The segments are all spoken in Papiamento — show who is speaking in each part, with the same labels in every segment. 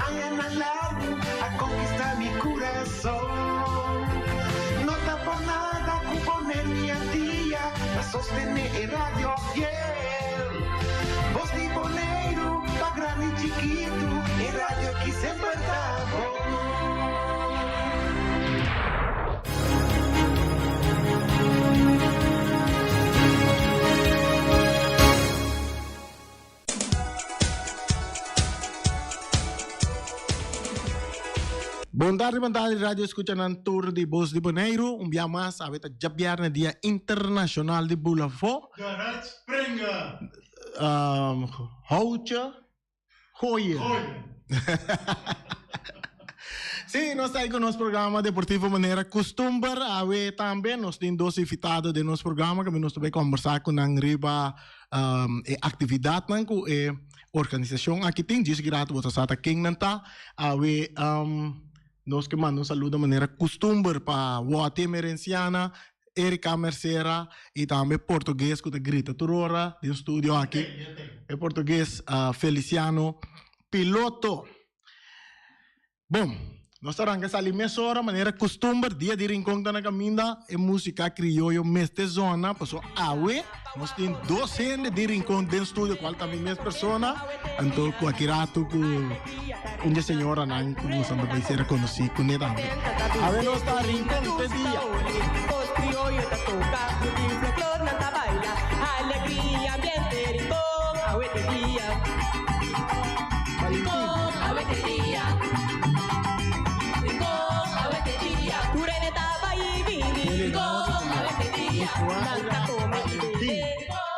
Speaker 1: Añanan largu a konkistá mi kurason. No ta por nada ku Boneiru i Antia ta sostené e radio fiel. Bos di Boneiru pa grandi i chikitu, e radio ki semper ta bon.
Speaker 2: Bon tardi, bon tardi radio escuchanan tur di Bos di Boneiru. Un bia mas, awe ta djabièrnè dia internashonal di Bulafó.
Speaker 3: Daaruit springen!
Speaker 2: Um, houtje gooien.
Speaker 3: Gooien.
Speaker 2: Sí, nos ta ahí ku nos programa deportivo manera kustumber. Awe tambe nos tin dos invitado den nos programa ku nos ta bai kombersá ku nan riba um, e aktividatnan ku e organisashon aki tin. Djis grato bo ta sa ta ken nan ta. Awe um, nos ke manda un saludo manera kustumber pa Wòti Emerenciana, Erika Mercera y tambe portugues cu ta grita tur ora den studio aki. E portugues Feliciano Piloto. Bon, nos ta ranca sali mesora manera custumber dia di Rincon ta na caminda e musica crioyo mester zona paso awe nos tin dos hende di Rincon den studio cual ta mi mes persona anto cu aki rato cu Un di e señoranan ku nos anda bai ser konosí kuné tambe. Awe nos ta Rincon te dia.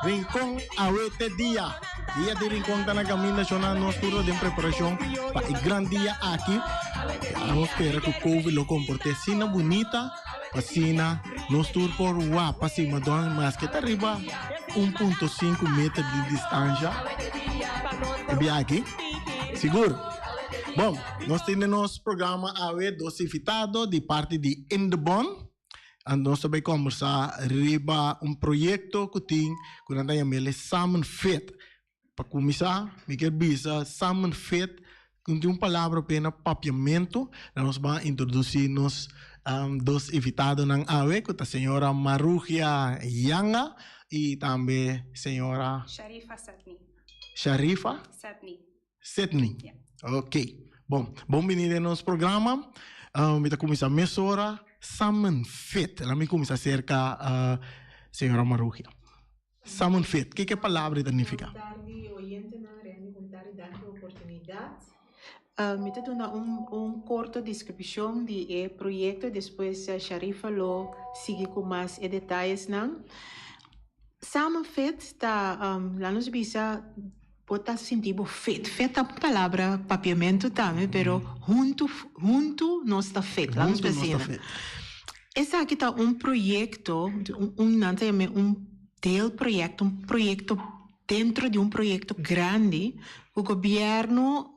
Speaker 2: Rincon awe te dia. Dia di Rincon ta na caminda shona nos tur ta den preparacion pa e gran dia aki. Nos spera cu Covid lo comporte asina bunita pa asina nos tur por wapa si Madonna maske ta riba 1.5 meter di distancia e bia aki. Sigur. Bon, nos tin den nos programa awe dos invitado di parti di Indebon. Nos ta bai kombersá riba un proyekto ku tin ku nan ta yam'el Samen Fit. Pa kuminsá mi kier bisa Samen Fit no tin un palabra p'e na papiamentu. Nan nos ban introdusí nos dos invitadonan awe ku ta señora Marugia Yanga i tambe señora.
Speaker 4: Sharifa Setny.
Speaker 2: Sharifa?
Speaker 4: Setny.
Speaker 2: Sydney.
Speaker 4: Ja.
Speaker 2: Ok. Bon, bon bini den nos programa. Uh, mi ta kuminsá mesora Samen Fit. Laat mi kuminsá serka uh, señora Marugia. Samen Fit, ke ke palabra ta nifiká?
Speaker 5: Bon tardi oyentenan, Renny, bon tardi, danki pa oportunidat. Uh, mi ta duna un, un korto deskripshon di e proyekto, despues Sharifa lo sigui ku mas e detayesnan. Samen Fit ta, um, laat nos bisa, Bo ta sinti bo fit. Fit ta un palabra papiamentu tambe, pero huntu, huntu nos ta fit. Laat nos
Speaker 2: Huntu nos ta
Speaker 5: bisa.
Speaker 2: fit.
Speaker 5: Esaki ta un proyekto, un, un, nan ta yam'é un deelproject, un proyekto dentro di un proyekto grandi ku gobièrnu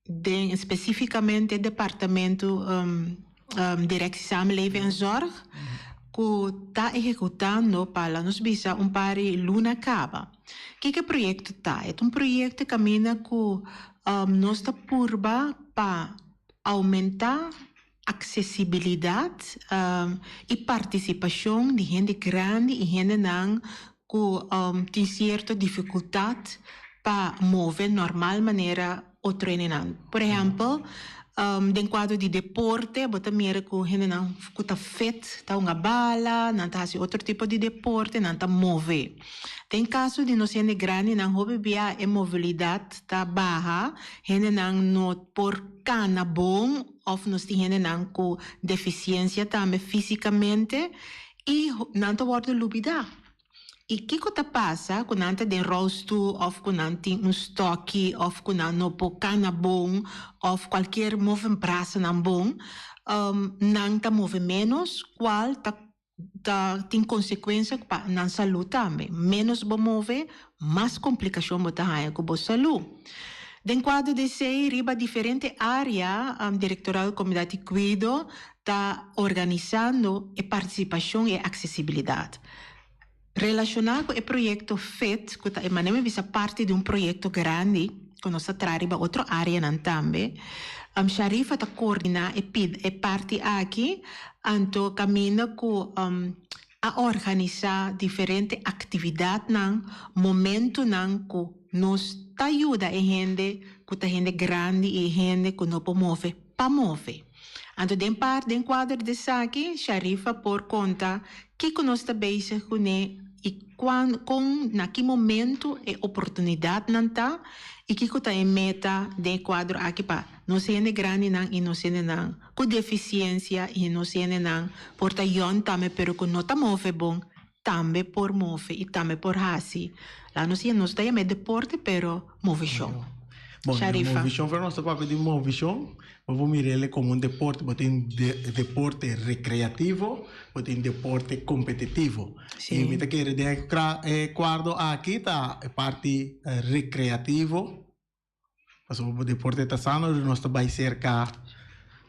Speaker 5: den spesífikamente departamento Directie Samenleving en Zorg ku ta ehekutando pa laat nos bisa un par di luna kaba. Kiko e proyekto ta? E ta un proyekto kaminda ku nos ta purba pa oumentá aksesibilidat i partisipashon di hende grandi i hendenan ku tin sierto difikultat pa move normal manera otro hendenan. Por ehèmpel, den kuadro di deporte bo ta mira ku hendenan ku ta fit ta hunga bala, nan ta hasi otro tipo di deporte, nan ta move. Den kaso di nos hende grandinan hopi bia e movilidat ta baha, hendenan no por kana bon òf nos tin hendenan ku defisiensia tambe físikamente i nan ta wòrdu lubidá. I kiko ta pasa ku nan ta den rolstoel òf ku nan tin un stòki òf ku nan no por kana bon òf kualkier move brasanan bon, nan ta move ménos kual ta ta tin konsekuensia pa nan salú tambe. Ménos bo move, mas komplikashon bo ta haña ku bo salú. Den kuadro di esei riba diferente área Direktorado Komunidat di Kuido ta organisando e partisipashon i e aksesibilidat. Relashoná ku e proyekto fit, ku ta e manera mi bisa parti di un proyekto grandi. ku nos ta traha riba otro áreanan tambe. Sharifa ta koordiná e pida e parti aki, anto kaminda ku a organisá diferente aktividatnan, momentunan ku nos ta yuda e hende ku ta hende grandi i e hende ku no por move pa move. Anto den par den kuadro di esaki Sharifa por konta kiko nos ta bezig kuné i kuan kon na ki momentu e oportunidatnan ta i kiko ta e meta den e kuadro aki pa nos hende grandinan i nos hendenan ku defisiensia i nos hendenan por ta yòn tambe pero ku no ta move bon tambe por move i tambe por hasi la nos nos ta yama e deporte pero moveshon.
Speaker 2: Bon,
Speaker 5: Sharifa.
Speaker 2: moveshon pero nos ta papia di moveshon, bo por mir'el komo un deporte, bo tin deporte rekreativo, bo tin deporte kompetitivo.
Speaker 5: Sí.
Speaker 2: I mi ta kere den e kuadro aki ta e parti rekreativo. Pasobra bo deporte ta sano dus nos ta bai serka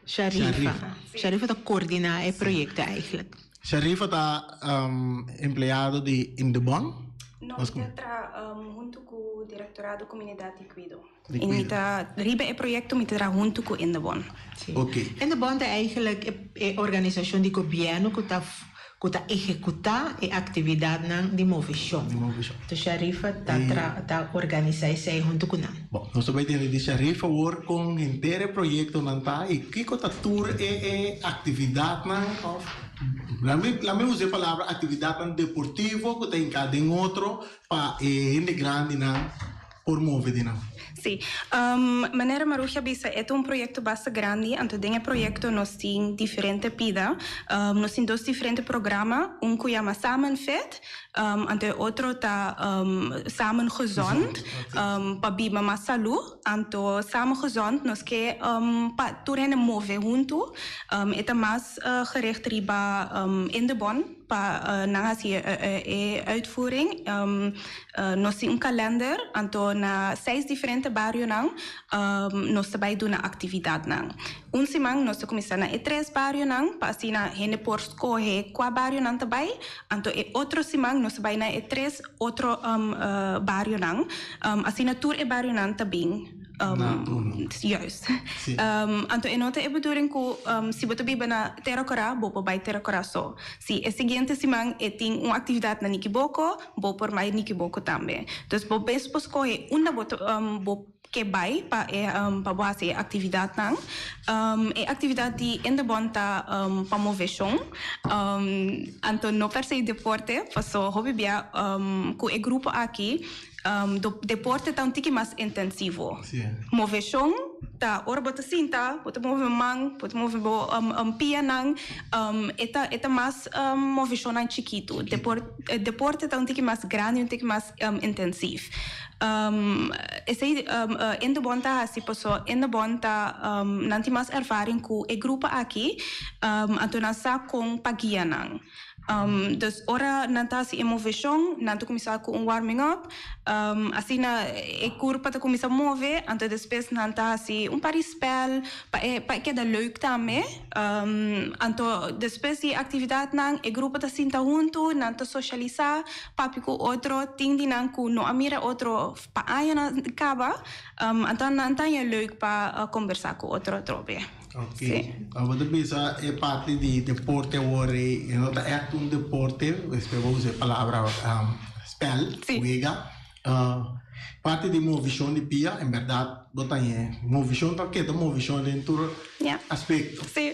Speaker 5: Sharifa.
Speaker 2: Sharifa.
Speaker 5: Sharifa ta coordina e proyecto eigenlijk.
Speaker 2: Sharifa ta empleado di Indebon.
Speaker 4: No,
Speaker 2: Nos
Speaker 4: mi ta traha hunto cu Directorado Comunidad di Cuido.
Speaker 2: Di
Speaker 4: Y mi
Speaker 2: Cuido.
Speaker 4: ta riba e proyecto mi ta traha hunto cu Indebon.
Speaker 5: Sí.
Speaker 2: Ok.
Speaker 5: Indebon ta eigenlijk e e organisacion di gobierno cu ta Ku ta ehekutá e aktividatnan di moveshon.
Speaker 2: Di moveshon.
Speaker 5: Enton Sharifa ta tra ta organisá esei huntu ku nan.
Speaker 2: Bon, nos ta bai tende di Sharifa awor kon henter e proyektonan ta i kiko ta tur e e aktividatnan òf lami lami usa e palabra aktividatnan deportivo ku ta hinká den otro pa e hende grandinan por move di nan.
Speaker 4: Sí. Manera Marugia a bisa, e ta un proyecto basta grandi, anto den e proyecto nos tin diferente pida. Nos tin dos diferente programa, un cu yama Samen Fit, anto e otro ta Samen Gezond, pa biba mas salu. Anto Samen Gezond nos ke pa tur hende move huntu, e ta mas gericht riba Indebon. Pa nan hasi e uitvoering nos tin un kalender, anto na seis diferente barionan nos ta bai duna aktividatnan. Un siman nos ta kuminsá na e tres barionan pa asina hende por skohe kua bario nan ta bai, anto e otro siman nos ta bai na e tres otro barionan, asina tur e barionan ta bin. Juist. Anto e no ta e bedoeling ku si bo ta biba na Tera Kora, bo por bai Tera Kora so. Si e siguiente siman e tin un aktividat na Nikiboko, bo por bai Nikiboko tambe. Dus bo mes por skohe unda bo ta bo ke bai pa e pa bo hasi e aktividatnan. E aktividat di Indebon ta pa moveshon, anto no per se deporte, paso hopi bia ku e grupo aki Deporte ta un tiki mas intensivo. Moveshon ta ora bo ta sinta, bo ta move man, bo ta move bo pianan, e ta e ta mas moveshonnan chikitu. Deporte ta un tiki mas grandi, un tiki mas intensief. Esei Indebon ta hasi pasobra Indebon ta nan tin mas ervaring ku e grupo aki, anto nan sa kon pa guia nan. Dus ora nan ta hasi e moveshon, nan ta kuminsá ku un warming up, asina e kurpa ta kuminsá move, anto despues nan ta hasi un par di spèl pa e pa e keda leuk tambe. Anto despues di e aktividatnan e grupo ta sinta huntu, nan ta sosialisá, papia ku otro, tin di nan ku no a mira otro pa añanan kaba, anto nan ta haña leuk pa kombersá ku otro atrobe.
Speaker 2: Ok.
Speaker 4: Sí.
Speaker 2: Abo ta bisa e parti di deporte awor e no ta echt un deporte, despues bo usa e palabra spel,
Speaker 4: Sí.
Speaker 2: wega. Parti di movishon di pia, en berdad bo ta ñe movishon ta keda movishon den tur
Speaker 4: Ja.
Speaker 2: aspecto.
Speaker 4: Sí.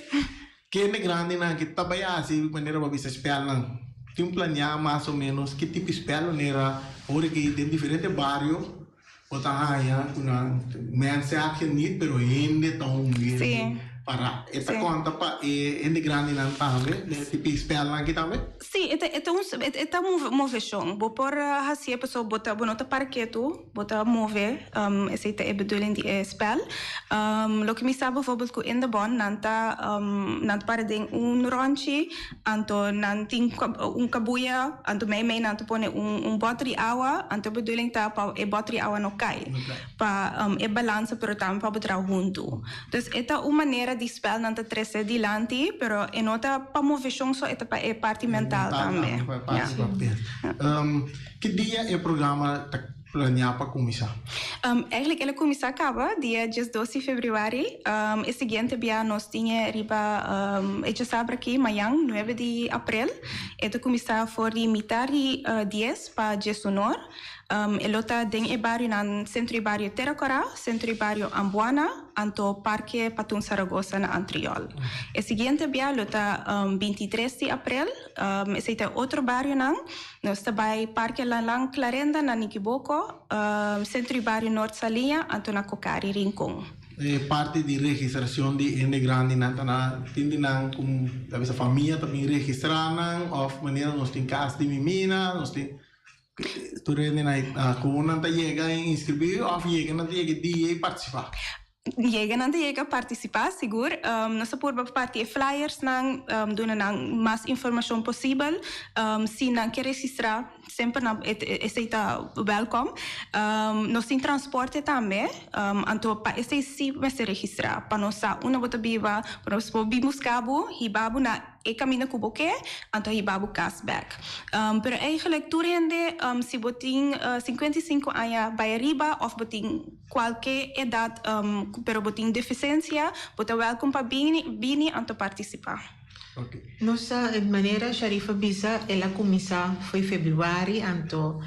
Speaker 2: Kende grandinan ke ta bai hasi manera bo a bisa spelnan? Tin planeá mas o menos ki tipo di spel manera ora ki den diferente bario Bo ta haña ku nan mensen a geniet pero hende ta un hende para. E ta konta pa e hende grandinan tambe den e tipo di spèlnan aki tambe?
Speaker 4: Sí, e ta e ta un e ta un moveshon. Bo por hasié pasobra bo ta bo no ta para ketu, bo ta move, esei ta e bedoeling di e spèl. Loke mi sa bijvoorbeeld ku in de bon nan ta nan ta para den un ròntji Anto nan tin un kabuya, anto mei mei nan ta pone un bòter di awa, anto e bedoeling ta pa e bòter di awa no kai, pa e balansa pero tambe pa bo traha huntu. Dus e ta un manera di spèl nan ta trese dilanti, pero e no ta pa moveshon so, e ta pa e parti mental tambe.
Speaker 2: Ki dia e programa ta Planeá pa kuminsá?
Speaker 4: Eigenlijk el a kuminsá kaba dia 12 di febrüari. E siguiente bia nos tin e riba e djasabra aki, mañan, 9 di aprel. E ta kuminsá for di mitar di dies pa diesunor. E lo ta den e barionan Sentro di Bario Tera Kòrá, Sentro di Bario Ambuana, anto Parke Patun Saragoza na Antriol. E siguiente bia lo ta 23 di aprel. Esei ta e otro barionan. Nos ta bai Parke Lanlan Clarenda na Nikiboko, Sentro di Bario Noord Saliña, anto na Cocari Rincon.
Speaker 2: E parti di registracion di hende grandinan ta na tin di nan cu ta bisa famia ta bin registra nan of manera nos tin cas di mimina, nos tin tur hendenan cu nan ta yega inscribi of yega nan ta yega e dia y participa.
Speaker 4: Yega nan ta yega partisipá sigur. Nos ta purba parti e flyersnan, duna nan mas informashon posibel. Si nan ke registrá semper nan esei ta wèlkòm. Nos tin transporte tambe, anto pa esei sí mester registrá pa nos sa unda bo ta biba, pa nos por bin buska bo, hiba bo na e kaminda ku bo ke, anto hiba bo kas bèk. Pero eigentlik tur hende si bo tin 55 aña bai ariba òf bo tin Kualke edat pero bo tin defisiensia, bo ta wèlkom pa bini, bini anto partisipá.
Speaker 5: Nos sa manera Sharifa bisa el a kuminsá fo'i febrüari anto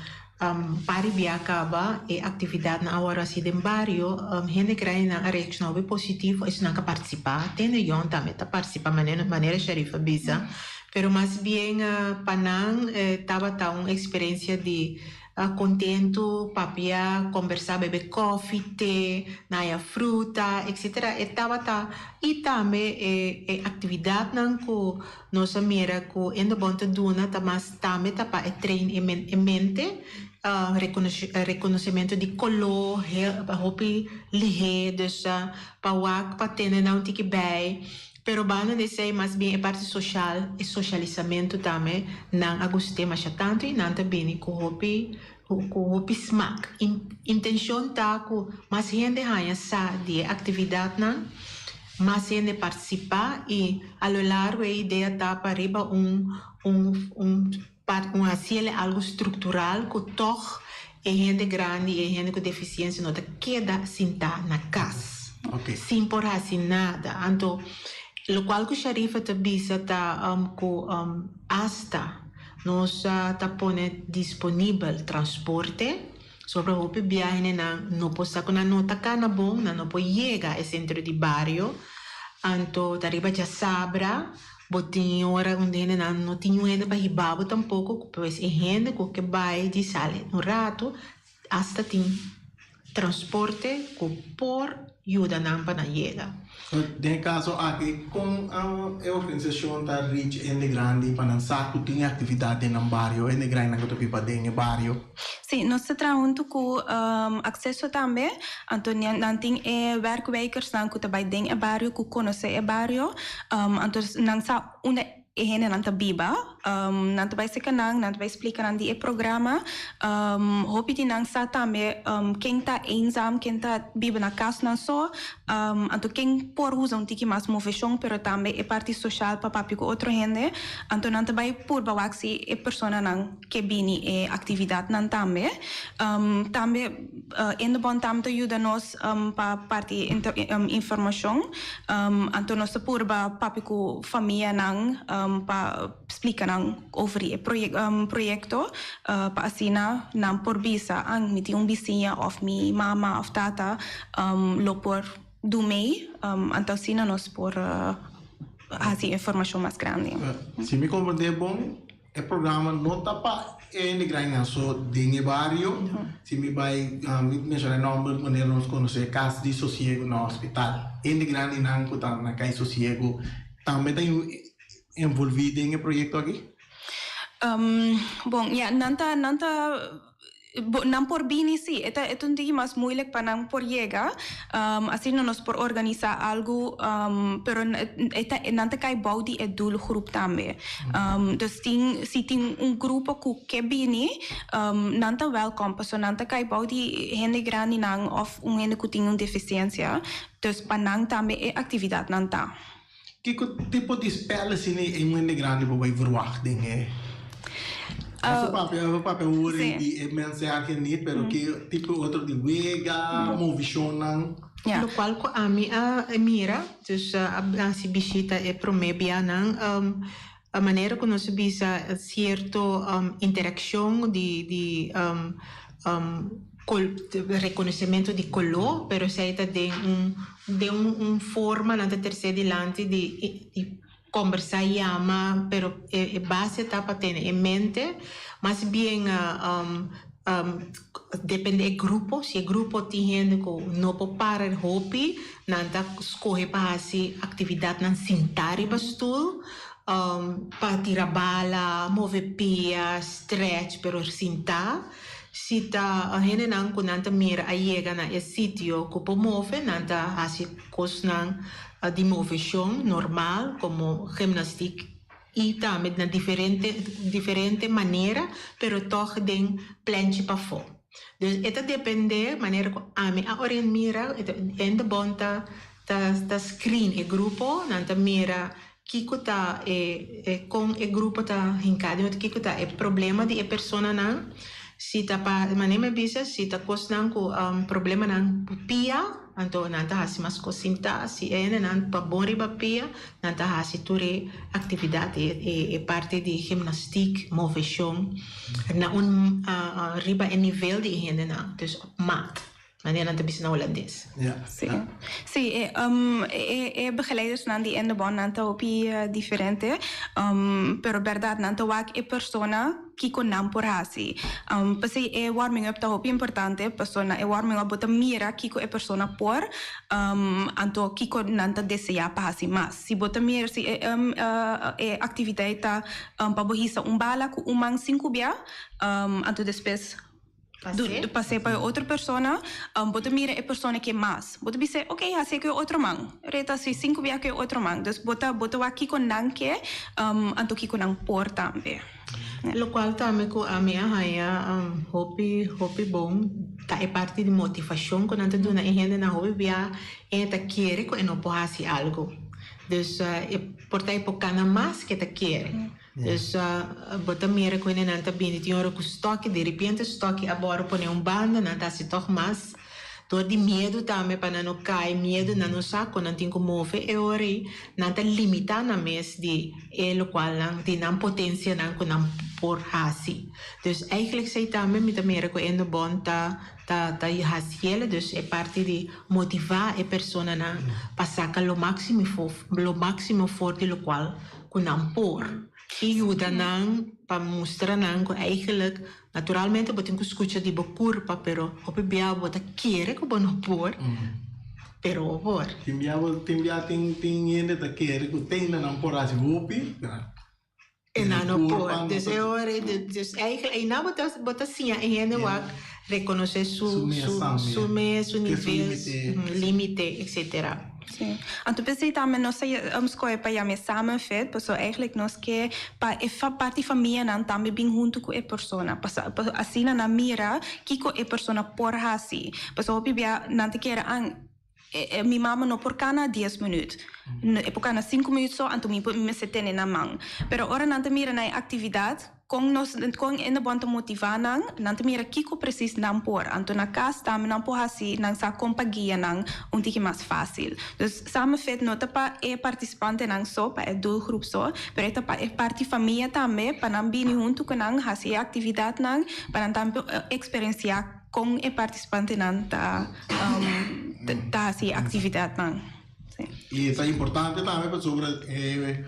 Speaker 5: pari bia kaba e aktividatnan a wòrdu hasi den bario hende grandinan a reakshoná hopi positivo esnan ku a partisipá te hende yòn tambe ta partisipá manera Sharifa bisa pero mas bien pa nan tabata un eksperensia di Kontentu, papia, kombersá, bebe kòfi, te, naya fruta, etsetera. E tabata i tambe e e aktividatnan ku nos a mira ku Indobon ta duna ta mas tambe ta pa e train e e mente, rekonosementu di koló hopi lihé, dus pa wak pa tene nan un tiki bei. Pero banda di esei mas bien e parti social, e socialisamentu tambe nan a gust'é masha tantu i nan ta bini ku hopi ku hopi smak. Intencion ta ku mas hende haña sa di e actividadnan, mas hende participá i a lo largo e idea ta pa riba un un un un haciele algo structural ku tog e hende grandi i e hende ku deficiencia no ta keda sintá na kas sin por hasi nada. Anto lokual ku Sharifa ta bisa ta ku asta nos ta pone disponibel transporte sobra hopi biahenan no por sa ku nan no ta kana bon, nan no por yega e sentro di bario. Anto ta riba djasabra Bo tin ora un hendenan no tin un hende pa hiba bo tampoco, pues e hende cu ke bay di sali un rato hasta tin transporte cu por yuda nan pa nan yega.
Speaker 2: Den e caso aki, con e organisacion ta reach hende grandi pa nan sa cu tin actividad den nan bario, hende grandinan cu ta biba den e bario?
Speaker 4: Sí, nos ta traha hunto cu Acceso tambe, anto nan tin e werkwijkersnan cu ta bay den e bario, cu conoce e bario, anto nan sa unda e hendenan ta biba, nan ta bay seca nan, nan ta bay splica nan di e programa, hopi di nan sa tambe ken ta eenzaam, ken ta biba na cas nan so, anto ken por usa un tiki mas movecion, pero tambe e parti social pa papia cu otro hende, anto nan ta bay purba wak si e personanan. Ke bini e aktividatnan tambe. Tambe Indobon tambe ta yuda nos pa parti informashon. Anto nos ta purba papia ku famianan pa splika nan over di e proyekto pa asina nan por bisa, an mi tin un bisiña òf mi mama òf tata lo por du mei. Anto asina nos por hasi informashon mas grandi.
Speaker 2: Si mi komprendé bon, E programa no ta pa e hende grandinan so den e bario. Si mi bai mi menciona e nomber manera nos conoce Cas di Sosiego na hospital. Hende grandinan cu ta na Cas di Sosiego tambe ta envolvi den e proyecto aki?
Speaker 4: Bon, ya, nan ta, nan ta. Bo, nan por bini sí, e ta e ta un tiki mas moeilijk pa nan por yega, asina nos por organisá algu, pero e ta nan ta kai bou di e doelgroep tambe. Dus tin si tin un grupo ku ke bini, nan ta wèlkòm pasobra nan ta kai bou di hende grandinan òf un hende ku tin un defisiensia, dus pa nan tambe e aktividatnan ta.
Speaker 2: Kiko tipo di spèl asina e un hende grandi por bai verwagt den e. Nos papia, nos papia hoor di e mensahe niet, pero ki tipo otro di wega, movishonnan.
Speaker 5: Ja. Lokual ku ami a mira, dus a hasi bishita e promé bianan, a manera ku nos a bisa sierto interakshon di di rekonosementu di koló, pero esei ta den un den un forma nan ta tersé dilanti di di Kombersá yama, pero e base ta pa tene e mente. Mas bien depende e grupo, si e grupo tin hende ku no por para hopi, nan ta skohe pa hasi aktividatnan sintá riba stul, pa tira bala, move pia, stretch, pero sintá. Si ta hendenan ku nan ta mira a yega na e sitio ku por move, nan ta hasi kosnan di moveshon normal komo gimnastiek i tambe na diferente diferente manera pero tòg den plenchi pafó. Dus e ta dependé manera ku ami a orient mira e ta hende bon ta ta screen e grupo nan ta mira kiko ta e e kon e grupo ta hinká den otro kiko ta e problema di e personanan si ta pa manera mi a bisa si ta kosnan ku problemanan ku pia anto nan ta hasi mas kos sintá si e hendenan pa bon riba pia nan ta hasi tur e aktividat e e parti di gimnastiek moveshon na un riba e nivel di e hendenan dus op maat. Manera nan ta bisa na Holandes.
Speaker 2: Ja.
Speaker 4: Sí. Sí, e, um, e, e begeleidersnan di Endebon nan ta hopi diferente, um, pero berdad nan ta wak e persona kiko nan por hasi. Um, p'esei e warming up ta hopi importante, pasobra na e warming up bo ta mira kiko e persona por, um, anto kiko nan ta desea pa hasi mas. Si bo ta mira si e, um, e actividad ta, um, pa bo hisa un bala ku un man sinku bia, um, anto despues
Speaker 5: Pas'é.
Speaker 4: Pas'é pa e otro persona, bo ta mira e persona ke mas. Bo ta bis'é, ok, hasié ku e otro man. Reta hasi sinku bia ku e otro man. Dus bo ta bo ta wak kiko nan ke, anto kiko nan por tambe.
Speaker 5: Lokual tambe ku ami a haña hopi hopi bon ta e parti di motivashon ku nan ta duna e hendenan hopi bia e ta kere ku e no por hasi algu. Dus e por ta e por kana mas ke ta kere. Dus bo ta mira ku hendenan ta bini tin ora ku stoki, diripiente stoki a bòrdu pone un banda, nan ta hasi tòg mas dor di miedu tambe pa nan no kai, miedu nan no sa kon nan tin ku move e ora ei nan ta limitá nan mes di e lokual nan di nan potensianan ku nan por hasi. Dus eigentlik esei tambe mi ta mira ku Endo Bon ta ta ta hasiel, dus e parti di motivá e personanan pa saka lo máksimo lo máksimo for di lokual ku nan por i yuda nan pa mustra nan ku eigenlijk naturalmente bo tin ku skucha di bo kurpa pero hopi bia bo ta kere ku bo no por pero bo por.
Speaker 2: Tin bia bo tin bia tin tin hende ta kere ku tende nan por hasi hopi
Speaker 5: e nan no por dus e ora dus eigenlijk einan bo ta bo ta siña e hende wak rekonosé su su mes su nivel limite etcetera.
Speaker 4: Sí. Anto p'esei tambe nos a skohe pa yam'é Samen Fit, pasobra eigenlijk nos ke pa e parti famianan tambe bin huntu ku e persona, pasobra asina nan mira kiko e persona por hasi. Pasobra hopi bia nan ta kere, an, mi mama no por kana dies minüt, e por kana sinku minüt so, anto mi mester tene na man. Pero ora nan ta mira na e aktividat, Kon nos, kon e bon ta motivá nan? Nan ta mira kiko presis nan por. Anto na kas tambe nan por hasi, nan sa kon pa guia nan un tiki mas fásil. Dus Samenfit no ta pa e partisipantenan so, pa e doelgroep so, pero e ta pa e parti famia tambe, pa nan bini huntu ku nan, hasi e aktividatnan, pa nan tambe por eksperensiá kon e partisipantenan ta ta hasi e aktividatnan.
Speaker 2: I ta importante tambe pasobra e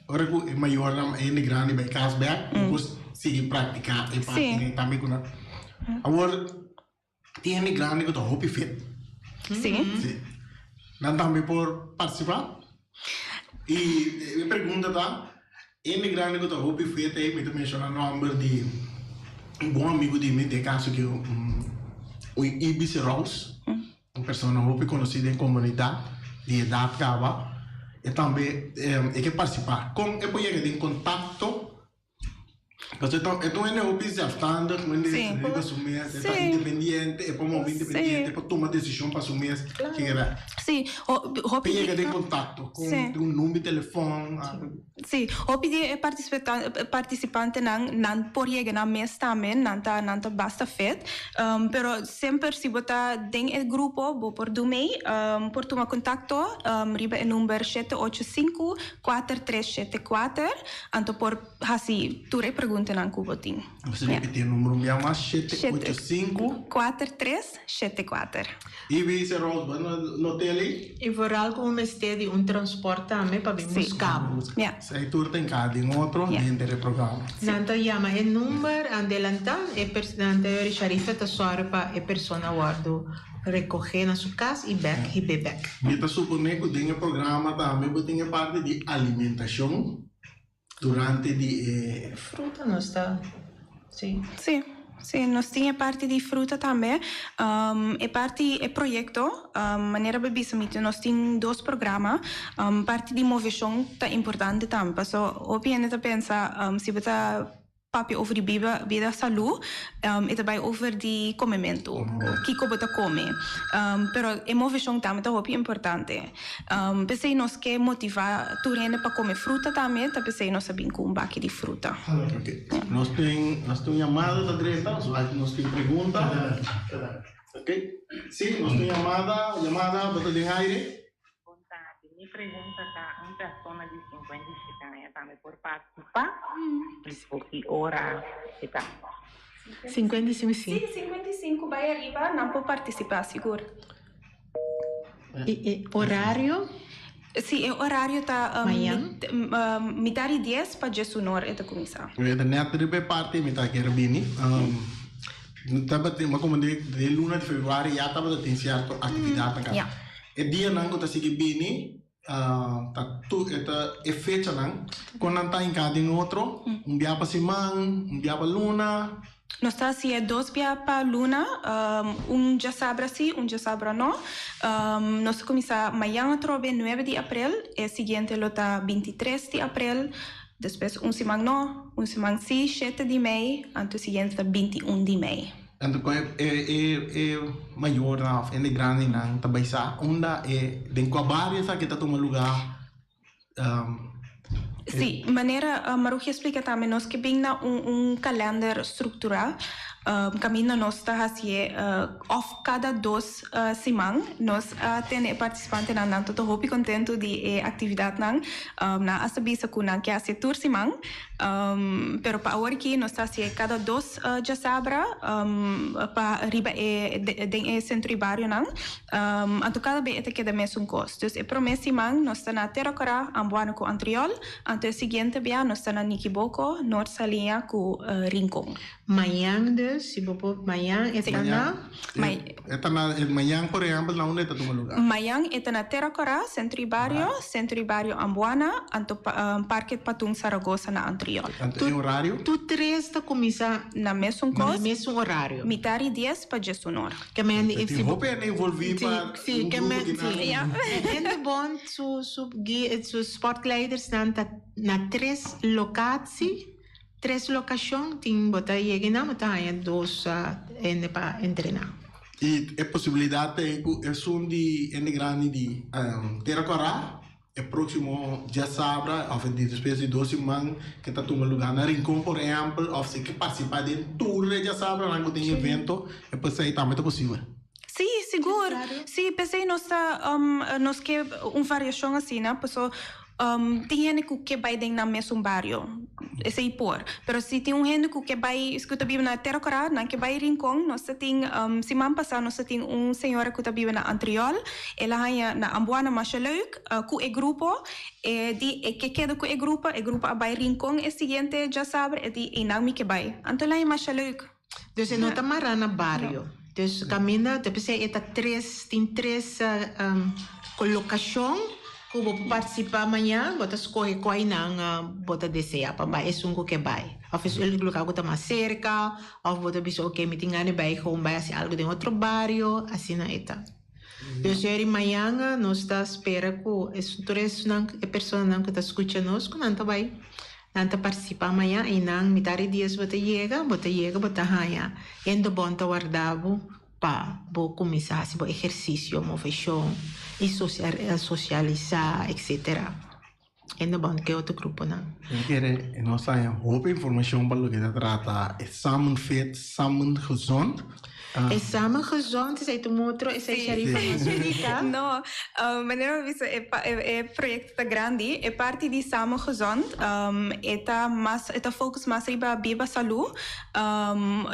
Speaker 2: ora ku e mayornan hende grandi bai kas bek bo por sigui praktiká e parti ei tambe ku nan. Awor tin hende grandi ku ta hopi fit.
Speaker 4: Sí.
Speaker 2: Sí. Nan tambe por partisipá? I e pregunta ta, hende grandi ku ta hopi fit ei mi ta menshoná nòmber di un bon amigu di mi den e kaso aki un Ibis Rous. Un persona hopi konosí den komunidat di edat kaba e tambe e ke partisipá. Kon e por yega den kontakto? Pasobra e ta un hende hopi zelfstandig, un hende riba su mes, e ta independiente, e por move independiente, e por tuma desishon pa su mes. Kere.
Speaker 4: Sí, hopi.
Speaker 2: Pa yega den kontakto ku un number di telefòn.
Speaker 4: Sí, hopi di e partisipantenan nan por yega nan mes tambe, nan ta nan ta basta fit. Pero semper si bo ta den e grupo bo por do mei, por tuma kontakto riba e number 785 4374, anto por hasi tur e preguntanan ku bo tin.
Speaker 2: Nos ta repiti e number un bia mas, 785.
Speaker 4: 4374.
Speaker 2: I bisa Rose, bo no tele?
Speaker 5: I vooral ku bo mester di un transport tambe pa bin buska bo.
Speaker 2: Esei tur ta enka den otro henter e programa.
Speaker 5: Nan ta yama e number adelantá, e nan ta yori Sharifa ta sòru pa e persona wòrdu rekohé na su kas i bèk hib'é bèk.
Speaker 2: Mi ta suponé ku den e programa tambe bo tin e parti di alimentashon. Durante di e.
Speaker 5: Fruta nos ta, si.
Speaker 4: Si, si, nos tin e parti di fruta tambe. E parti, e proyecto, manera bo bisa mi, nos tin dos programa. Parti di moveshon ta importante tambe, paso hopi hende ta pensa si bo ta papia over di biba, bida salú, e ta bai over di komementu, kiko bo ta kome. Pero e moveshon tambe ta hopi importante. P'esei nos ke motivá tur hende pa kome fruta tambe, ta p'esei nos a bin ku un baki di fruta.
Speaker 2: Ok. Nos tin nos tin un yamada ta drenta, nos tin pregunta. Ok. Si, nos tin yamada, yamada, bo ta den aire.
Speaker 6: Bon tardi, mi pregunta ta un persona di 57 aña tambe por participa y por ki ora e ta?
Speaker 5: 55 si.
Speaker 4: Si, 55 bai ariba nan por participa sigur.
Speaker 5: Y e horario?
Speaker 4: Si, e horario ta
Speaker 5: Mañan?
Speaker 4: mitar di dies pa diesunor e ta cuminsa.
Speaker 2: E ta net riba e parti mi ta kier bini. Tabatin, como den luna di februari ya tabata tin cierto actividad na cas. E dianan ku ta sigui bini ta tur e ta e fechanan kon nan ta hinká den otro, un bia pa siman, un bia pa luna.
Speaker 4: Nos ta hasié dos bia pa luna, un djasabra sí, un djasabra no. Nos ta kuminsá mañan atrobe nuebe di aprel, e siguiente lo ta bintitres di aprel, despues un siman no, un siman sí, shete di mei, anto e siguiente ta bintiun di mei.
Speaker 2: Anto kon e e e mayornan of hende grandinan ta bai sa unda e den kua bario esaki ta tuma luga?
Speaker 4: Sí, manera Marugia a splika tambe nos ke bin na un un kalender strukturá kaminda nos ta hasié òf kada dos siman nos a tene e partisipantenan nan ta hopi kontentu di e aktividatnan nan asta bisa ku nan ke hasié tur siman. Pero pa awor aki nos ta hacié cada dos djasabra pa riba e den e centro y barionan. Anto cada be e ta keda mesun cos. Dus e prome siman nos ta na Tera Cora, Amboano cu Antriol. Anto e siguiente bia nos ta na Nikiboko, Noord Saliña cu Rincon.
Speaker 5: Mañan dus, si bo por, mañan e ta na.
Speaker 2: E ta na, mañan por ehempel na unda e ta tuma lugar?
Speaker 4: Mañan e ta na Tera Cora, Centro y Bario, Centro y Bario Amboana, anto Parke Patun Zaragoza na Antriol.
Speaker 2: Anto e horario?
Speaker 5: Tur tres ta cuminsa
Speaker 4: na mesun
Speaker 5: cos, na mesun horario.
Speaker 4: Mitar y dies pa diesun or.
Speaker 5: Ke men
Speaker 2: si
Speaker 5: bo.
Speaker 2: Tin hopi hende envolvi pa un grupo di nan.
Speaker 5: Si, hende bon su su su sportleidersnan ta na tres locatie. Tres lokashon tin bo ta yega einan bo ta haña dos hende pa entrená.
Speaker 2: I e posibilidat ta e ku esun di hende grandi di Tera Kòrá e próksimo djasabra òf e despues di dos siman ke ta tuma lugá na Rincon por ehèmpel òf si ke partisipá den tur e djasabranan ku tin evento e pasei tambe ta posibel.
Speaker 4: Sí, sigur. Sí, p'esei nos ta nos ke un variashon asina, paso tin hende ku ke bai den nan mesun bario, esei por. Pero si tin un hende ku ke bai, ku ta biba na Tera Kòrá, nan ke bai Rincon, nos ta tin, siman pasá nos ta tin un señora ku ta biba na Antriol, el a haña na Amboana masha leuk ku e grupo, e di e ke keda ku e grupo, e grupo a bai Rincon e siguiente djasabra, e di einan mi ke bai. Anto el a haña masha leuk.
Speaker 5: Dus e no ta mará na bario. Dus kaminda ta p'esei e ta tres, tin tres kolokashon ku bo por partisipá mañan, bo ta skohe kua einan bo ta deseá pa bai, esun ku ke bai. Òf esun lugá ku ta mas serka, òf bo ta bisa oke mi tin gana di bai gewoon bai hasi algu den otro bario, asina e ta. Dus yori mañan nos ta spera ku esun tur esunnan e personanan ku ta skucha nos ku nan ta bai. Nan ta partisipá mañan i nan mitar di dies bo ta yega, bo ta yega bo ta haña Indobon ta warda bo pa bo kuminsá hasi bo ehersisio, moveshon i sosialisá etsetera. Indobon ke otro gruponan.
Speaker 2: Mi kere nos haña hopi informashon pa loke ta trata e Samen Fit, Samen Gezond.
Speaker 5: E Samen Gezond esei ta un otro, esei Sharifa no splika.
Speaker 4: No, manera bo bisa e proyekto Ta grandi. E parti di Samen Gezond e ta mas e ta focus mas riba biba salú.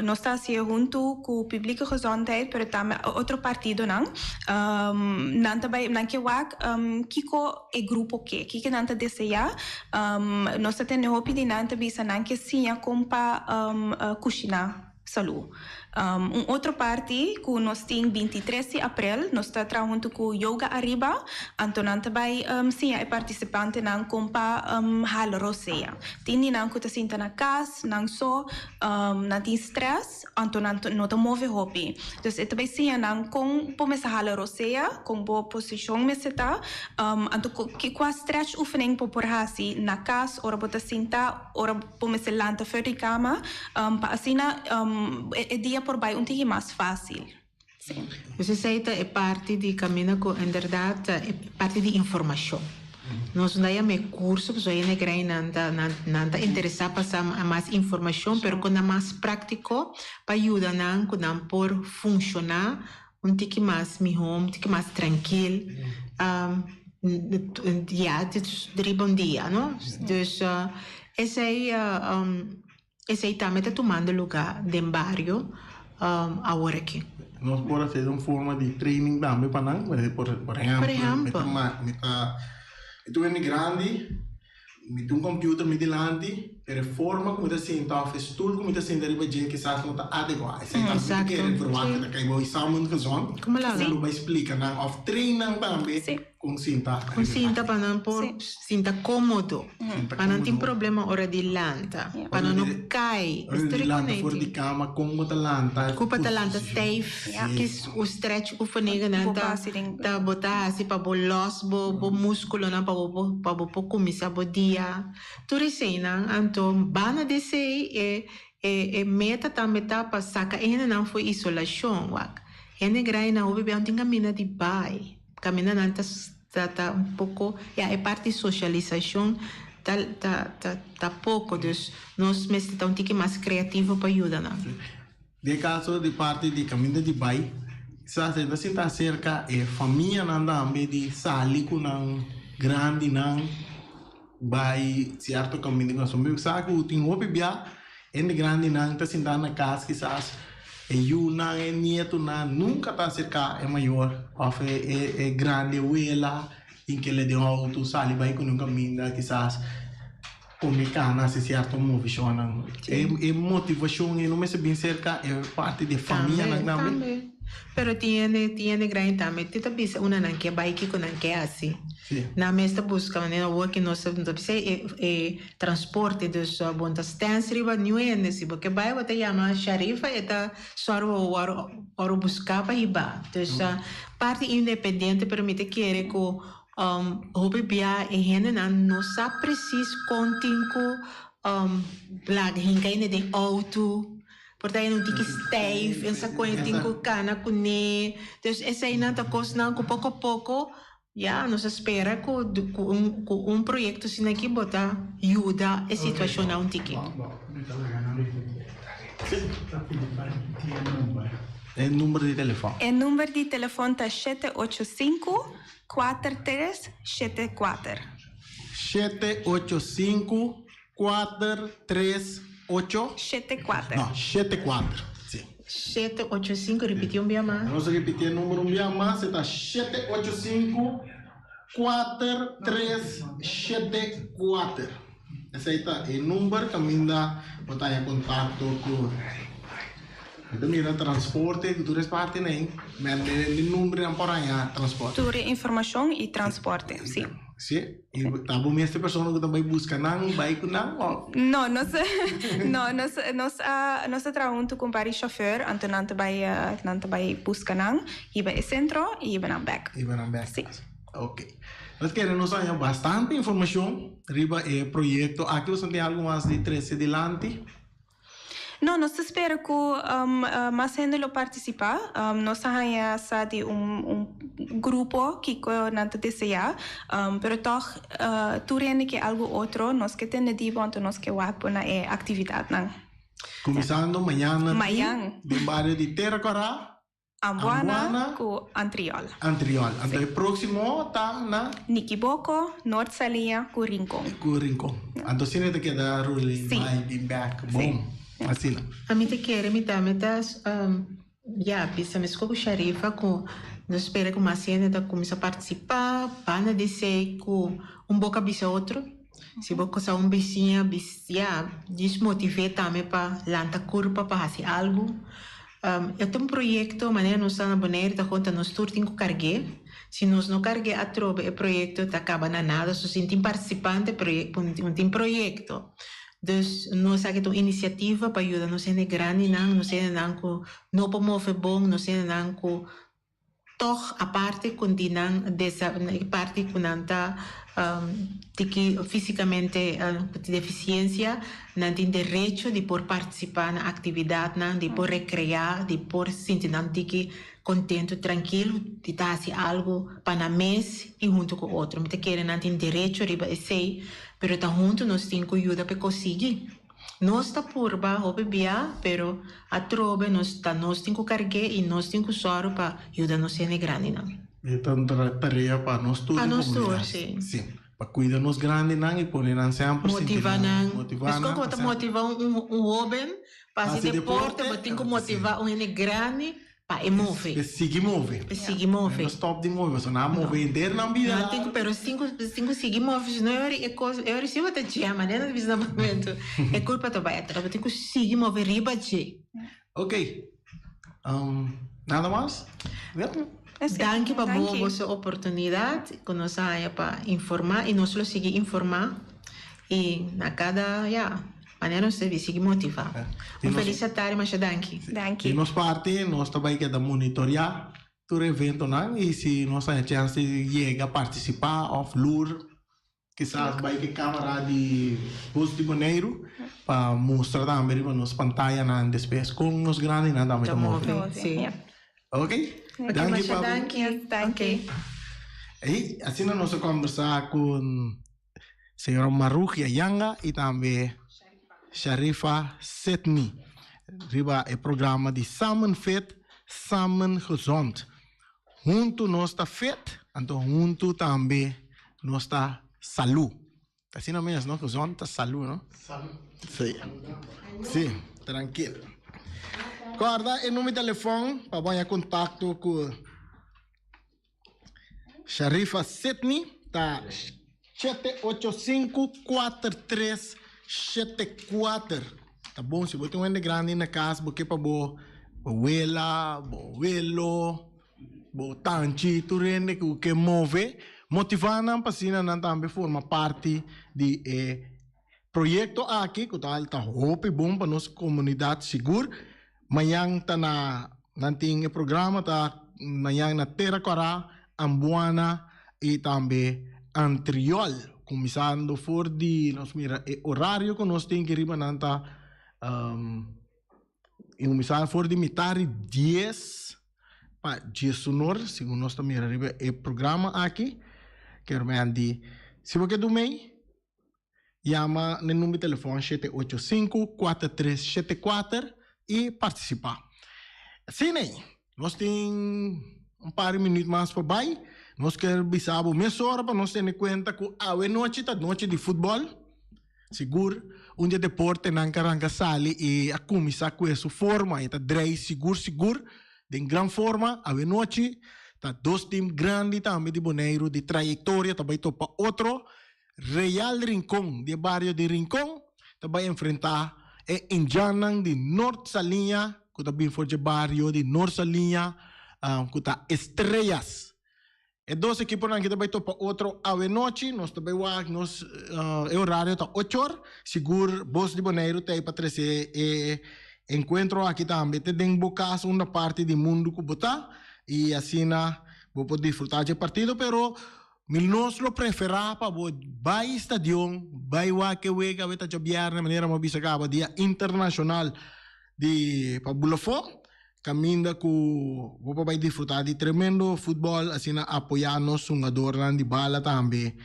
Speaker 4: Nos ta hasié huntu ku Publieke Gezondheid pero tambe otro partidonan. Nan ta bai nan ke wak kiko e grupo ke, kiko nan ta deseá. Nos ta tende hopi di nan ta bisa nan ke siña kon pa kushiná. Salú. Un otro parti ku nos tin bintitres di aprel, nos ta traha huntu ku Yoga Ariba, anto nan ta bai siña e partisipantenan kon pa hala rosea. Tin di nan ku ta sinta na kas, nan so, nan tin strès, anto nan no ta move hopi. Dus e ta bai siña nan kon bo mester hala rosea, kon bo posishon mester ta, anto kua stretch oefening bo por hasi na kas ora bo ta sinta. Ora bo mester lanta for di kama pa asina e dia por bai un tiki mas fásil. Sí.
Speaker 5: Dus esei ta e parti di kaminda ku inderdat ta e parti di informashon. Nos no ta yama e kurso pasobra hende grei nan ta nan ta interesá pa sa mas informashon pero ku nan mas práktiko pa yuda nan ku nan por funshoná un tiki mas mihó, un tiki mas trankil. Ya, riba un dia, no? Dus esei esei tambe ta tumando lugá den bario awor aki.
Speaker 2: Nos por hasi un forma di training tambe pa nan, por ehèmpel, mi ta mi ta un hende grandi. Mi tin un computer mi dilanti, pero e forma cu mi ta sinta of e stoel cu mi ta sinta riba dje kisas no ta adecua. Esey tambe mi ta kere verwachta ta cay bao examen gezond. Cu lo bay splica nan of train nan tambe con sinta riba
Speaker 5: Con sinta pa nan por sinta comodo. Pa nan tin problema ora di lanta. Pa nan no cay.
Speaker 2: Ora di lanta for di cama con bo ta lanta.
Speaker 5: Cu pa ta lanta stijf. Ki stretch oefeningen ta ta bo ta hasi pa bo los bo bo musculonan pa bo pa bo por cuminsa bo dia. Tur eseinan anto banda di esei e e e meta tambe ta pa saca e hendenan for isolacion wak. Hende grainan hopi bia no tin caminda di bai. Caminda nan ta ta ta un poco ya e parti socialisacion ta ta ta ta poco dus nos mester ta un tiki mas creativo pa yuda nan.
Speaker 2: Den kaso di parti di kaminda di bai, sa ta sinta aserka e famianan tambe di sali ku nan grandinan bai sierto kaminda ku nan. So mi sa ku tin hopi bia hende grandinan ta sinta na kas kisas e yunan, e nietonan nunka ta aserka e mayor òf e grandi wela tin kele den outo sali bai ku nan kaminda kisas. Come cana haci cierto movishonnan. E e motivacion ei no mester bin cerca e parti di e famianan
Speaker 5: tambe. Tambe. Pero tin hende tin hende grandi tambe ti ta bisa una nan ke bai kiko nan ke haci.
Speaker 2: Si.
Speaker 5: Nan mes ta busca manera awor ki nos ta bisa e e transporte dus bo no ta stens riba niun hende si bo ke bai bo ta yama Sharifa e ta sòru bo wòrdu wòrdu busca pa hiba. Dus parti independiente pero mi ta kere ku Hopi bia e hendenan no sa precies kon tin ku laga hinka hende den outo, por ta hende un tiki stijf en sa kon e tin ku kana kuné. Dus eseinan ta kosnan ku poko poko ya nos a spera ku ku un proyekto asina aki bo ta yuda e situashonnan un tiki.
Speaker 2: E number di telefòn.
Speaker 4: E number di telefòn ta 785 4374.
Speaker 2: 785 438.
Speaker 4: 74.
Speaker 2: No, 74, si.
Speaker 5: 785, ripití un bia mas.
Speaker 2: Nos ripití e numero un bia mas, e ta 785 4374. Esei ta e number kaminda bo ta haña kontakto ku Mi ta mira transporte ku tur es parti nei, men den numbernan por haña transporte.
Speaker 4: Tur e informashon i transporte, si.
Speaker 2: Si, i ta bo mes e persona ku ta bai buska nan, bai ku nan òf?
Speaker 4: No, nos no, nos nos a nos a traha huntu ku un par di shofèr, anto nan ta bai nan ta bai buska nan, hiba e sentro i hiba nan bèk.
Speaker 2: Hiba nan bèk.
Speaker 4: Si.
Speaker 2: Ok. Nos kere nos haña bastante informashon riba e proyekto aki. Boso tin algu mas di trese dilanti?
Speaker 4: No, nos ta spera ku mas hende lo partisipá. Nos a haña sa di un un grupo kiko nan ta deseá, pero tòg tur hende ke algu otro. Nos ke tende di bo, anto nos ke wak bo na e aktividatnan.
Speaker 2: Kuminsando mañana den bario di Tera Kòrá.
Speaker 4: Ambuana ku Antriol.
Speaker 2: Antriol. Anto e próksimo ta na?
Speaker 4: Nikiboko, Noord Saliña ku Rincon.
Speaker 2: Ku Rincon. Anto asina ta keda rolling bai bin bèk. Bon. Asina.
Speaker 5: Ami ta kere mi tambe ta ya bisa mesco ku Sharifa ku nos spera ku mas hende ta kuminsa partisipa banda di esei ku un boka bisa otro si bo kosa un bisiña bis ya djis motiv'é tambe pa lanta kurpa pa hasi algu. E ta un proyekto manera nos ta na Bonaire ta konta nos tur tin ku karg'é. Si nos no karg'é atrobe e proyekto ta kaba na nada. So si tin partisipante un tin proyekto. Dus nos aki ta un inisiativa pa yuda nos hende grandinan, nos hendenan ku no por move bon, nos hendenan ku Tog aparte cu di nan parti cu nan ta tiki fisicamente cu tin deficiencia, nan tin derecho di por participa na actividadnan, di por recrea, di por sinti nan tiki contento, trankil, di ta haci algo pa nan mes y hunto cu otro. Mi ta kere nan tin derecho riba esey, pero ta hunto nos tin cu yuda pa e cosigi. Nos ta purba hopi bia, pero atrobe nos ta nos tin ku karg'é i nos tin ku sòru pa yuda nos hende grandinan.
Speaker 2: E ta un tarea pa nos tur
Speaker 5: Pa
Speaker 2: di
Speaker 5: nos tur,
Speaker 2: komunidat.
Speaker 5: sí.
Speaker 2: Sí, pa kuida nos grandinan i pone nan semper sinti
Speaker 5: Motivá
Speaker 2: nan,
Speaker 5: nan.
Speaker 2: motivá
Speaker 5: Meskos
Speaker 2: nan
Speaker 5: ku bo
Speaker 2: pa
Speaker 5: ta
Speaker 2: semper
Speaker 5: motivá un un hóben pa hasi
Speaker 2: hasi
Speaker 5: deporte,
Speaker 2: deporte,
Speaker 5: bo tin ku
Speaker 2: sí.
Speaker 5: motivá un hende grandi Pa e move.
Speaker 2: E sigui move.
Speaker 5: E sigui move.
Speaker 2: E no stop di move, pasobra nan a move henter nan bida.
Speaker 5: Nan tin ku, pero sin ku, sin ku sigui move, si no e ora e kos, e ora si bo ta jama, ne nan ta bisa na momento, e kulpa ta bai atras, bo tin ku sigui move riba dje.
Speaker 2: Ok, nada mas?
Speaker 5: Danki pa bo boso oportunidat ku nos a haña pa informa i nos lo sigui informa i na kada, ya. Manera nos debe sigui motivá. Un felis atardi, masha danki.
Speaker 4: Danki.
Speaker 2: Di nos parti nos ta bai keda monitoreá tur eventonan i si nos haña chèns di yega partisipá òf lur kisas bai ku kamera di Bos di Boneiru pa mustra tambe riba nos pantayanan despues kon nos grandinan tambe ta move. Ok, danki
Speaker 5: masha
Speaker 2: pa.
Speaker 5: danki.
Speaker 4: Danki.
Speaker 2: I asina nos a kòmbersá ku. Señora Marugia Yanga y tambe Sharifa Setny riba e programa di Samen Fit, Samen Gezond. Huntu nos ta fit, anto huntu tambe nos ta salú. Asina mes, no? Gezond ta salú, no?
Speaker 3: Salú.
Speaker 2: Sí. Sí, trankil. Corda e numero di telefon pa bo haña contacto cu Sharifa Sidney ta shete ocho sinku kuater tres shete kuater. Ta bon si bo tin un hende grandi na kas bo ke pa bo wela, bo welo, bo tanchi, tur hende ku ke move, motivá nan pa asina nan tambe forma parti di e proyekto aki ku ta ta hopi bon pa nos komunidat sigur. Mañan ta na nan tin e programa ta mañan na Tera Kòrá, Ambuana i tambe Antriol. Kuminsando for di nos mira e orario ku nos tin ki riba nan ta i kuminsá for di mitar di dies pa diesunor segun nos ta mira riba e programa aki. Kier men di si bo ke dumei. Yama n'e number di telefòn shete ocho sinku, kuater tres shete kuater i partisipá. Asina, nos tin un par di minüt mas pa bai. Nos kier bisa bo mesora pa nos tene kuenta ku awe nochi ta nochi di futbòl. Sigur un di e deportenan ku a ranka sali i a kuminsá ku e su forma i ta drei sigur sigur den gran forma. Awe nochi ta dos tim grandi tambe di Boneiru di trayektoria ta bai topa otro. Real Rincon di e bario di Rincon ta bai enfrentá e indjannan di Nort Saliña ku ta bin for dje bario di Nort Saliña ku ta Estrellas. E dos ekiponan aki ta bai topa otro awenochi. Nos ta bai wak nos e orario ta ochor. Sigur Bos di Boneiru ta ei pa trese e enkuentro aki tambe te den bo kas unda parti di mundu ku bo ta i asina. Bo por disfrutá dje partido, pero mi nos lo preferá pa bo bai stadion, bai wak e wega awe ta djabièrnè, manera mi a bisa kaba, dia internashonal di pa Bulafó, kaminda ku bo por bai disfrutá di tremendo futbòl, asina apoyá nos hungadornan di bala tambe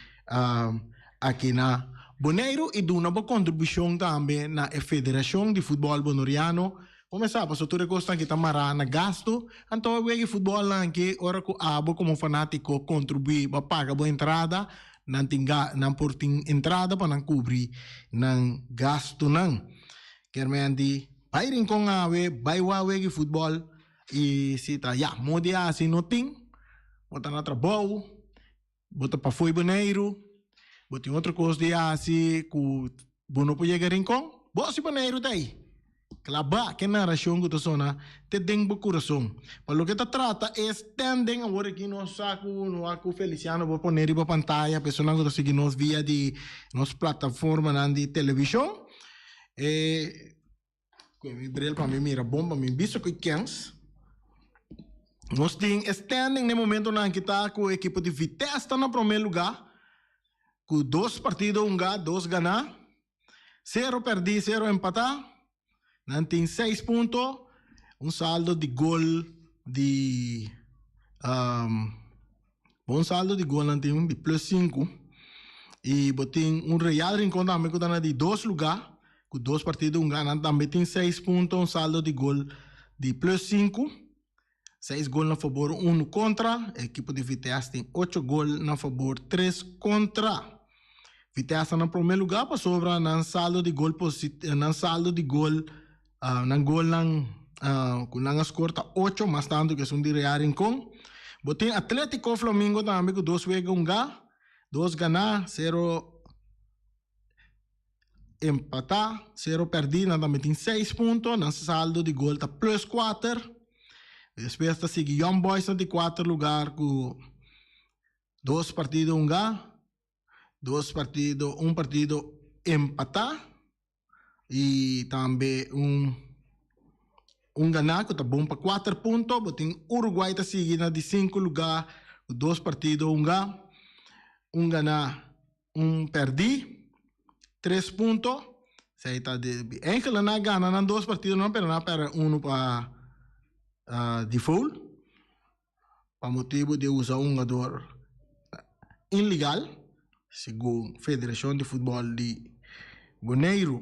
Speaker 2: aki na Boneiru i duna bo kontribushon tambe na e Federashon di Futbòl Bonoriano. Bo mester sa pasobra tur e kosnan aki ta mará na gastu, anto e wega di futbòlnan aki ora ku abo komo fanátiko kontribuí bo a paga bo entrada, nan tin nan por tin entrada pa nan kubri nan gastunan. Kermen di bai Rincon awe, bai wak wega di futbòl i si ta ya moda di hasi no tin, bo ta na trabou, bo ta pafó di Boneiru, bo tin otro kos di hasi ku bo no por yega Rincon, bo si Boneiru ta ei. Klabá ke narashon ku ta sona te den bo kurason. Pa loke ta trata e standing awor aki nos sa ku no a ku Feliciano por pone riba pantaya pa esunnan ku ta sigui nos via di nos plataformanan di televishon. E ku mi bril pa mi mira bon pa mi bisa ku e kens. Nos tin e standing na e momentonan aki ta ku ekipo di Vitesse ta na prome luga ku dos partido hunga, dos gana, sero perdi, sero empata. Nan tin seis punto, un saldo di gol di bon saldo di gol nan tin di plus sinku. I bo tin un Real Rincon tambe ku ta na di dos lugá ku dos partido hunga nan tambe tin seis punto, un saldo di gol di plus sinku. Seis gol na fabor, unu kontra. E ekipo di Vitesse tin ocho gol na fabor, tres kontra. Vitesse ta na promé lugá pasobra nan saldo di gol nan saldo di gol nan golnan ku nan a skor ta ocho mas tantu ku esun di Real Rincon. Bo tin Atletico Flamingo tambe ku dos wega hungá, dos ganá, sero empatá, sero pèrdí. Nan tambe tin seis punto, nan saldo di gol ta plus kuater. Despues ta sigui Young Boys na di kuater lugar ku dos partido hungá. Dos partido, un partido empatá y tambe un un ganá ku ta bon pa kuater punto. Bo tin Uruguay ta sigui na di sinku lugá ku dos partido hungá, un ganá, un pèrdí, tres punto. Esei ta di Engeland nan a gana nan dos partidonan pero nan a pèrdè unu pa default. Pa motibu di usa un hungador ilegal, segun Federashon di Futbòl di Boneiru.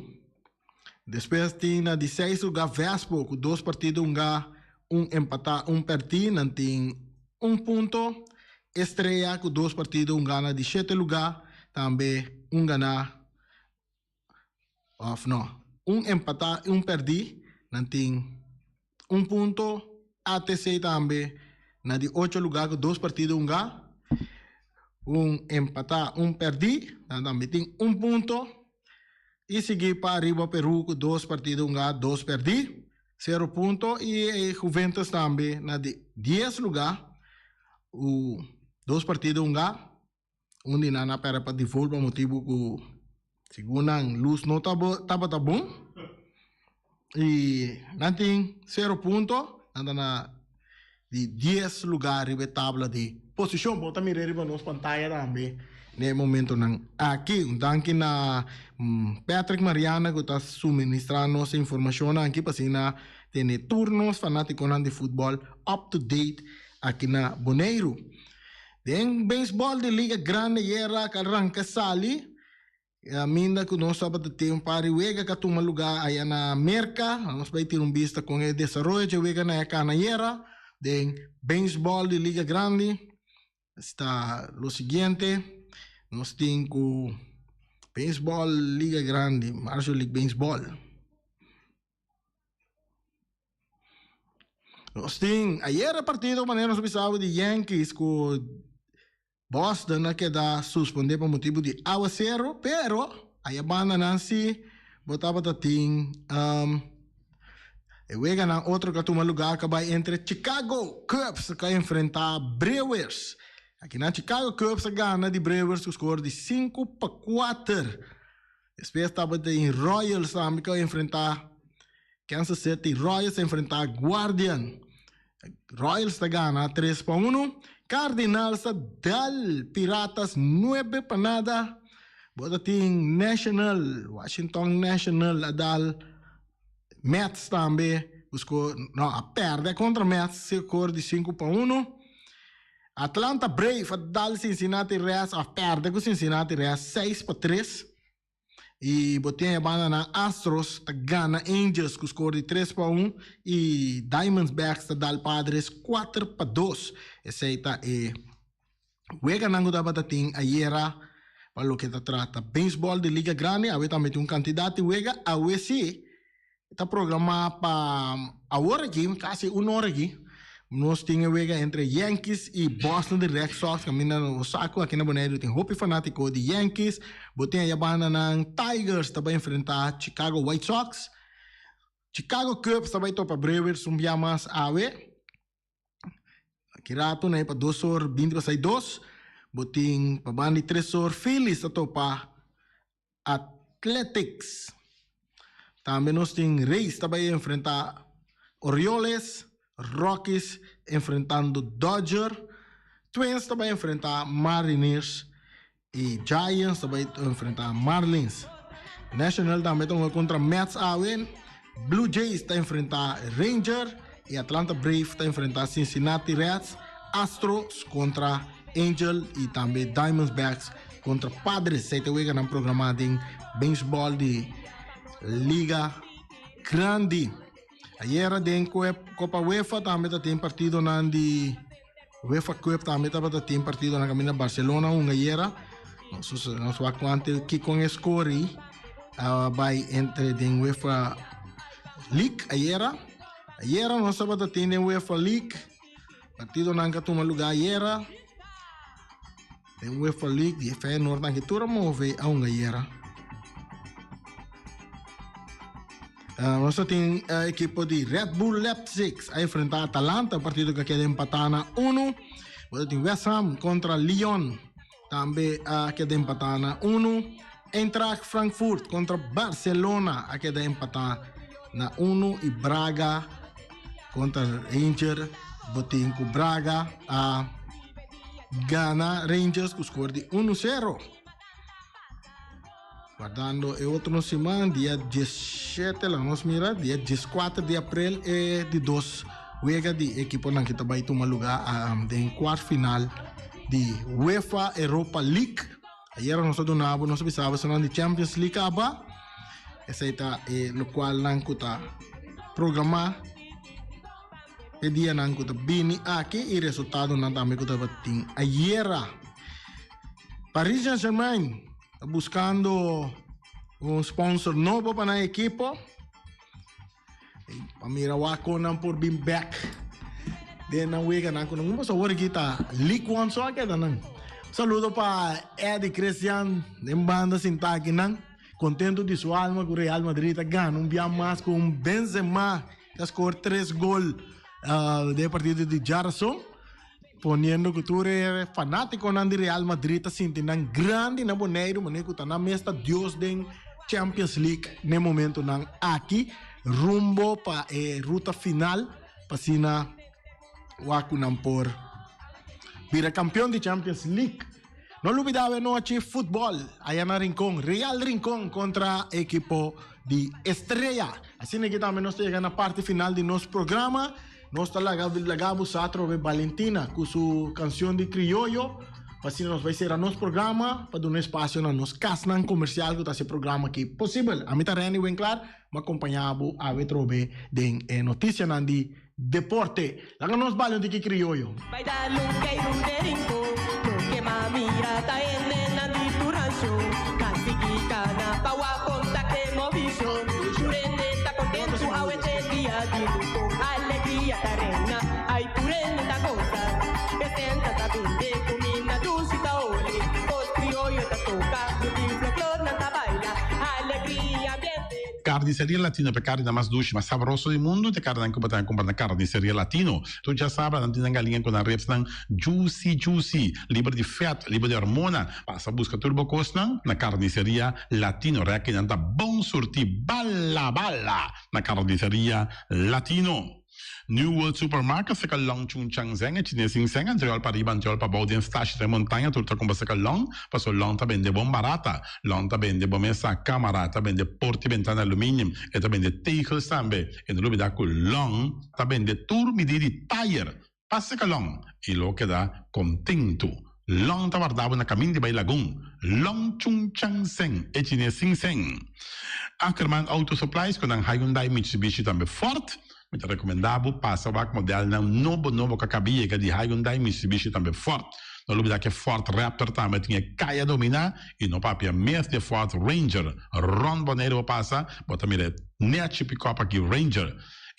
Speaker 2: Despues tin na di seis lugá Vespo ku dos partido hungá, un empatá, un pèrdí. Nan tin un punto. Estrella ku dos partido hungá na di shete lugá, tambe un ganá òf no, un empatá i un pèrdí. Nan tin un punto. ATC tambe na di ocho lugá ku dos partido hungá, un empatá, un pèrdí. Nan tambe tin un punto. I sigui pa ariba Peru ku dos partido hungá, dos pèrdí, sero punto. I Juventus tambe na di dies lugá ku dos partido hungá. Un di nan a pèrdè pa default pa motibu ku segun nan lus no tabata bon i nan tin sero punto, nan ta na di dies lugá riba e tabla di posishon. Bo ta mira riba nos pantaya tambe na e momentonan aki. Un danki na Patrick Mariana ku ta suministrá nos e informashonnan aki pa asina tene tur nos fanátikonan di futbòl up to date aki na Boneiru. Den beisbòl di Liga Grande ayera a ranka sali kaminda ku nos tabata tin un par di wega ku a tuma lugá aya na Merka. Nos bai tira un bista kon e desaroyo dje weganan a kana ayera den beisbòl di Liga Grande. Esta lo siguiente, nos tin ku beisbòl Liga Grande, Major League Baseball. Nos tin ayer e partido manera nos a bisa awe di Yankees ku Boston a keda suspende pa motibu di awasero, pero aya bandanan si bo tabata tin e weganan otro ku a tuma lugar ku a bai entre Chicago Cubs ku a enfrenta Brewers. Akinan Chicago Cubs a gana di Brewers ku skor di 5-4. Despues tabata tin Royals tambe ku a enfrenta Kansas City Royals a enfrenta Guardian. Royals ta gana 3-1. Cardinals a dal Piratas 9 pa nada. Bo ta tin National, Washington National a dal Mets tambe, busco, no, a perde contra Mets, score di 5 pa 1. Atlanta Brave a dal Cincinnati Reds, a perde cu Cincinnati Reds 6 pa 3. Y bo tin e banda nan Astros ta gana Angels cu score di 3 pa 1 y Diamondbacks ta dal Padres 4 pa 2. Esey ta e weganan cu tabata tin ayera pa loke ta trata baseball di Liga Grandi. Awe tambe tin un cantidad di wega. Awe si ta programa pa awor aki, casi un ora aki, nos tin e wega entre Yankees y Boston di Red Sox. Caminda nos sa cu aki na Boneiru tin hopi fanatico di Yankees. Bo tin aya banda nan Tigers ta bay enfrenta Chicago White Sox. Chicago Cubs ta bay topa Brewers un bia mas awe. Aki rato na e pa dos or binti pasai dos. Bo tin pa banda di tres or Phillies ta topa Athletics. Tambe nos tin Rays ta bay enfrenta Orioles, Rockies enfrentando Dodger, Twins ta bay enfrenta Mariners y Giants ta bay enfrenta Marlins. National tambe ta hunga contra Mets awe, Blue Jays ta enfrenta Ranger y Atlanta Brave ta enfrenta Cincinnati Reds, Astros contra Angel y tambe Diamondbacks contra Padres. Esei ta weganan programa den baseball di Liga Grandi. Ayera den Copa UEFA tambe ta tin partidonan di UEFA Cup tambe tabata tin partidonan caminda Barcelona hunga ayera. Nos nos wak cuante kiko e score uh, bai entre den UEFA League ayera. Ayera nos tabata tin den UEFA League. Partidonan ka tuma lugar ayera. Den UEFA League di Feyenoord nan ki tur a move a hunga ayera. Uh, nos tin uh, equipo di Red Bull Leipzig a enfrenta Atalanta, partido que queda empatá na 1. Nos tin West Ham contra Lyon, tambe a uh, queda empatá na 1. Eintracht Frankfurt contra Barcelona a queda empatá na 1 y Braga contra Ranger, botin ku Braga a gana Rangers ku score di 1-0. Guardando e otro siman, dia 17, la nos mira, dia 14 di april e di dos wega di ekiponan ki ta bai tuma lugar um, den kwart final di UEFA Europa League. Ayera nos a duna bo, nos a bisa bo esnan di Champions League aba. Esei ta e lokual nan ku ta programá e dianan ku ta bini aki i resultadonan tambe ku tabatin ayera. Paris Saint-Germain ta buskando un sponsor nobo pa nan ekipo. Pa mira wak kon nan por bin bek den nan weganan ku nan. Pasobra awor aki ta League One so a keda nan. Saludo pa Eddie Christian den banda sintá aki nan. Kontento di su alma ku Real Madrid a gana un bia mas ku un Benzema ku a skor tres gol den e partido di djarason. Poniendo ku tur e fanátikonan di Real Madrid ta sinti nan grandi na Boneiru manera ku ta nan mes ta Dios den Champions League n'e momentonan aki rumbo pa e ruta final pa asina wak ku nan por bira kampeon di Champions League. No lubida awe nochi futbol aya na Rincon, Real Rincon kontra ekipo di Estrella. Asina ki tambe nos ta yega na parti final di nos programa. Nos ta laga laga bo sa atrobe Valentina ku su kansion di krioyo pa asina nos bai sera nos programa pa duna espasio na nos kasnan komersial ku ta hasi e programa aki posibel. Ami ta Renny Winklaar, mi a kompañá bo awe atrobe den e notisianan di deporte. Laga nos bali un tiki krioyo.
Speaker 7: Bai dal un keiru den Rincon, loke m'a mira ta hendenan di tur nacion. Ta sigui cana pa wak con ta e movicion. Tur hende ta contento awe t'e dia di Rincon. Alegria ta reina, ay tur hende ta goza. E senta ta bende cuminda dushi ta ole. Os crioyo ta toca, mutin folklor nan ta baila. Alegria ambiente.
Speaker 8: Carniceria Latino ta e carninan mas dushi, mas sabroso di mundu. Ta e carninan cu bo ta cumpra na Carniceria Latino. Tur djasabra nan tin nan galiña cu nan ribsnan juicy juicy, liber di vet, liber di hormona. Pasa busca tur bo cosnan na Carniceria Latino. Rek nan ta bon surti bala bala na Carniceria Latino. New World Supermarket seka Long Chun Chang Zeng e chines sin seng antriol pa riba antriol pa bou den stashi den montaña tur ta kumpra seka Long paso Long ta bende bon barata Long ta bende bo mesa kamara ta bende porta y bentana aluminium e ta bende tegels tambe e no lubida ku Long ta bende tur midi di tayer pa seka Long y lo keda kontentu Long ta warda bo na kamin di bai Lagun Long Chun Chang Seng e chines sin seng Ackerman Auto Supplies ku nan Hyundai Mitsubishi tambe Ford Mi ta rekomendá bo pasa wak modelnan nobo nobo ku a kabi yega di Hyundai, Mitsubishi tambe Ford. No lubidá ku e Ford Raptor tambe tin e kaya dominá i no papia mes di e Ford Ranger. Rònt Boneiru bo pasa, bo ta mira e nèchi pikòp aki Ranger.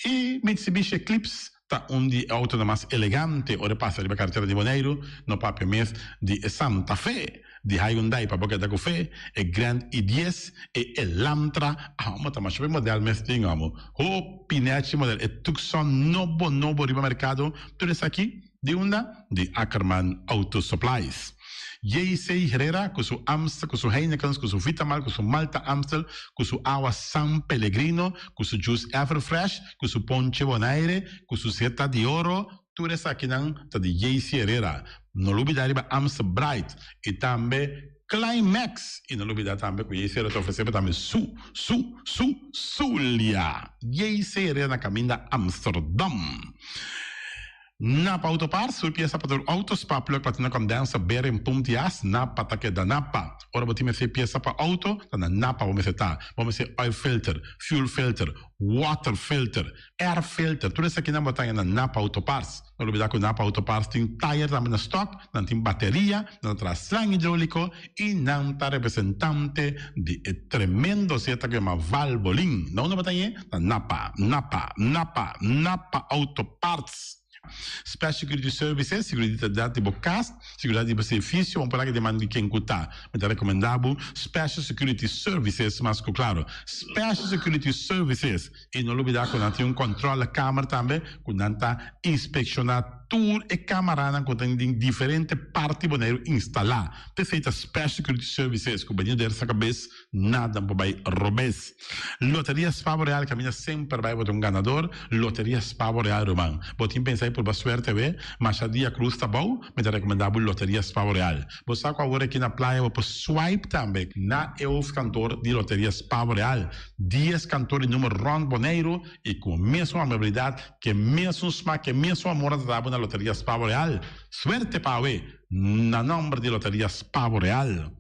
Speaker 8: I Mitsubishi Eclipse ta un di e outonan mas elegante ora e pasa riba karetera di Boneiru, no papia mes di e Santa Fe. Di Hyundai pa bo keda ku fe, e Grand i dies, e Elantra, amo ta masha be model mes tin amo. Hopi nechi model, e Tucson nobo nobo riba merkado, tur esaki di unda? Di Ackerman Auto Supplies. JC Herrera ku su Amstel, ku su Heinekens, ku su Vitamal, ku su Malta Amstel, ku su awa San Pellegrino, ku su juice Everfresh, ku su ponche Bonaire, ku su Zeta di Oro, Tur esakinan ta di JC Herrera. No lubida riba Amstel Bright y tambe Climax. Y no lubida tambe cu JC Herrera ta ofrece bo tambe su, su, su, Zulia. JC Herrera na caminda Amsterdam. Napa Auto Parts, tur pieza pa tur auto, spark plug, platina condenser, bearing, pump di as, Napa ta keda Napa. Ora bo tin mester pieza pa auto, ta na Napa bo mester ta. Bo mester oil filter, fuel filter, water filter, Air filter, tur esakinan bo ta haña na Napa Auto Parts. No lubida ku Napa Auto Parts tin tayer tambe na stock, nan tin bateria, nan ta traha slang hidroliko i nan ta representante di e tremendo zeta ku yama Valvoline. Na unda bo ta hañ'é? Na Napa, Napa, Napa, Napa Auto Parts. Special Security Services, seguridat di bo kas, seguridat di bo servicio, bo por laga deman di ken ku ta. Mi ta rekomendá bo Special Security Services mas ku klaro. Special Security Services. I no lubidá ku nan tin un kòntròlekamer tambe ku nan ta inspekshoná tur e kamaranan ku tin den diferente parti Boneiru instalá. P'esei ta Special Security Services ku benido der sa kabes nada por bai robes. Loteria Spa Boreal kaminda semper bai bo ta un ganador. Loteria Spa Boreal ruman. Bo tin pensa di purba suerte awe? Masha dia krus ta bou, mi ta rekomendá bo Loteria Spa Boreal. Bo sa ku awor aki na playa bo por swipe tambe na e hoofdkantoor di Loteria Spa Boreal. Dies kantor di number rònt Boneiru i ku mesun amabilidat, ku e mesun smak, ku e mesun amor a trata bo na Loteria Spa Boreal. Suerte pa awe! Na nòmber di Loteria Spa Boreal.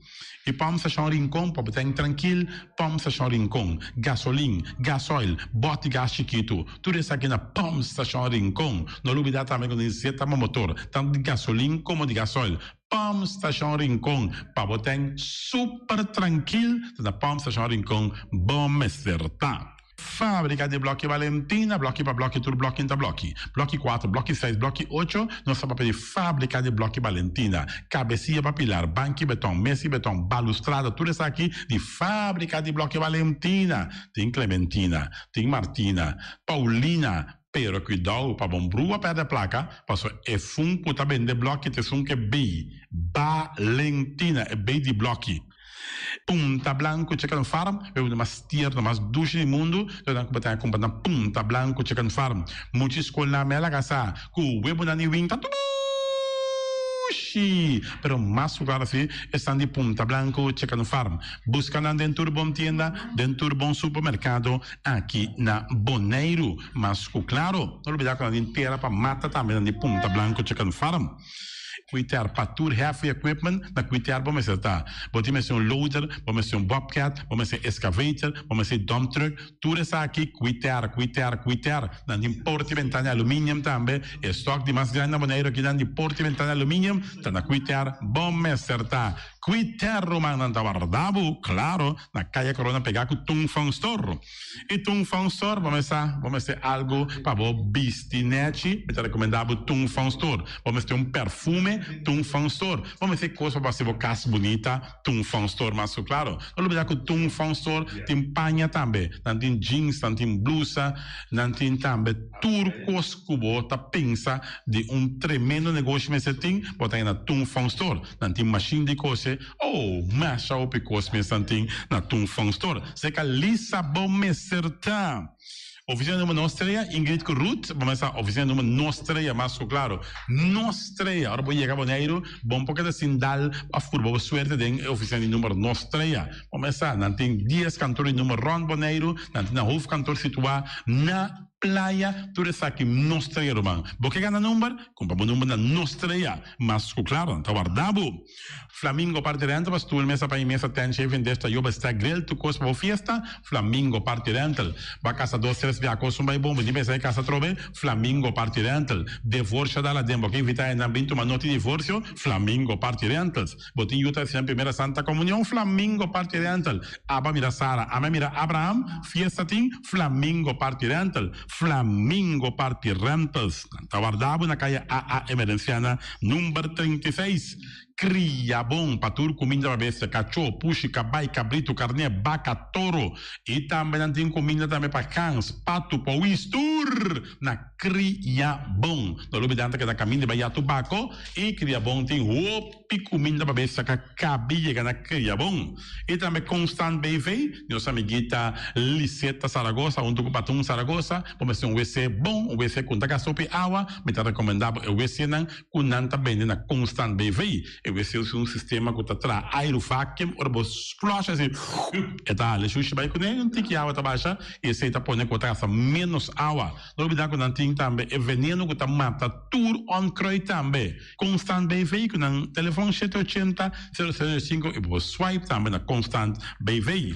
Speaker 8: I Pòmp Stashon Rincon pa bo ta trankil, Pòmp Stashon Rincon, gasolin, gasoil, bòt di gas chikitu, tur esaki na Pòmp Stashon Rincon. No lubidá tambe ku nos zeta pa motor, tantu di gasolin komo di gasoil. Pump Station Rincon pa bo ten super trankil ta na Pump Station Rincon bo mester ta. Fabrica di bloki Valentina, bloki pa bloki tur bloki ta bloki. Bloki cuatro, bloki seis, bloki ocho, nos ta papia di Fabrica di bloki Valentina. Cabecilla pa pilar, banki beton, mesi beton, balustrada, tur esaki di Fabrica di bloki Valentina. Tin Clementina, tin Martina, Paulina, Pero cuidao pa bon brua perde placa, paso e fun cu ta bende bloki ta esun ke bay, Balentina, e bay di bloki. Punta Blanco Chicken Farm, e un di mas tierno, mas dushi di mundu, ta nan cu bo ta cumpra na Punta Blanco Chicken Farm. Muchi scol na mela casa cu webonan di win ta dushi, pero mas cu claro si esnan di Punta Blanco Chicken Farm. Busca nan den tur bon tienda, den tur bon supermercado. Aki na Boneiru. Mas ku klaro, no lubidá ku nan tin tera pa mata tambe nan di Punta Blanco Chicken Farm. Kuiter pa tur heavy equipment, na kuiter bo mester ta. Bo tin mester un loader, bo mester un bobcat, bo mester excavator, bo mester dump truck, tur esaki kuiter, kuiter, kuiter. Nan tin porta i bentana di aluminium tambe. E stock di mas grandi na Boneiru aki nan di porta i bentana di aluminium ta na kuiter bo mester ta. Kuiter rumannan ta warda bo, klaro. Na Kaya Corona pegá ku Tung Fong Store. I Tung Fong Store bo mester bo mester algu pa bo bisti nèchi, mi ta rekomendá bo Tung Fong Store. Bo mester un perfume, Tung Fong Store. Bo mester kos pa bo hasi bo kas bunita, Tung Fong Store mas ku klaro. No lubidá ku Tung Fong Store tin paña tambe. Nan tin jeans, nan tin blusa, nan tin tambe tur kos ku bo ta pensa di un tremendo negoshi mester tin, bo ta haña na Tung Fong Store. Nan tin mashin di kose. Oh, masha hopi kos mes nan tin na Tung Fong Store. Seka Lisa bo mester ta. Oficina number nos trea, Ingrid ku Ruth, bo mester sa oficina number nos trea mas ku klaro. Nos trea, ora bo yega Boneiru, bo no por keda sin dal òf purba bo suerte den e oficina di number nos trea. Bo mester sa, nan tin dies kantor di number rònt Boneiru, nan tin nan hoofdkantoor situá na Playa, tur esaki nos trea ruman. Bo ke gana number? Kumpra bo number na nos trea, mas ku klaro nan ta warda bo. Flamingo Party Rental pa stoel, mesa pa mesa, tent, shaving dish, tayoba, stack, grill, tur kos pa bo fiesta, Flamingo Party Rental. Bo a kasa dos, tres bia kos un bai bon, bo tin pensa di kasa atrobe, Flamingo Party Rental. Devorsio dal aden, bo ke invita hendenan bin tuma noti divorsio, Flamingo Party Rentals. Bo tin yu ta hasi nan primera Santa Comunion, Flamingo Party Rental. Aba mira Sara, ame mira Abraham, fiesta tin, Flamingo Party Rental. Flamingo Party Rentals. Nan ta warda bo na kaya AA Emerenciana number 36. Kria bon pa tur kuminda pa bestia, kachó, pushi, kabai, kabritu, karné, baka, toro. I tambe nan tin kuminda tambe pa gans, patu, powis, tur na Kria Bon. No lubida nan ta keda kaminda bai Yatu Bako i Kria Bon tin hopi. Pi kuminda pa bestia ka kabi yega na Kriabon. I tambe Constant BV, nos amiguita Liseta Zaragoza huntu ku Patun Zaragoza, bo mester un wc bon, un wc ku no ta gasta hopi awa, mi ta rekomendá bo e wcnan ku nan ta bende na Constant BV. E wc usa un sistema ku ta traha airu vacuum, ora bo flush asi e ta hala e shushi bai kuné, un tiki awa ta basha i esei ta pone ku bo ta gasta ménos awa. No olbidá ku nan tin tambe e veneno ku ta mata tur onkruid tambe. Constant BV ku nan telefon shete ochenta, sero sero sinku i bo por swipe tambe na Constant BV.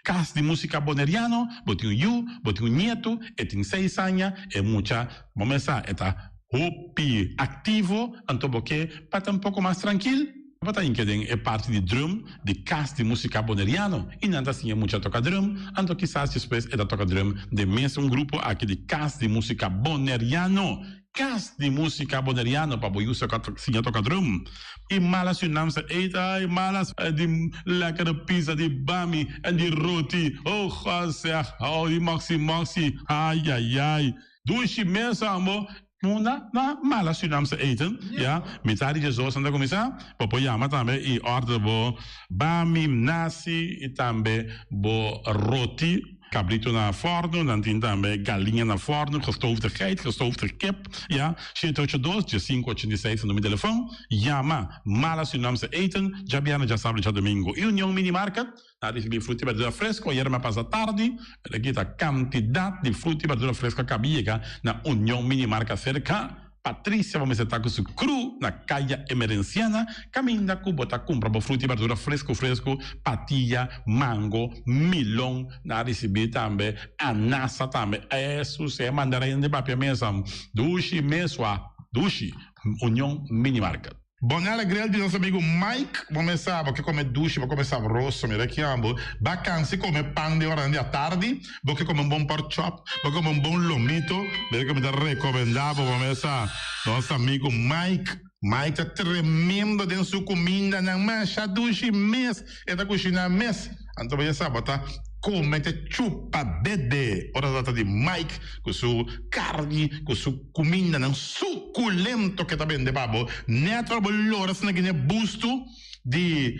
Speaker 8: Kas di Musika Boneriano, bo tin un yu, bo tin un nietu, e tin seis aña, e mucha, bo mes sa, e ta hopi aktivo, anto bo ke pa ta un poko mas trankil, bo ta hinka den e parti di drum di Kas di Musika Boneriano i nan ta siña mucha toka drum, anto kisas despues e ta toka drum den mes un grupo aki di Kas di Musika Boneriano. Kas di músika boneriano pa bo yu siña toka drum. I mala Surinaamse eten, ai malas di lekkere pizza, di bami en di roti. Oh God zeg, oh di moxi moxi, ai ai ai. Dushi mes ambo. Munda na mala Surinaamse eten, ya. Mitad di djesdos nan ta kuminsá. Bo por yama tambe i order bo bami, nasi i tambe bo roti. Cabrito na forno, nan tin tambe galiña na forno, gestoofde geit, gestoofde kip, ya, shete ocho dos, dje sinku ochenta i seis ta numero di telefon, yama Mala Surinaamse Eten, djabièrnè, djasabra, djadomingo. I Union Mini Market, nan risibi fruta i berdura fresco, ayera mi a pasa tardi, pero aki ta kantidat di fruta i berdura fresco a kabi yega na Union Mini Market serka. Patricia bo mester ta ku su kru na Kaya Emerenciana kaminda ku bo ta kumpra bo fruta i berdura fresku fresku, patia, mango, milon, nan a risibí tambe anasa tambe, esus e mandarin di papia mesa dushi mesua dushi, Union Mini Market.
Speaker 9: Bonella Grill di nos amigo Mike, bo mes sa bo ke come dushi, bo come sabroso, mira ki ambo, ba cansi come pan den oranan di atardi, bo ke come un bon pork chop, bo ke come un bon lomito, mira ke mi ta recomenda bo, bo mes sa, nos amigo Mike, Mike ta tremendo den su cumindanan, masha dushi mes, e ta cushina mes, anto bo ya sa bo ta come te chupa dede, ora ta trata di Mike cu su carni, cu su. Kumindanan sukulento ke ta bende pa bo. Nèt ora bo lora asina gine bustu di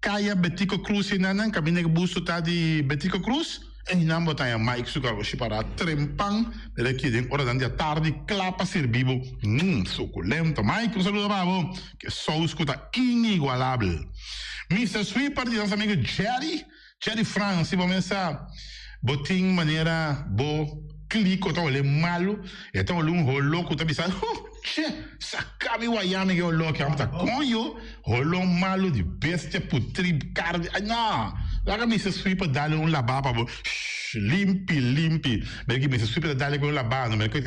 Speaker 9: Kaya Betico Cruz einan kaminda ke bustu ta di Betico Cruz einan bo ta haña Mike su garoshi pará trempan mira aki den oranan di atardi kla pa sirbi bo. Mmm sukulento Mike un saludo pa bo ke sous ku ta inigualabel. Mister Sweeper di nos amigo Jerry. Jerry Frans, si bo mesa bo tin manera bo kliko ta ole malu, e ta ole un holo ku ta bisa, huh, che, saka mi waya mi ke holo aki, amo ta koño, holo malu di bestia putri karni, ay no, laga Mister Sweeper dale un laba pa bo, shh, limpi, limpi, mira ki Mister Sweeper ta dale ku un laba, no mira ku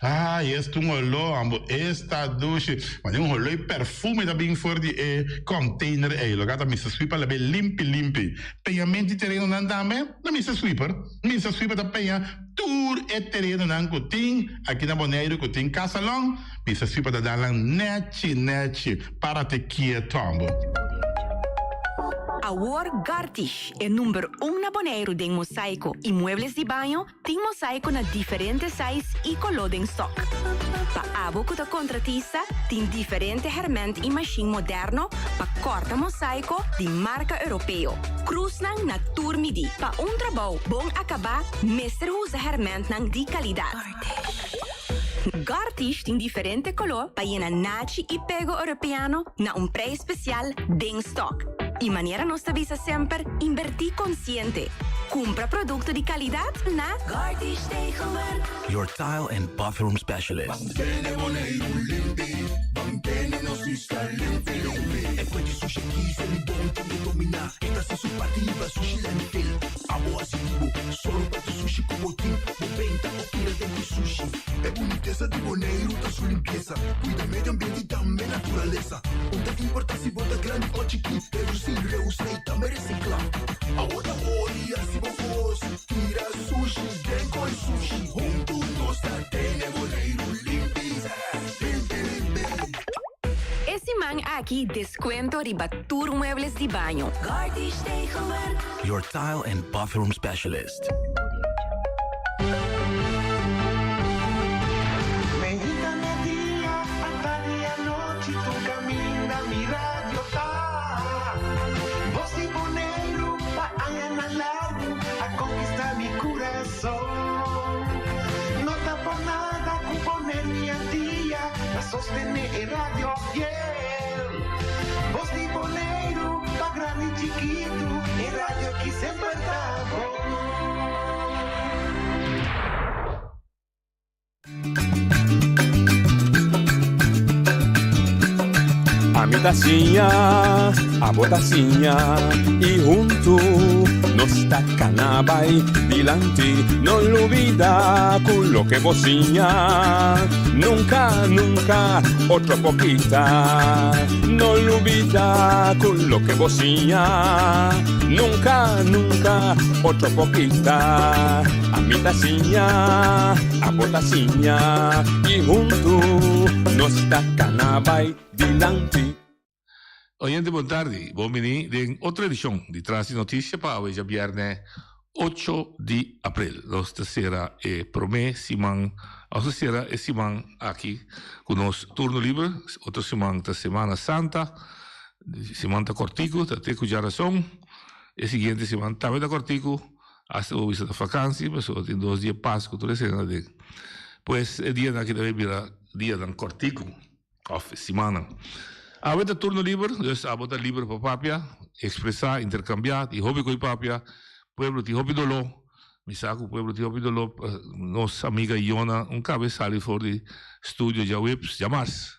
Speaker 9: ay esta un holo, amo esta dushi, mane un holo i perfume ta bin for di e container ei, loke ta Mister Sweeper labe limpi limpi. Peñamento di terenonan tambe na Mister Sweeper. Mister Sweeper ta peña tur e terenonan ku tin aki na Boneiru ku tin kasalon, Mister Sweeper ta dal nan nechi nechi, para te kieto ambo.
Speaker 10: Awor Gartish, e number un na Boneiru den mosaiko i muebles di baño, tin mosaiko na diferente size i koló den stock. Pa abo ku ta kontratista, tin diferente hèrmènt i mashin moderno pa kòrta mosaiko di marka europeo. Krusnan na tur midí. Pa un trabou bon akabá mester usa hèrmèntnan di kalidat. Gartish tin diferente koló pa yena nachi i pego europeano na un prijs spesial den stock. I manera nos ta bisa semper, inbertí konsiente. Kumpra produkto di kalidat na Gartish Tegelwerk.
Speaker 11: Your tile and bathroom specialist.
Speaker 1: Abo hasi di bo solo pa tu sushi ku bo tin Bo benta o tira den ku sushi E bunitesa di Boneiru ta su limpiesa Kuida medio ambiente i tambe naturalesa Un ta importa si bo ta grandi o chikí Redusi, reusa i tambe resiklá Awo ta hori hasi bo kos Tira sushi den koi sushi Huntu nos ta tene Boneiru limpi Limpi limpi.
Speaker 10: E siman aki descuento riba tur muebles di baño. Gartish Tegelwerk.
Speaker 11: Your tile and bathroom specialist.
Speaker 1: Meinta media, atardi anochi, tur caminda mi radio ta. Voz di Boneiru pa añanan largu a conquista mi curason. No ta por nada cu Boneiru y Antia ta sostene e radio fiel. Voz di Boneiru pa grandi y chikitu, e radio ki semper ta bon.
Speaker 12: Ami ta siña, abo ta siña y huntu nos ta cana bay dilanti. No lubida cu loke bo siña nunca, nunca otro por kita. No lubida cu loke bo siña nunca, nunca otro por kita. Ami ta siña, abo ta siña y huntu nos ta cana bay dilanti.
Speaker 13: Oyente bon tardi, bon bini den otro edicion di Tras di Noticia pa awe djabierne ocho di april. Nos ta cera e prome siman, nos ta cera e siman aki cu nos turno liber, otro siman ta Semana Santa, siman ta cortico, ta te cu djarason, e siguiente siman tambe ta cortico, Hasta bo bisa ta vakansi, pasobra tin dos dia Pasku tur esei nan den. Pues e dianan aki ta bay bira dianan kòrtiku òf simannan. Awe ta turno liber, dus abo ta liber pa papia, ekspresá, interkambiá, tin hopi ko'i papia, pueblo tin hopi doló, mi sa ku pueblo tin hopi doló, nos amiga Yona un kabe sali for di studio djaweps, djamars.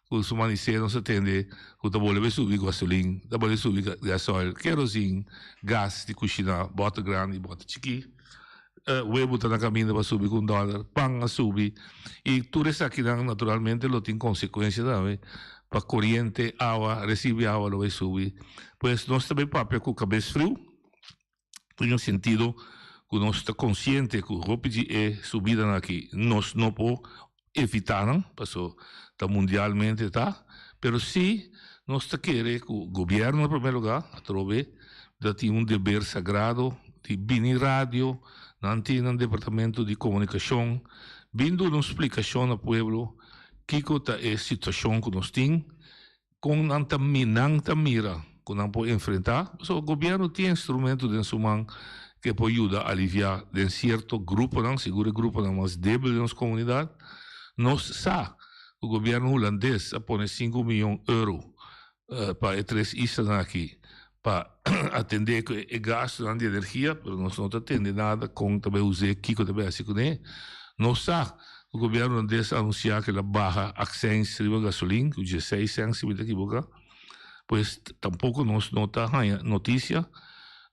Speaker 13: Ku su manisé nos a tende ku ta bolbe subi gasolin, ta bolbe subi gasoil, kerosin, gas di kushiná, bòter grandi, bòter chikí. Webu ta na kaminda pa subi ku un dòler, pan a subi i tur esakinan naturalmente lo tin konsekuensia tambe pa koriente, awa, resibu di awa lo bai subi. Pues nos ta bai papia ku kabes friu. Den e sentido ku nos ta konsiente ku hopi di e subidanan aki nos no por evitá nan, paso ta mundialmente ta, pero si nos ta kere ku gobièrnu na promé lugá atrobe ta tin un deber sagrado di bini radio, nan tin nan departamento di komunikashon, bin duna un splikashon na pueblo kiko ta e situashon ku nos tin. Kon nan ta nan ta mira ku nan por enfrentá? Pasobra gobièrnu tin instrumento den su man ku e por yuda aliviá den sierto gruponan, sigur e gruponan mas débil den nos komunidat. Nos sa ku gobièrnu hulandes a pone sinku miyon euro pa e tres islanan aki pa atendé ku e gastunan di energia, pero nos no ta tende nada kon ta bai us'é, kiko ta bai hasi kuné. Nos sa ku gobièrnu hulandes a anunsiá ku el a baha aksèns riba gasolin ku dieseis sènt si mi ta kiboká, pues tampoko nos no ta haña notisia.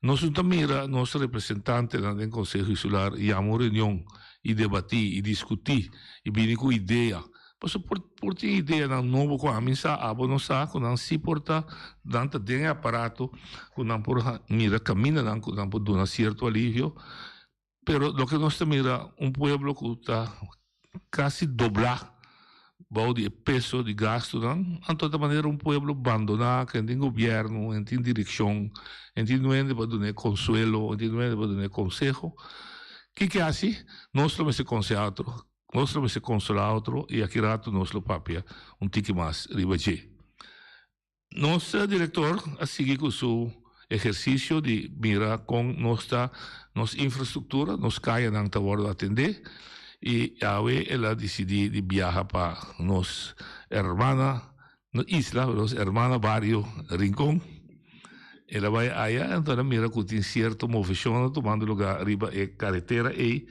Speaker 13: Nos no ta mira nos representantenan den Konseho Insular yama un reunion i debatí i diskutí i bini ku idea. Pasobra por por tin ideanan nobo ku ami sa, abo no sa, ku nan si por ta, nan ta den e aparato ku nan por mira kamindanan ku nan por duna sierto alivio. Pero loke nos ta mira un pueblo ku ta kasi doblá. bou di e peso di gastunan, anto ta manera un pueblo bandoná ku no tin gobièrnu, no tin direkshon, no tin nuende pa dun'é konsuelo, no tin nuende pa dun'é konseho. Kiko hasi? Nos lo mester konsehá otro, nos lo mester konsolá otro i aki ratu nos lo papia un tiki mas riba dje. Nos director a sigui cu su ehercicio di mira con nos ta nos infrastructura, nos cayanan ta wordo atende y awe el a dicidi di biaha pa nos hermana, no isla, pero nos hermana bario Rincon. El a bay aya enton el a mira cu tin cierto movecion ta tumando lugar riba e caretera ey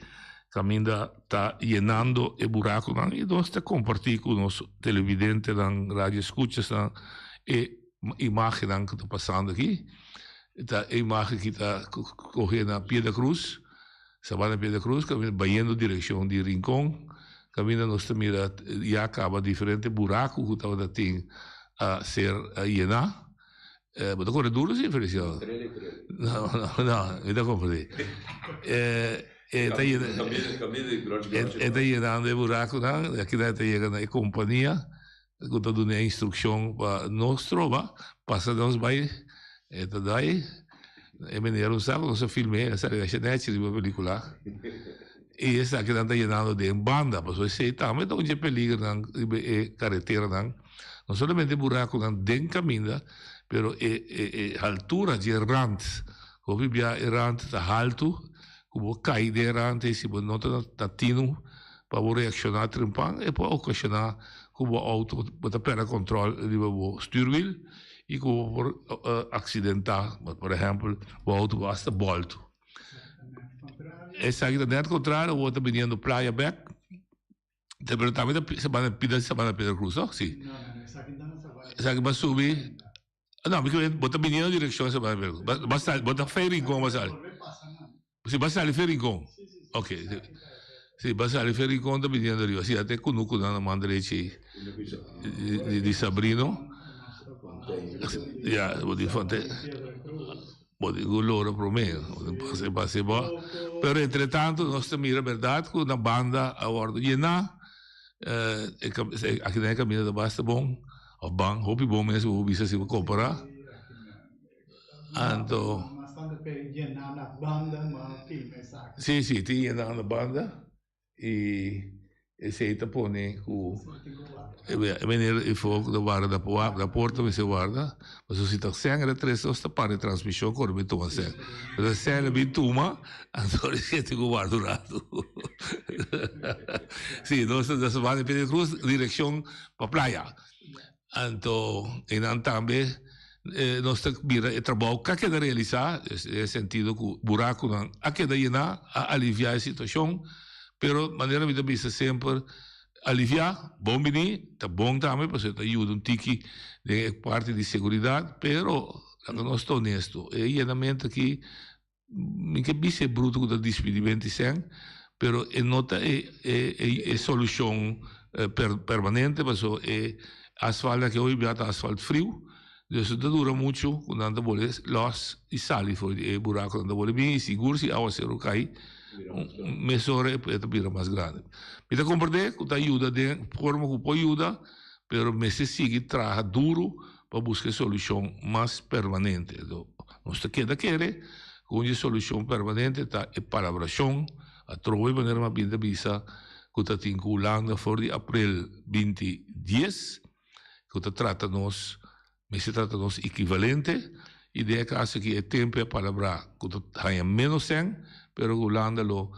Speaker 13: caminda ta yenando e buraconan y nos ta comparti cu nos televidentenan, radioescuchasnan e imagennan cu ta pasando aki. Ta e imagen aki ta coge na Piedra Cruz, Sabana Piedra Cruz, caminda bayendo direccion di Rincon, caminda nos ta mira ya caba diferente buraco cu tabata tin a ser yena. Bo ta kore duro si, Feliciano? No, no, no, mi ta konfundí. E ta yena, e ta yenando e burakunan, aki nan e ta yega na e kompania ku ta duna e instrukshon pa no stroba, pasa nos bai, e ta dai, e meneer un sa ku nos a film'é, a sali asha nèchi riba pelikula. I esakinan ta yenando den banda, pasobra esei tambe ta un dje peligernan riba e kareteranan. No solamente buraconan den caminda, pero e e e haltura dje rand. Hopi bia e rand ta haltu, cu bo cay den e rand ey si bo no ta na tinu pa bo reacciona trempan, e por ocasiona cu bo auto bo ta perde control riba bo stuurwiel y cu bo por accidenta, por ehempel bo auto por hasta bolto. Esaki ta net contrario, bo ta biniendo playa bek. Pero tambe ta Sabana Pida Sabana Pedro Cruz, no? Sí.
Speaker 3: No, no, no, esaki ta na Sabana.
Speaker 13: Esaki ba subi. No, mi ke bo ta biniendo direccion Sabana Pedro Cruz. Ba sali, bo ta fe Rincon ba sali. Sí, ba sali fe Rincon. Ok. Sí, ba sali fe Rincon ta biniendo riba. Sí, ate kunuku nan na man derechi di, di Sabrino. Ya, bo di Fonte. Bo tin ku lora promé, bo tin pasa pasa bo. Pero entre tanto nos ta mira berdad ku na banda a wòrdu yená. Aki nan e kaminda ta basta bon, òf ban hopi bon mes bo por bisa si bo kompará. Anto. Si, si, tin yená na banda. I esei ta pone ku e meneer ifo ku ta warda na porta mester warda, pasobra si ta sèn era tres nos ta para e transmishon kore bin tuma sèn. Pero sèn a bin tuma, anto e tin ku warda un ratu. Si, nos ta na Sabana Pedro Cruz direkshon pa playa. Anto einan tambe nos ta mira e trabou ka keda realisá, den e sentido ku burakunan a keda yená, a aliviá e situashon, pero manera mi ta bisa semper, aliviá, bon bini, ta bon tambe pasobra ta yuda un tiki den e parti di seguridat, pero laga nos ta honesto, e yenamentu aki Mi ke bisa e bruto ku ta dispidí benti sèn, pero e no ta e e solushon permanente paso e asfalt aki hopi bia ta asfalt friu, dus no ta dura muchu ku nan ta bole lòs i sali for di e burakunan ta bole bin i sigur si awaseru kai mesora e ta bira mas grandi. Mi ta komprendé ku ta yuda den forma ku por yuda, pero mester sigui traha duru pa buska e solushon mas permanente. Nos ta keda kere ku un di e solushon permanente ta e palabrashon atrobe manera mi a bin ta bisa ku ta tin ku Hulanda for di aprel binti dies ku ta trata nos mester trata nos ekivalente i den e kaso aki e tempu e a palabrá ku ta haña ménos sèn pero ku Hulanda lo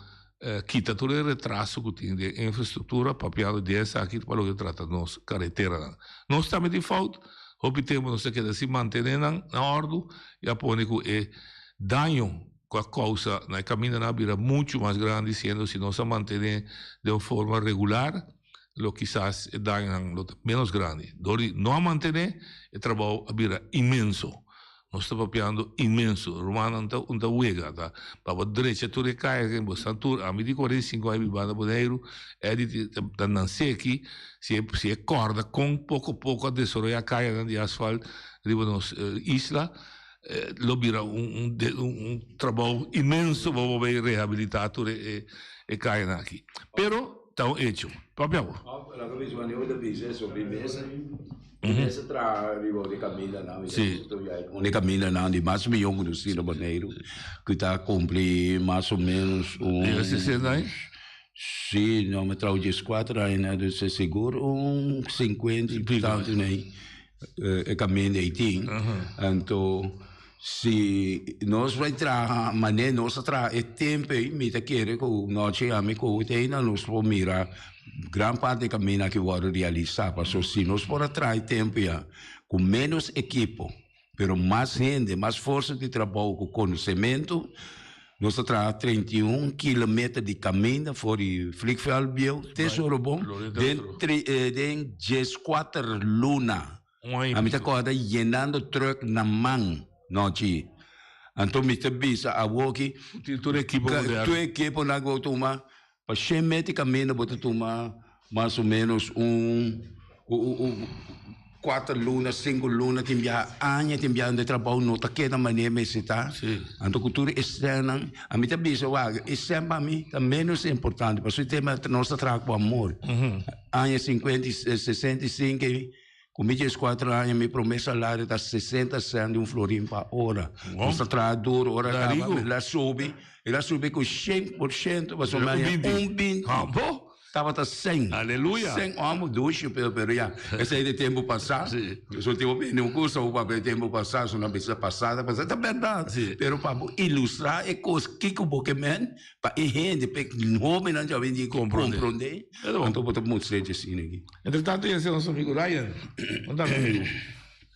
Speaker 13: kita tur e retraso ku tin den infrastruktura papiando di esaki pa loke trata nos kareteranan. Nos tambe tin fout, hopi tempu nos ta keda sin mantené nan na òrdu i a pone ku e daño ku a kousa na e kamindanan a bira muchu mas grandi siendo si nos a mantené den un forma regular lo kisas e dañonan lo ta ménos grandi. Dor di no a mantené e trabou a bira inmenso. Nos ta papiando inmenso. Rumannan ta un ta wega ta pa bo drecha tur e kaya ken bo sta tur. Ami di 45 aña biba na Boneiru, Eddy ta nanse aki, si e si e kòrda kon poko poko a desaroyá kayanan di asfalt riba nos isla, lo bira un un un trabou inmenso pa bo bay rehabilitá tur e e kayanan aki. Pero. ta un hecho. Papia bo.
Speaker 14: Laga bisa wanneer bo ta bisa eso mi mester mi mester traha riba di kamindanan mi ta studia un di kamindanan di mas miyon ku nos tin na Boneiru ku ta kumpli mas o menos un
Speaker 13: Diga sesenta aña?
Speaker 14: Si no mi traha dieskuater aña dus sigur un sinkuenta i tantu nei e kaminda ei tin anto Si nos bai traha manera nos a traha e tempo ei, mi ta kere ku nochi ami ku bo ta nos por mira gran parti di e kaminda aki wòrdu realisá. Pasobra si nos por a traha e tempo ya ku ménos ekipo, pero mas hende, mas forsa di trabou ku konosementu, nos a traha 31 kilometer di kaminda for di Vliegveld bieu te Sorobon den den dieskuater luna.
Speaker 13: Un
Speaker 14: Ami ta kòrda yenando trùk na man nochi. Anto mi ta bisa awoki.
Speaker 13: Tur ekipo moderno.
Speaker 14: Tur ekiponan ku bo tuma pa shen meti kaminda bo ta tuma mas o ménos un kuater luna, sinku luna, tin biaha aña, tin biaha e trabou no ta keda manera mester ta. Anto ku tur e sènnan ami ta bisa wak e sèn pa mi ta ménos importante pasobra e tema nos ta traha ku amor. Aña sinkuenta i sesenta i sinku. Ku mi dieskuater aña mi promé salario ta sesenta sènt di un florin pa ora. Nos ta traha duru, ora kaba el a subi, el a subi ku 100% pasobra mi haña un binti. Tabata sèn. Sèn amo dushi pero pero ya esei di tempu pasá. So tin hopi hende un gusta bo papia di tempu pasá, so nan bisa pasá ta pasá, ta bèrdat. Pero pa bo ilustrá e kos kiko bo ke men pa e hende, pa e hóbennan djawe komprondé, anto bo ta mustra dje asina aki.
Speaker 13: Entre tanto ya nos amigo Ryan. Unda mi amigo?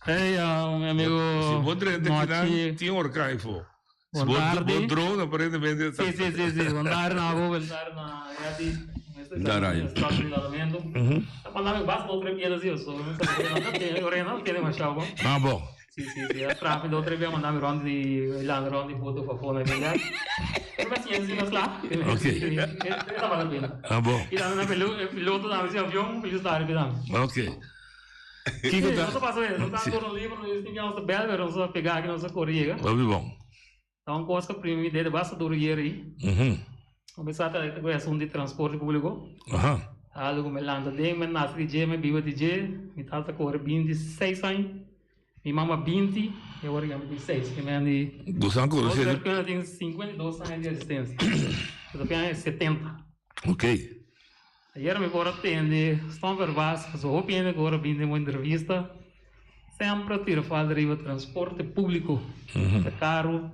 Speaker 15: Hey, mi amigo.
Speaker 13: Si bo drenta kinan tin orkan ifo. Si bo bo drone aparentemente
Speaker 15: ta. Si, si, si, si. Bon tarde na abo, bon tarde na Yati.
Speaker 14: Da Ryan.
Speaker 15: Ta mandami basta otro piedra si so. No tiene demasiado bon.
Speaker 13: Ah, bon.
Speaker 15: Si, si, si. A trafi do otro bia mandami rond di landa rond di boto fafo na bia. Pero pa ciencia no sla.
Speaker 13: Ok.
Speaker 15: Esa vale la pena.
Speaker 13: Ah, bon.
Speaker 15: Y tambe na piloto tambe si avion, feliz tarde tambe.
Speaker 13: Ok. Kiko ta?
Speaker 15: Nos a pasa bien, nos ta turno libre, nos tin nos ta bel, pero nos a pega aki, nos a corre yega.
Speaker 13: Hopi bon.
Speaker 15: Ta un cos cu primi mi dede basta duro yera ayi. Comenzá ta cu e asunto di transporte publico. Algo cu mi lanta den, mi nace di dje, mi biba di dje. Mi tata ta core 26 aña, mi mama 20 y awor mi tin 6. Mi mama di.
Speaker 13: Boso a conoce.
Speaker 15: Nos a tin 52 aña di existencia. Nos a tin 70.
Speaker 13: Ok.
Speaker 15: Ayer mi por a tende Stom Verbaas, pasobra hopi hende ku ora bini den bo entrevista semper a tira falta riba transporte públiko. Ta karu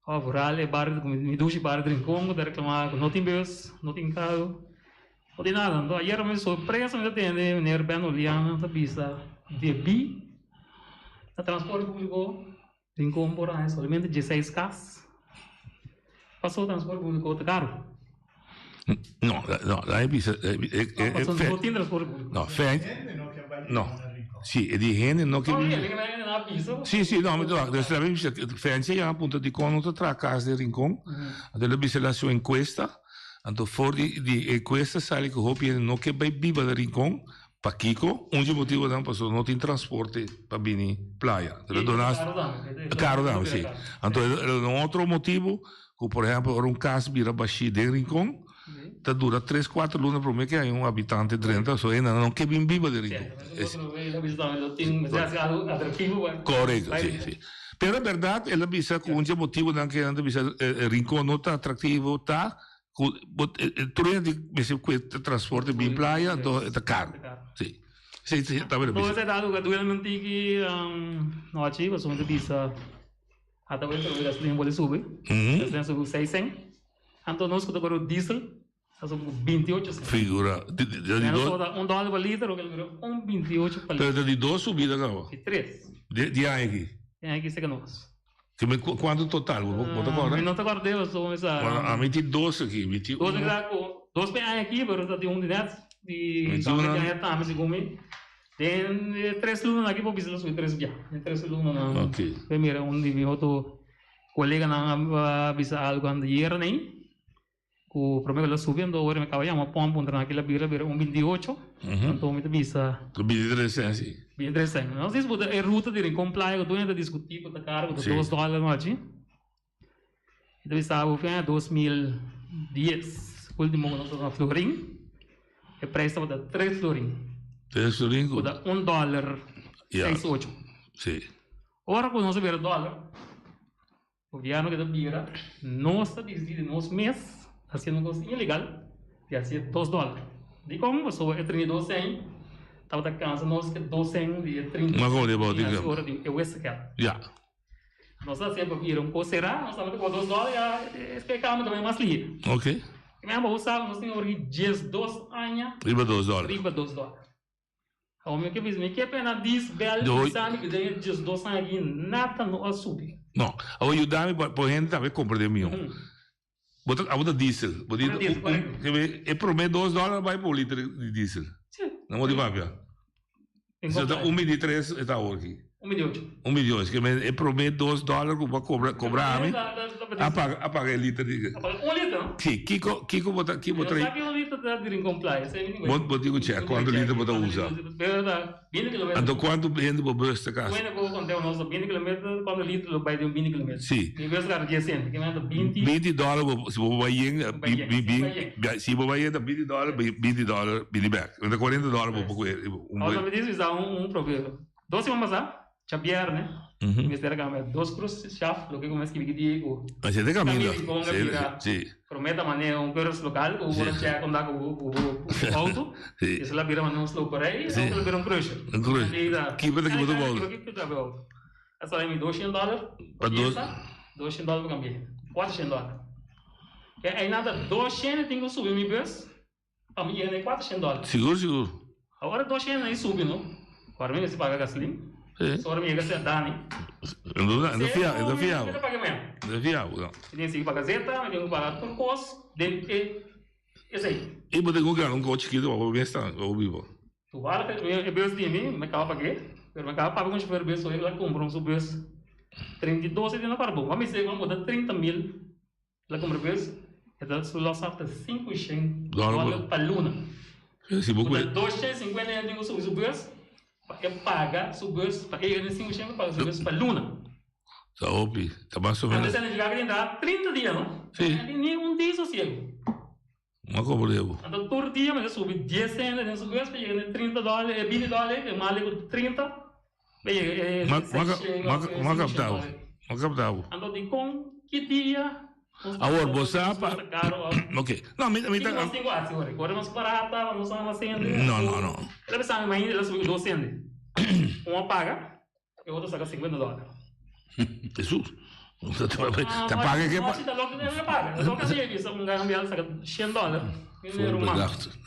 Speaker 15: òf rural e bario mi dushi bario di Rincon ku ta reklamá ku no tin bus, no tin karu, no tin nada. Anto ayer mi sorpresa mi ta tende meneer Ben Oliana ta bisa debí na transporte públiko Rincon por haña solamente dieseis kas. Paso transporte públiko ta karu.
Speaker 13: No, no, laat me bisa.
Speaker 15: No, paso no tin transporte públiko.
Speaker 13: No, feit. No. Si, e di hende no ke. Si, si, no, dus laat me bisa, Fenty a yama puntra dikon no ta traha kas den Rincon. Anto el a bisa el a hasi un enkuesta. Anto for di di enkuesta sali ku hopi hende no ke bai biba na Rincon. Pakiko? Un dje motibonan pasobra no tin transporte pa bini playa. Karo tambe, si. Anto un otro motibo ku por ehempel ora un kas bira bashí den Rincon ta dura tres kuater luna prome ke hay un habitante drenta so hendenan no ke bin biba den Rincon. Korekto, si, si. Pero bèrdat el a bisa ku un dje motibonan ke nan ta bisa Rincon no ta atraktivo ta Ku bo tur hende mester kue transporte bin playa anto e ta karu. Si. Si si ta bira
Speaker 15: bisa. Entonces algo ku duel mi tiki nochi pasobra mi ta bisa ata wet awe gasolina bolbe subi. Gasolina subi ku seis sen. Anto nos ku ta kore ku diesel a subi ku 28 sen.
Speaker 13: Figura. Di
Speaker 15: dos. Un dòler pa liter oke lo bira un 28 pa liter.
Speaker 13: Pero ta di dos subida kaba.
Speaker 15: Di tres.
Speaker 13: Di aña aki.
Speaker 15: Di aña aki seka nos.
Speaker 13: Kuantu total? Bo ta kòrda?
Speaker 15: Mi no ta kòrda deba so mi sa.
Speaker 13: Bueno, ami tin dos aki. Mi tin
Speaker 15: Dos mi ku dos pe aña aki, pero ta tin un di nèt. Di tambe di aña tambe segun mi. Den e tres lunanan aki por bisa lo subi tres bia. Den tres lunanan.
Speaker 13: Ok.
Speaker 15: Bo mira un di mi otro koleganan a bisa algu anteayer nei. Ku prome ku el a subi anto ora mi kaba yama pòmp puntra nan kila bira bira un 28 anto mi ta bisa.
Speaker 13: 23 sèn si.
Speaker 15: 23 sèn. Nos disputa e ruta di Rincon Playa ku tur hende ta diskutí ku ta karu ku ta dos dòler nochi. Mi ta bisa bo fin aña 2010 ultimo ku nos ta na Florin. E prijs tabata 3 florin.
Speaker 13: 3 florin
Speaker 15: ku ta un dòler seis ocho.
Speaker 13: Si.
Speaker 15: Ora ku nos a bira dòler, gobièrnu keda bira, nos ta disidí di nos mes hasiendo un kos ilegal di hasié dos dòler. Dikon? Pasobra e 32 sèn tabata kansa nos ku e dos sèn di e 30 sèn di hasi ora di e wisselgeld.
Speaker 13: Ya.
Speaker 15: Nos a hasié pa bira un kos será, nos tabata kobra dos dòler ya e kambio ta bai mas lihe.
Speaker 13: Ok.
Speaker 15: E mei bo sa nos tin ora di 12 aña.
Speaker 13: Riba dos dòler.
Speaker 15: Riba dos dòler. Awor mi ke bisa mi ke pena dis bel bisa mi ku den e 12 aña aki nada no a subi.
Speaker 13: No, awor yuda mi pa hende tambe komprende mihó. Bo ta abo ta diesel. Bo di e prome dos dòler bai pa un liter di diesel. No bo di papia. So ta un 23 e ta awor aki.
Speaker 15: Un 28.
Speaker 13: Un 28. Ke men e prome dos dòler ku bo a kobra kobra ami a paga a paga e liter di.
Speaker 15: A paga un liter no?
Speaker 13: Si kiko kiko bo ta ki bo tra.
Speaker 15: Yo sa ki un liter ta di Rincon Playa.
Speaker 13: Bo bo tin ku chek kuantu liter bo ta usa.
Speaker 15: 20 kilometer.
Speaker 13: Anto kuantu hende bo bus ta kasi?
Speaker 15: Bueno ku konteo nos 20 kilometer kuantu litro lo bai den un 20 kilometer?
Speaker 13: Si.
Speaker 15: Mi bus gasta 10 cent, ki menta 20.
Speaker 13: 20 dòler bo si bo bai yen si bo bai yen ta 20 dòler 20 dòler bini bèk. Menta 40 dòler bo por kohe
Speaker 15: un. Awor mi dici sa un proverbio. Dos siman pasá Djabièrnè mester a kambia dos krus shaf loke ku mi a skibi ki dia ku
Speaker 13: Así te kaminda. Si.
Speaker 15: Promé ta manera un kurs lokal ku bo ta chèk unda ku bo outo. Esei la bira manera un sloperij, e otro la bira un crusher.
Speaker 13: Un crusher. Kiba ta kiba tu outo?
Speaker 15: Kiba ta outo. A sali mi 200 dòler pa piesa, 200 dòler pa kambi'é. 400 dòler. Ke einan ta 200 tin ku subi mi bus pa mi yega na e 400 dòler.
Speaker 13: Sigur sigur.
Speaker 15: Awor e 200 ei subi no. Awor mi mester paga gasolin. Ora mi yega serka Dani.
Speaker 13: E ta fia, e ta fia.
Speaker 15: Mi ta paga mea.
Speaker 13: E ta fia bo.
Speaker 15: Mi tin sigui paga zeta, mi tin ku paga tur kos den e esei.
Speaker 13: I bo tin ku gana un kos chikitu pa bo mester pa bo biba.
Speaker 15: Toevallig e bus di mi, mi kaba pag'é, pero mi kaba papia ku un shofer bus hoy, el a kumpra un su bus 32 e tin na kòrda bon. Bo a mester ku a muda 30 mil, el a kumpra bus, e ta su los after 500 dòler pa luna. Muda 250 e tin ku subi su bus pa e paga su bus, pa e yega den 500 pa paga su bus pa luna.
Speaker 13: Ta hopi, ta mas o menos.
Speaker 15: Antes e nifiká ku tin traha 30 dia no?
Speaker 13: Si.
Speaker 15: No tin ni un dia sosiego.
Speaker 13: Ma komo debo?
Speaker 15: Anto tur dia mester subi dies senti den su bus pa yega na e 30 dòler, e 20 dòler, e mali ku 30 pa yega e 600 òf e
Speaker 13: Ma
Speaker 15: 500
Speaker 13: kapta bo,
Speaker 15: dòler.
Speaker 13: ma kapta bo.
Speaker 15: Anto dikon ki dia nos ta
Speaker 13: Awor bo sa pa
Speaker 15: nos ta karo òf
Speaker 13: Ok, no mi mi ta
Speaker 15: kiko nos tin ku hasi ora? Ora nos barata, nos a sende,
Speaker 13: No, no, no.
Speaker 15: El a bisa mi mainta el a subi ku dos senti. Un a paga. E otro saca 50 dólar.
Speaker 13: Jesús. Te paga que
Speaker 15: pa. No, si te paga un gana saca 100 dólar.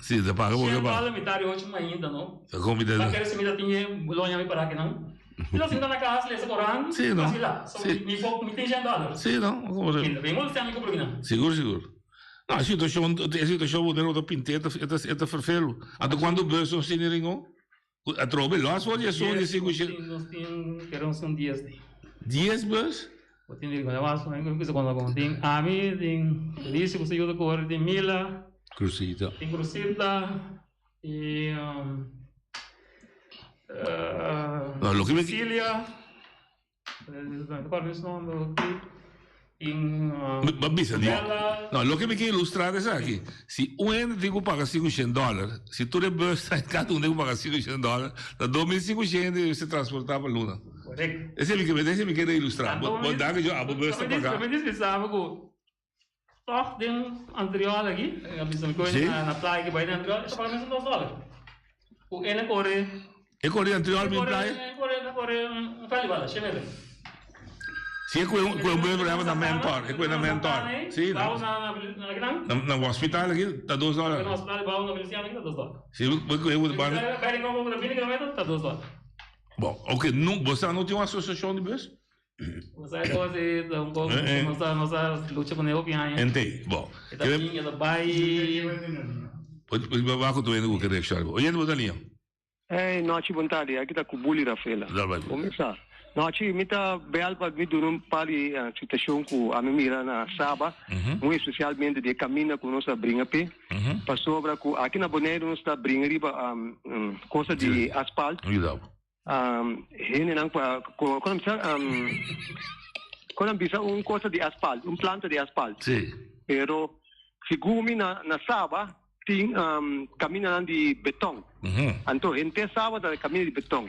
Speaker 13: Sí, te paga porque
Speaker 15: 100 dólar mitad de 8 ainda, no?
Speaker 13: Te come
Speaker 15: de. Pa querer si mita tinha lonha mi para que não. E lo sinta na casa, lesa Coran.
Speaker 13: Sí, no.
Speaker 15: Sí. Mi mi tin 100 dólar.
Speaker 13: Sí, no.
Speaker 15: Como se. Bem, vou ser amigo pro
Speaker 13: Seguro, seguro. No, e situacion, e situacion bo ta pinte, e ta vervelo. Anto cuando bus no sini ringo? Atrobe los for di esun di sinku
Speaker 15: shi. Nos tin pero nos tin dies di.
Speaker 13: Dies bus?
Speaker 15: Bo tin di mas mi bisa konta kon tin ami tin Felicio ku sa yuda kore tin Mila.
Speaker 14: Cruzita.
Speaker 15: Tin Cruzita i
Speaker 13: No loke mi.
Speaker 15: Cecilia.
Speaker 13: Bo bisa di. No, loke mi ke ilustra esaki, si un hende tin ku paga sinku shen dòler, si tur e bus ta kada un tin ku paga sinku shen dòler, ta dos mil sinku shen hende mester transportá pa luna. Esei mi ke, esei mi kere ilustra. Bo da ku abo bus ta paga.
Speaker 15: Mi dispensaba ku tòg den anterior aki, a bisa mi koe na playa ki bai den anterior, e ta paga mesun dos dòler. Ku e na kore.
Speaker 13: E kore anterior bin playa?
Speaker 15: E kore, e kore un kalibala, shen meter.
Speaker 13: Si e koe un bus por ehempel na Mentor, e koe na Mentor. Si,
Speaker 15: na na kinan?
Speaker 13: Na hospital aki ta dos dòler.
Speaker 15: Na hospital bou na Feliciano aki ta dos dòler.
Speaker 13: Si bo koe bo
Speaker 15: bai. Bai Rincon bo ta bini kilometer ta dos dòler.
Speaker 13: Bon, oke, bo sa no tin un asosiashon di bus?
Speaker 15: Bo sa e kos ei ta un kos ku nos ta nos ta lucha kuné hopi aña.
Speaker 13: Entei, bo.
Speaker 15: E ta bin, e ta bai.
Speaker 13: Wak ku hende ku ke reakshoná. Oyente bo ta liña.
Speaker 16: Hey, nochi bon tardi. Aki ta ku Bully Rafaela. Bo mesa. Nochi, mi ta bel pa mi duna un par di situashon ku ami mira na Saba, muy espesialmente di e kaminda ku nos a bringa p'e, pasobra ku aki na Boneiru nos ta bringa riba cosa di asfalt. Hendenan ku a ku nan bisa ku nan bisa un cosa di asfalt, un planta di asfalt.
Speaker 13: Sí.
Speaker 16: Pero segun mi na na Saba. tin um, caminanan di beton. Anto henter Saba ta camina di beton.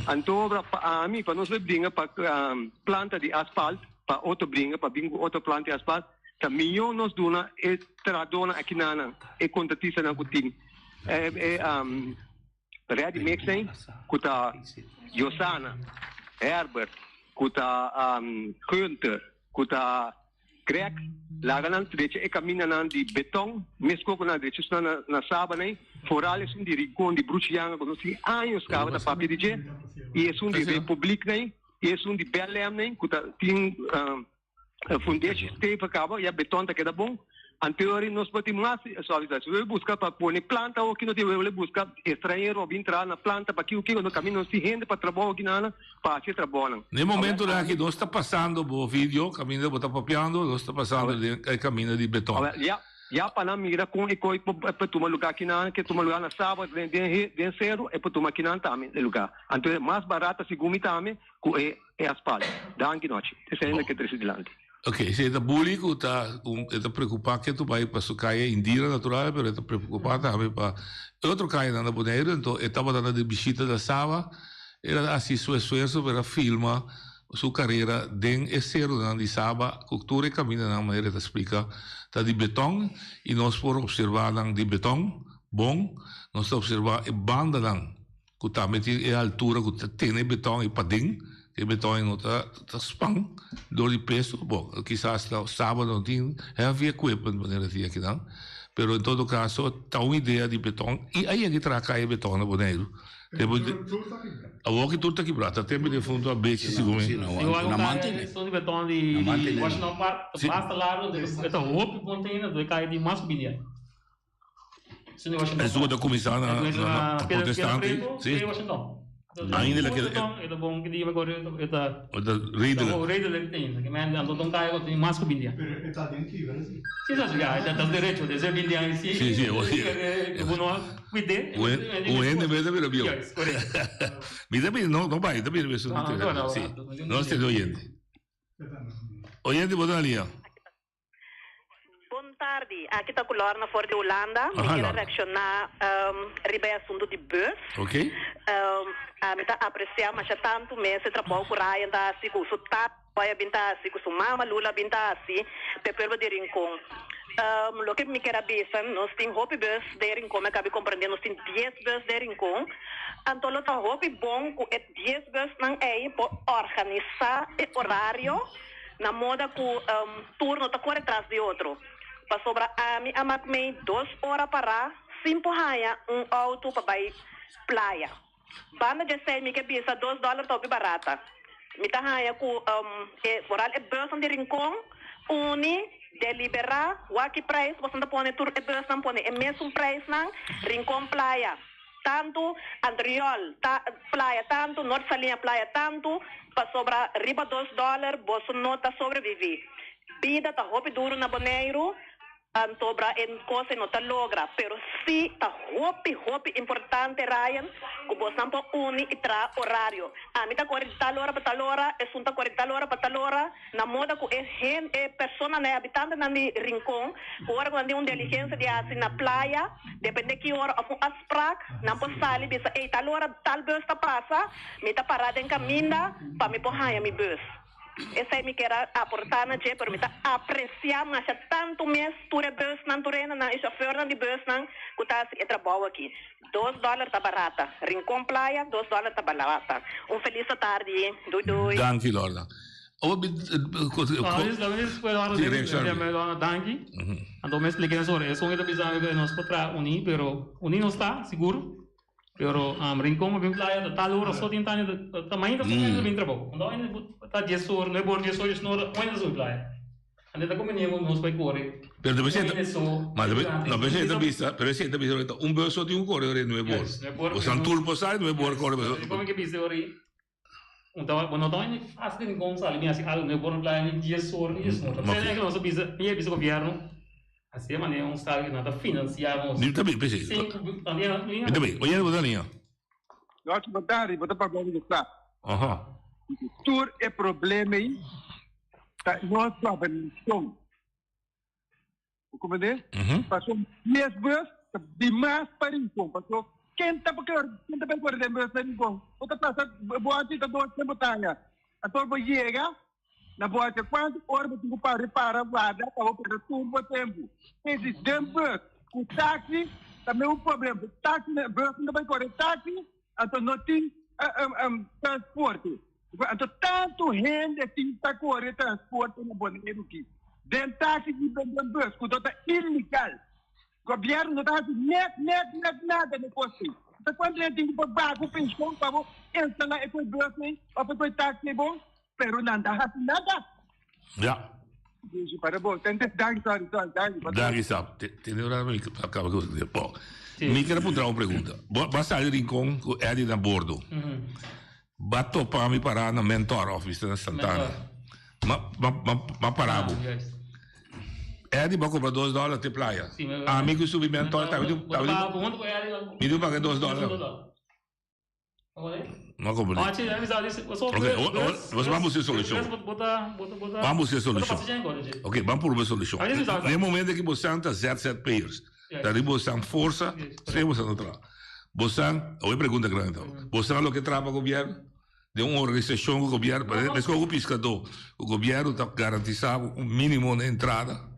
Speaker 16: Anto obra pa ami, pa nos bringa pa um, planta di asfalt, pa otro bringa, pa bin cu otro planta di asfalt, ta miyo nos duna e trahadornan akinanan, e contratistanan cu tin. E, e, um, ready mix ei, cu ta Josana, Herbert, cu ta um, Gunther, cu ta Greg, laga nan drecha e camindanan di beton, mesco cu nan drecha esnan na, na Saba nei, vooral esun di Rincon di Bruchi Yanga cu nos tin años caba ta papia di dje, y esun di Republiek nei, y esun di Belem nei, cu ta tin um, fundeshi stevig caba, ya beton ta keda bon. Anterior nos por tin mas suavidad. Si bo busca pa pone planta oki no tin bo busca estranhero a bin traha na planta pa kico kico no caminda nos tin hende pa trabou aki na pa haci e trabounan.
Speaker 13: Na e momento aki nos ta pasando bo video caminda bo ta papiando nos ta pasando den e caminda di beton.
Speaker 16: Ya ya pa nan mira con e coi por tuma lugar aki nan ke tuma lugar na Saba den den cero e por tuma aki nan tambe e lugar. Anto e mas barata segun mi tambe cu e e asfalt. Danki nochi. Esey mi ke trece dilanti.
Speaker 13: Ok, si e ta bully ku ta un e ta preokupá ketu bai pa su kaya Indira natural pero e ta preokupá tambe pa e otro kayanan na Boneiru enton e tabata na di bishita na Saba el a hasi su esfuerso pero a filma su karera den e seronan di Saba ku tur e kamindanan manera e ta splika ta di beton i nos por opservá nan di beton bon nos ta opservá e bandanan. Ku tambe tin e altura ku ta tene e beton ei paden, e beton ei no ta ta span dor di peso, bon kisas na Saba no tin heavy equipment manera tin akinan, pero en todo kaso ta un idea di beton i a yega traha kaya beton na Boneiru. Awor ki tur ta kibra, ta tempo di asuntu a bechi segun mi.
Speaker 15: Igual un kaya esun di beton di Washington Park ta basta largo, e ta hopi container, e kaya di mas ku binti aña.
Speaker 13: Esun ku ta kuminsá na protestante, si. Ainda el a keda. E ta redelijk. Si, si. Un hende mes ta bira bieu. Mi ta bira, no bai, ta bira esun. Si. Nos tene oyente. Oyente bo ta na liña.
Speaker 17: Bon tardi, aki ta cu Lorna for di Hulanda. Mi kier a reacciona riba e asunto di bus. Ami ta aprecia masha tanto mes e trabou cu Ryan ta haci, cu su tata Roy a bin ta haci, cu su mama Lula a bin ta haci pa e pueblo di Rincon. Loke mi kier a bisa, nos tin hopi bus den Rincon, mi a cabi comprende nos tin dies bus den Rincon. Anto lo ta hopi bon cu e dies busnan ey por organisa e horario. Na moda ku tur no ta kore tras di otro. Pasobra ami a mak mei dos ora pará sin por haña un outo pa bai playa. Banda di esei mi ke bisa dos dòler ta hopi barata. Mi ta haña ku e foral e busnan di Rincon uni deliberá wak ki preis boso ta pone tur e busnan pone e mesun preisnan Rincon playa. Tantu Antriol ta playa tantu Noord Saliña playa tantu pasobra riba dos dollar boso no ta sobrevivi. Bida ta hopi duru na Boneiru antobra e cos e no ta logra pero si ta hopi hopi importante Ryan cu bosnan por uni y traha horario. Ami ta core di tal ora pa tal ora esun ta core di tal ora pa tal ora. Na moda ku e hen, e personanan, e habitantenan di Rincon, ku ora ku nan tin un diligensia di hasi na playa, depende ki ora òf un afsprak, nan por sali bisa, Ey, tal ora tal bus ta pasa, mi ta pará den kaminda pa mi por haña mi bus. Esei mi kier a aportá na dje, pero mi ta apresiá masha tantu mes tur e busnan, tur e hendenan, e shofèrnan di busnan ku ta hasi e trabou aki. Dos dòler ta barata. Rincon Playa, dos dòler ta barata. Un felis atardi. Dui dui.
Speaker 13: Danki Lorna.
Speaker 15: Danki. Anto mi explica eso ora. Esun e ta bisa mi nos por traha uni, pero uni nos ta, sigur. Pero Rincon pa bin playa ta tal ora so tin tani ta mainta so ta bin trabou. Anto ta dies ora, nuebe ora, dies ora, dies ora, ora ta subi playa. Anto ta conveniente cu nos bay core.
Speaker 13: Pero ta bisa, ma no pero esey ta bisa, pero esey ta bisa ahorita un bus so tin cu core ora e nuebe ora. Bosan tur por sa e nuebe ora core.
Speaker 15: Como que bisa ora Un ta bo no ta ni fácil ni kon sali ni hasi algo ni por no playa ni dies ora ni dies ora. P'esei nan nos a bisa mi a bisa gobierno hasi e manera un sal nan ta financia nos.
Speaker 13: Mi ta bin p'esei.
Speaker 15: Sin ku
Speaker 13: Mi ta bin. Oye bo ta niña.
Speaker 18: Nochi bo ta riba ta papia di sa.
Speaker 13: Aha.
Speaker 18: Tur e problema ei ta nos gobernashon. Bo comprende? Pasobra dies bus. Ta di mas pa Rincon paso ken ta ken ta bai kore den bus na Rincon? Bo ta pasa bo a sinta dos den bo tanga anto bo yega na bo haci cuanto ora bo tin cu para para warda pa bo perde tur bo tempo. P'esei den bus cu taxi ta mes un problem. Taxi bus no ta bai kore taxi anto no tin transporte. Anto tantu hende tin ta kore transporte na Boneiru aki den taxi i den bus ku ta ilegal. Gobièrnu no ta hasi net net net nada na e kos ei. Ta kuantu hende tin ku por baha ku penshon pa bo instalá e kos bus ei òf e kos taxi ei bon? Pero nan ta hasi nada.
Speaker 13: Ja.
Speaker 18: Dushi para bo. Tente danki sorry sorry danki.
Speaker 13: Danki Sap. Tene un rato mi acaba cu bo. Mi kier a puntra un pregunta. Bo a sali Rincon cu Eddie na bordo. Ba topa mi para na Mentor of bista na Santana. Ma ma ma ma para bo. Eddie ba cobra dos dollar te playa. Ami cu subi Mentor tabi di tabi di mi di paga dos dollar. No comprendí. Ok, vamos buscar solucion. Vamos buscar solucion. Ok, vamos por solucion. Na momento que você anta ZZP'ers, ta di você força, se você não tra. Você, a pergunta grande então. Você lo que trabalha governo, de uma organização com o governo, mas com o pescador, o governo está garantizando um mínimo de entrada.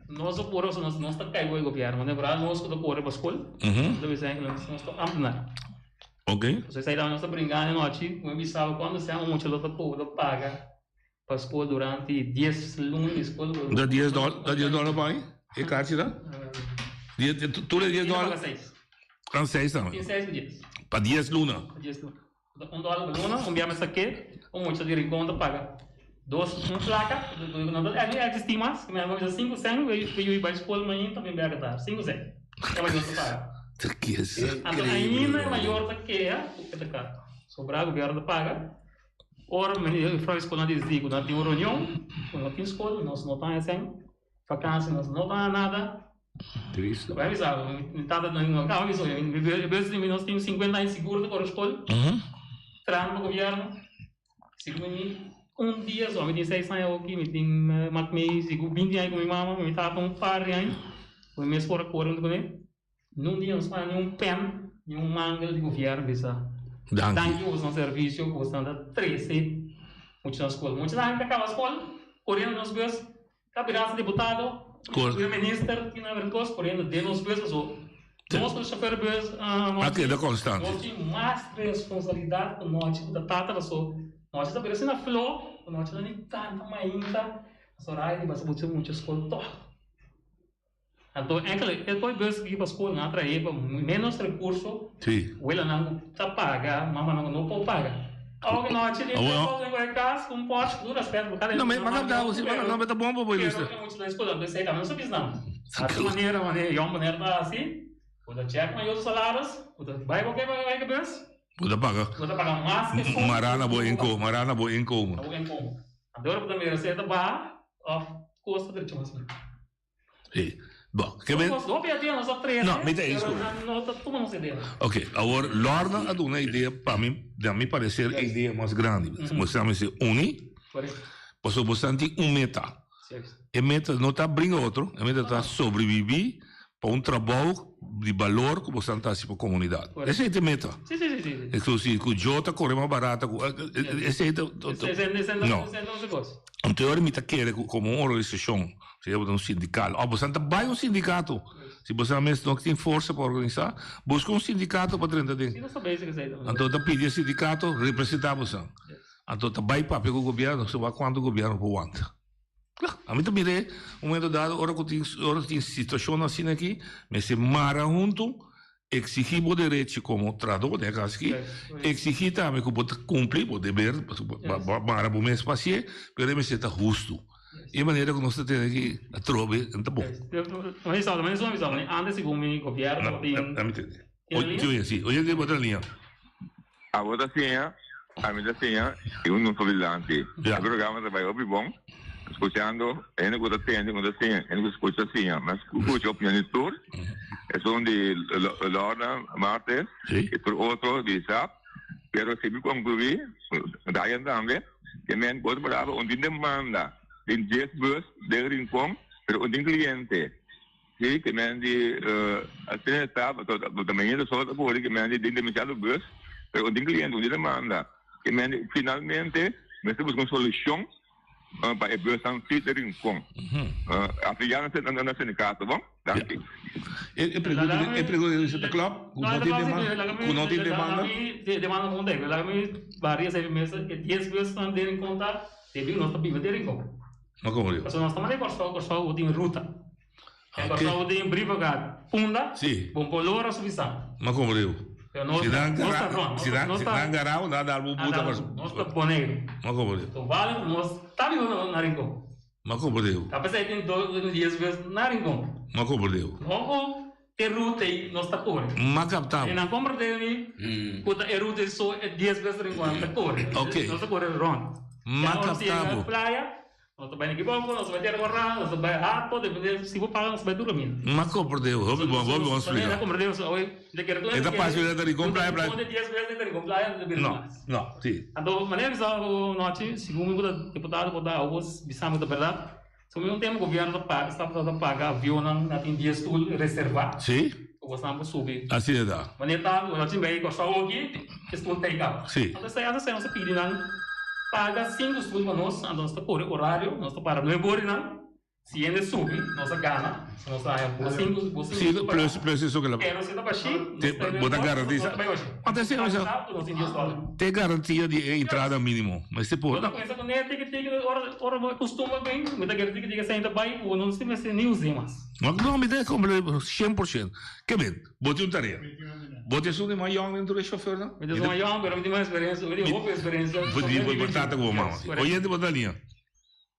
Speaker 15: Nos a kore, nos nos ta kai ku e gobièrnu, manera ku nos ku ta kore pa skol, nos ta bisa ku nos ta ámtenar.
Speaker 13: Ok.
Speaker 15: Pasobra esei nos ta bringa anochi, ku mi bisa bo kuantu sèn un mucha lo ta kobra paga pa skol durante dies luna di skol.
Speaker 13: Da dies dòler, da dies dòler pa ai? E karchi ta? Dies, tur e dies dòler?
Speaker 15: Tin paga seis.
Speaker 13: Kan seis tambe?
Speaker 15: Tin seis ku dies.
Speaker 13: Pa dies luna?
Speaker 15: Pa dies luna. Un dòler pa luna, un bia mester ke un mucha di Rincon ta paga dos un plaka, no ta existi mas, mi a bisa sinku sèn pa yu bai skol mainta bin bèk atar, sinku sèn e mayor ta paga. Anto ainda e mayor ta keha ku e ta kar. Sobra gobièrnu ta paga, ora juffrouw di skol nan disidi ku nan tin un reunion, ku no tin skol, nos no ta haña sèn. Vakantie nos no ta nada.
Speaker 13: Tristo.
Speaker 15: Bai bisa bo, mi tata no kaba bisa bo, mi bes di mi nos tin 50 aña sigur ta kore skol, trahando pa gobierno, sigur mi un dia so, mi tin 6 aña awoki, mi tin mak mi sigur 20 aña ku mi mama, mi tata un par di aña, ku mi mes por a kore huntu kuné. Nun dia nos paña ni un pen, ni un mangel di gobierno bisa danki pa boso servicio ku boso ta trese muchanan skol. Muchanan ta kaba skol koriendo nos bus, ta bira hasta diputado, bira minister, tin aver kos koriendo den nos bus pasobra nos ku chofer bus nos tin mas responsabilidad ku nochi ku ta tata pasobra nochi ta bira asina flo ku nochi no ni tanta mainta pasobra ai di basa mucha skol tog. Anto enkele e koe bus ki pa skol nan a trahe pa menos rekurso, welanan ku ta paga, mamanan ku no por paga. Awo ki nochi di tres ora den kas ku un Porsche, ku tur respeto pa kada
Speaker 13: No, ma ka si ma no ta bon pa bo
Speaker 15: bista. Pero e mucha na skol anto esei tambe no sa bisa nan. Hasi manera manera yòn manera ta hasi, bo ta chèk mayor su salaris, bo ta bai bo ke bai ke bus.
Speaker 13: Bo ta paga.
Speaker 15: Bo ta paga mas ke su.
Speaker 13: Mará na bo inkomen, mará na bo inkomen.
Speaker 15: Na bo inkomen. Anto ora bo ta mira si e ta baha òf kos ta drecha mas mihó.
Speaker 13: Sí. Bon, ke men...
Speaker 15: Nos hopi a dia nos a trese,
Speaker 13: No, mi ta eens
Speaker 15: pero nan no ta tuma nos idea.
Speaker 13: Ok, awor Lorna a duna idea pa mi, na mi parecer e idea mas grandi. Bo sa mester uni, pasobra bo sa tin un meta. E meta no ta bringa otro, e meta ta sobrevivi pa un trabou di balor ku bo sa ta hasi pa komunidat. Esei ta e meta. Entonces, ku yo ta kore mas barata ku esei ta no. Anto ora mi ta kere ku komo un organisashon, sea bo ta un sindikal òf bo sa ta bai un sindikato, si bo sa mes no tin forsa pa organisá, buska un sindikato pa drenta den. Anto ta pidi e sindikato representá bo sa. Anto ta bai papia ku gobièrnu, so wak kuantu gobièrnu por wanta. Ami ta mira e un momento dado ora ku tin ora tin situashon asina aki mester mara huntu Exigí bo derechi komo trahadó, den e kas aki, exigí tambe ku bo ta kumpli bo deber, pasobra bo a mara bo mes pa hasié, pero e mester ta hustu. E manera ku nos ta tene aki atrobe no ta bon. Oye, bo ta liña.
Speaker 19: Abo ta siña, ami ta siña y un nos por dilanti. E programa ta bay hopi bon. Scuchando, hende cu ta tende cu ta siña, hende cu scucha ta siña. Mi a scucha opinion di tur, esun di Lorna Martes y tur otro di SAP. Pero si mi conclui, Ryan tambe, ke men cu otro palabra un tin demanda, tin dies bus den Rincon, pero un tin cliente. Sí, ke men di asina ta, pasobra ta mainta so ta kore ke men di den demasiado bus, pero un tin kliente, un tin demanda. Ke men di finalmente mester buska un solushon pa e busnan fit den Rincon. Afiliá na sindikato, bon? Danki.
Speaker 13: E pregunta e pregunta di ta klòp? Ku no tin demanda? Ku no tin demanda?
Speaker 15: Demanda kon ta? Laga mi baria esei mesa e dies busnan den Rincon ta debi ku nos ta biba den Rincon.
Speaker 13: Ma komo digo?
Speaker 15: Pasobra nos ta manda e Kòrsou, Kòrsou tin ruta. E Kòrsou tin Brievengat, Punda, bon por lora suficiente.
Speaker 13: Ma komo digo? Si nan gara, si nan, si nan garau, nan dal bo buta
Speaker 15: Kòrsou. Nos ta Boneiru.
Speaker 13: Ma komo digo?
Speaker 15: Toevallig nos ta biba na Rincon.
Speaker 13: Ma komo digo?
Speaker 15: Ta p'esei tin dos dies bes na Rincon.
Speaker 13: Ma komo digo?
Speaker 15: No ku e ruta ei nos ta kore.
Speaker 13: Ma kapta.
Speaker 15: E nan komprende mi ku ta e ruta ei so e dies bes Rincon ta kore.
Speaker 13: Oké.
Speaker 15: Nos ta kore rònt.
Speaker 13: Ma kapta bo.
Speaker 15: Playa, nos ta bai Nikiboko, nos ta bai Tierra Kòrá, nos ta bai Hato, depende si bo paga nos ta bai tur kaminda.
Speaker 13: Ma komprende bo. Hopi bon, hopi bon splika.
Speaker 15: Ma komprende bo. Awe de kere tur
Speaker 13: E ta pas ku ta Rincon playa playa.
Speaker 15: Rincon dies bes ta Rincon playa no ta bira
Speaker 13: No,
Speaker 15: mas.
Speaker 13: no, si.
Speaker 15: Anto manera bisa nochi, segun mi ku ta diputado por ta awor bisa mi ku ta bèrdat. So mi un tempu gobierno ta paga sta ta paga avionnan na tin dies stoel reserva.
Speaker 13: Sí.
Speaker 15: Ku bosnan por subi.
Speaker 13: Asina ta.
Speaker 15: Wanneer ta bo ta chin bay Kòrsou aki e stoel ta kaba.
Speaker 13: Sí.
Speaker 15: Anto esei asa nos ta pidi nan paga sinku stoel pa nos anto nos ta kore orario nos ta para nuebe ora nan si hende subi nos a gana si nos ta haña bo sinku bo sinku
Speaker 13: Sí, plus plus eso ke la.
Speaker 15: Pero si ta bashí
Speaker 13: Te bo ta garantisa.
Speaker 15: nos ta bay bashí.
Speaker 13: Anto esei
Speaker 15: Nos ta nos tin dies dòler.
Speaker 13: Te garantia di e entrada minimo. Mester por.
Speaker 15: Bo ta cuminsa cu ne tiki tiki ora ora bo custumber bin mi ta kere tiki tiki esei ta bay bo no si mester ni usa mas.
Speaker 13: No no mi ta compre 100%. Ke men bo tin un tarea. Bo tin esun di mas yong den tur e chofernan?
Speaker 15: Mi tin esun mas yong pero mi tin mas experiencia mi tin hopi experiencia.
Speaker 13: Bo bo tata cu bo mama. Oyente bo ta liña.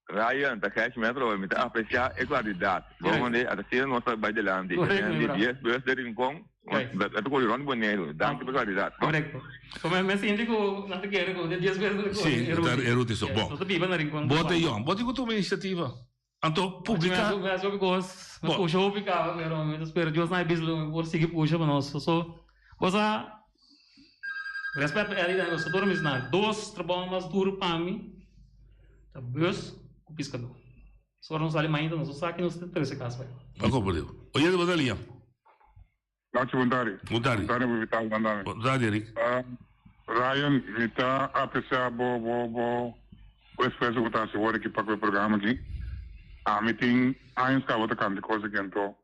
Speaker 19: Ryan, ta Cash Metro, mi ta aprecia e claridad. Bo mande a ta asina nos ta bay dilanti.
Speaker 15: Correcto, mi
Speaker 19: Di dies bus de Rincon, ta ta cori rond Boneiru. Danki pa claridad.
Speaker 15: Correcto. So mi mi sinti cu nan ta kere cu di dies bus ta
Speaker 13: Si,
Speaker 15: cori
Speaker 13: ta e ruta so. Bon.
Speaker 15: Nos ta biba na Rincon.
Speaker 13: Bo ta yong. Bo tin cu tuma iniciativa. Anto publica.
Speaker 15: Mi haci hopi cos. Mi pusha hopi caba, pero mi ta spera Dios na e bisa mi por sigui pusha pa nos. So, bo sa Respet pa Ellie tambe pasobra mi sna dos trabou mas duro pa mi ta bus ku piskadó. So ora nos sali mainta nos no sa ki nos ta trese kas bai.
Speaker 13: Bo komprende. Oyente bo ta lia.
Speaker 9: Nacho bon tardi.
Speaker 13: Bon tardi.
Speaker 9: Bon tardi bo invitado nan dame.
Speaker 13: Bon tardi Eric.
Speaker 9: Ryan mi ta aprecia bo bo bo bo esfuerso ku ta hasi wor aki pa ku e programa aki. Ami tin años kaba ta kanta e kos aki anto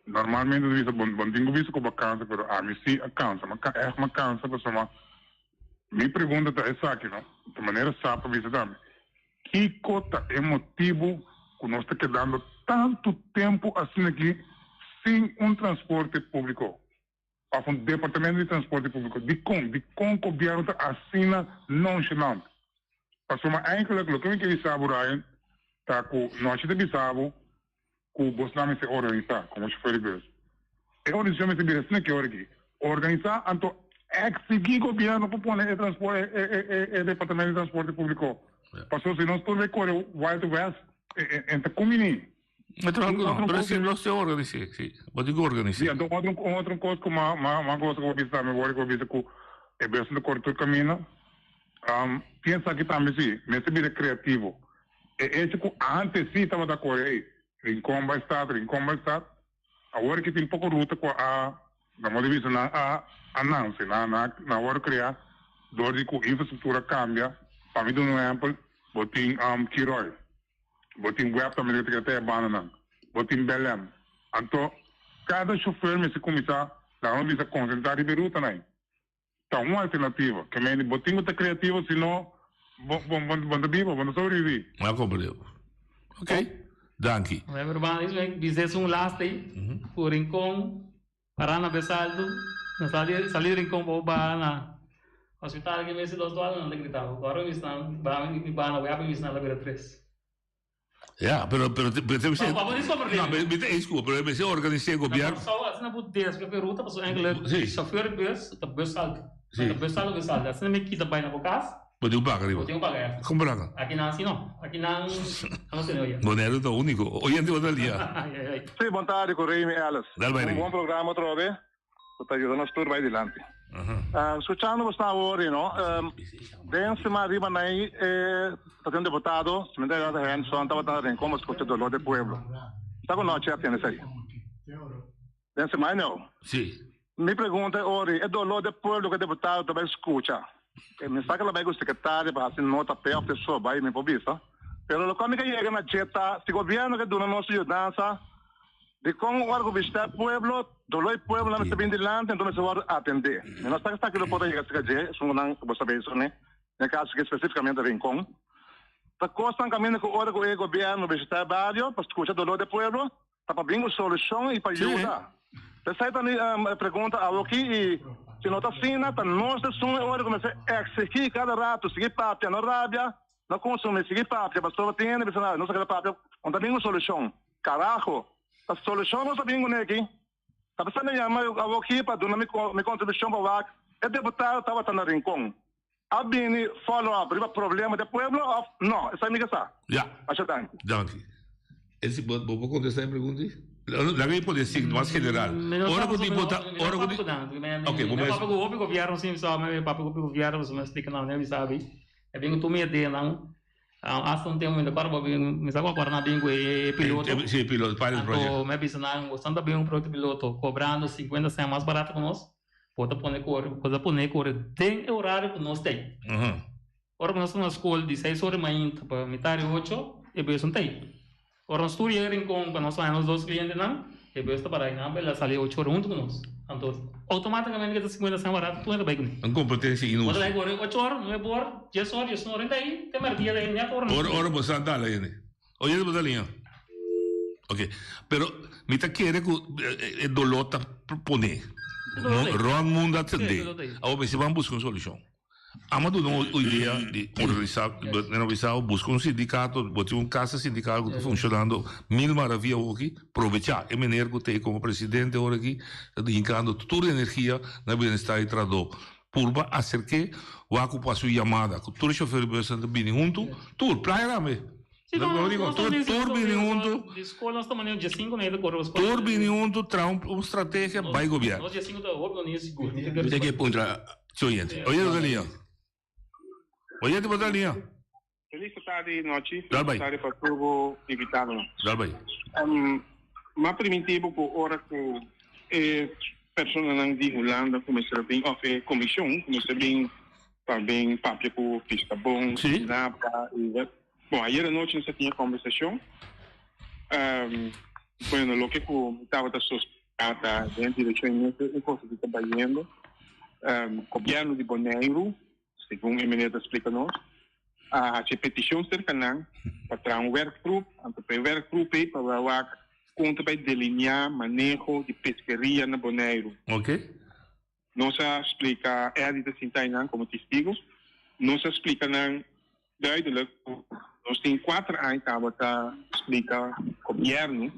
Speaker 9: Normalmente ta bisa bo no tin ku bisa ku bo a kansa pero ami si a kansa mi ègt mi a kansa pasobra mi pregunta ta esaki no ta manera sa pa bisa tambe kiko ta e motibu ku nos ta kedando tantu tempu asina aki sin un transporte públiko òf un departamento di transporte públiko dikon dikon gobièrnu ta asina nonshalant pasobra eigenlijk loke mi ke bisa bo Ryan ta ku nochi ta bisa bo ku bosnan mester organisá komo shofèr di bus. E organisashon mester bira asina ki ora aki. Organisá anto eksigí gobièrnu pa pone e transpor e departamento di transporte públiko. Pasobra si nos tur bai kore Wild West e ta kumbiní.
Speaker 13: E ta no, pero si nos te organis'é, si. Bo tin ku organis'é.
Speaker 9: Si, anto un otro un otro kos ku ma ma gosa ku bo bisa tambe wòrdu ku bo bisa ku e bus ta kore tur kaminda. Tin esaki tambe si, mester bira kreativo. E hecho cu antes si tabata core ey, Rincon bay stad, Rincon bay stad, awor ki tin poco ruta cu a, na modo di bisa nan a a nance, nan nan a worde crea door di cu infrastructura cambia, pa mi duna un ehempel, bo tin Kiroy, bo tin web tambe ta keda te e bandanan, bo tin Belem, anto cada chofer mester cuminsa, laga nos bisa concentra riba e rutanan ey. Ta un alternativa. Ke mende bo tin ku ta kreativo si no bo bo bo ta biba, bo no sobreviví.
Speaker 13: A komprendé. Ok. Danki.
Speaker 15: Bueno, hermano, is mi bisa esun last ei. Ku Rincon, para na Besalto, na sali sali Rincon pa bo baha na hospital ke mester dos dòler nan ta grita bo. Ora mi snan baha mi baha na web mi snan ta bira tres.
Speaker 13: Ja, pero pero pero te
Speaker 15: No, pa bo diskomprendé.
Speaker 13: No, mi ta eens ku bo, pero mester organis'é gobièrnu.
Speaker 15: Na Kòrsou asina bo desvia ku e ruta pasobra enkele
Speaker 13: Sí.
Speaker 15: shofèr di bus ta bus altu.
Speaker 13: Sí.
Speaker 15: Ta bus altu bus altu. Asina mi kita bai na bo kas.
Speaker 13: Bo tin ku paga riba.
Speaker 15: Bo tin ku paga èkstra.
Speaker 13: Kon paga?
Speaker 15: Aki nan si no. Aki nan a no tene oye.
Speaker 13: Boneiru ta úniko. Oyente otro dia.
Speaker 15: Ai ai ai.
Speaker 18: Sí, bon tardi ku Remy Ellis.
Speaker 13: Dal bai
Speaker 18: Un
Speaker 13: Remy.
Speaker 18: bon programa atrobe. Ku ta yuda nos tur bai dilanti. Skuchando bo sta awor, you know, den siman riba nai e ta tin un deputado, si mi ta errado Henson, tabata na Rincon pa skucha dolor di pueblo. Sa ku nochi a tende esei. Den semana no.
Speaker 13: Si.
Speaker 18: Mi pregunta e ori, e dolor de pueblo ku e deputado ta bai skucha. E mi sa ku el a bai ku sekretario pa hasi nota p'e òf te so bai mi por bisa. Pero lokual mi ke yega na dje ta si gobièrnu ke duna nos yudansa dikon ora ku bishita e pueblo, dolor e pueblo nan mester bin dilanti anto mester wòrdu atendé. Mi no sa esaki lo por ta yega serka dje esun ku nan bo sa bisa ne. Den e kaso aki spesifikamente Rincon. Ta kosnan kaminda ku ora ku e gobièrnu bishita e bario pa skucha dolor de pueblo Ta pa bin ku solushon i pa yuda. P'esei ta mi pregunta awoki i si no ta asina ta nos esun e ora ku mester eksigí kada ratu sigui papia no rabia no konsumí sigui papia pasobra tin hende bisa nos a keda papia no ta bin ku solushon karaho ta solushon nos a bin kuné aki ta p'esei mi yama awoki pa duna mi kontribushon pa wak e deputado tabata na Rincon a bini follow up riba problema de pueblo of no? Esai mi ke sa.
Speaker 13: Ja.
Speaker 18: Masha danki.
Speaker 13: Danki. Elsie, bo bo por contesta e pregunta ei? Laga mi pone así, mas general. Ora cu diputado, ora cu di, ok, bo
Speaker 15: mes. Papia cu hopi gobierno sin bisa, mi papia cu hopi gobierno, pasobra mi splica nan, mi a bisa abi, e bin cu tur mi ideanan, hasta un tempo mi ta acorda bo bin, mi sa cu acorda nan bin cu e piloto.
Speaker 13: Si, e piloto, pilot project.
Speaker 15: Anto mi a bisa nan, bo san ta bin un proyecto piloto, cobrando 50 cent mas barato cu nos, Bo ta pone kore, bo ta pone kore den e horario ku nos tei. Ora ku nos ta na skol di seis ora di mainta pa mitar di ocho, e bes no tei. Ora nos tur yega Rincon pa nos haña nos dos klientenan, e bes ta para einan pa el a sali ocho ora huntu ku nos. Anto outomátikamente ke ta sinkuenta sèn barato tur hende ta bai kuné.
Speaker 13: Un kompetensia
Speaker 15: Bo ta bai kore ocho ora, nuebe ora, dies ora, diesun ora, hende ei te mèrdia ta ei nèt ora.
Speaker 13: Ora ora bo sa dal hende. Oye bo ta liña. Ok, pero mi ta kere ku e doló ta pone. Rònt mundu a tendé. Awor mester ban buska un solushon. Amo a duna un idea di organisá, nan a bisa bo buska un sindikato, bo tin un kasa sindikal ku ta funshonando mil maravia awoki, probechá e meneer ku ta ei komo presidente ora aki ta hinkando tur energia na bienestar di trahadó. Purba aserk'é wak ku pa su yamada ku tur e shofer di bus nan ta bini huntu, tur, playa tambe.
Speaker 15: Sí, no, no,
Speaker 13: digo, tur, tur bini huntu.
Speaker 15: Di skol nos ta manera dje-sinku na e ta kore pa skol.
Speaker 13: Tur bini huntu, traha un, un strategia bai gobièrnu.
Speaker 15: Nos dje-sinku ta hopi no ni sigur.
Speaker 14: Mi ta ke puntra.
Speaker 13: Si oyente. Oyente bo ta liña. Oyente bo ta liña.
Speaker 20: Feliz tardi nochi.
Speaker 13: Dal bai.
Speaker 20: Feliz tardi pa tur bo invitadonan.
Speaker 13: Dal bai.
Speaker 20: Um, m'a primintí bo ku ora ku e personanan di Hulanda kuminsá bin, òf e komishon kuminsá bin pa bin papia ku Piscabon,
Speaker 13: Sí.
Speaker 20: Napa i wet. Bon, ayer anochi nos a tin e kombersashon. Um, bueno, loke ku mi tabata sospechá ta den direkshon i mes e kos aki ta bayendo. Um, gobièrnu di Boneiru, segun e meneer ta splika nos, a haci e peticion cerca nan pa traha un werkgroep, anto pa e werkgroep ei pa wak con ta bay delinea maneho di peskeria na Boneiru.
Speaker 13: Ok.
Speaker 20: Nos a splika, Eddy ta sinta einan como testigo, nos a splika nan duidelijk cu nos tin cuater aña caba ta splika gobierno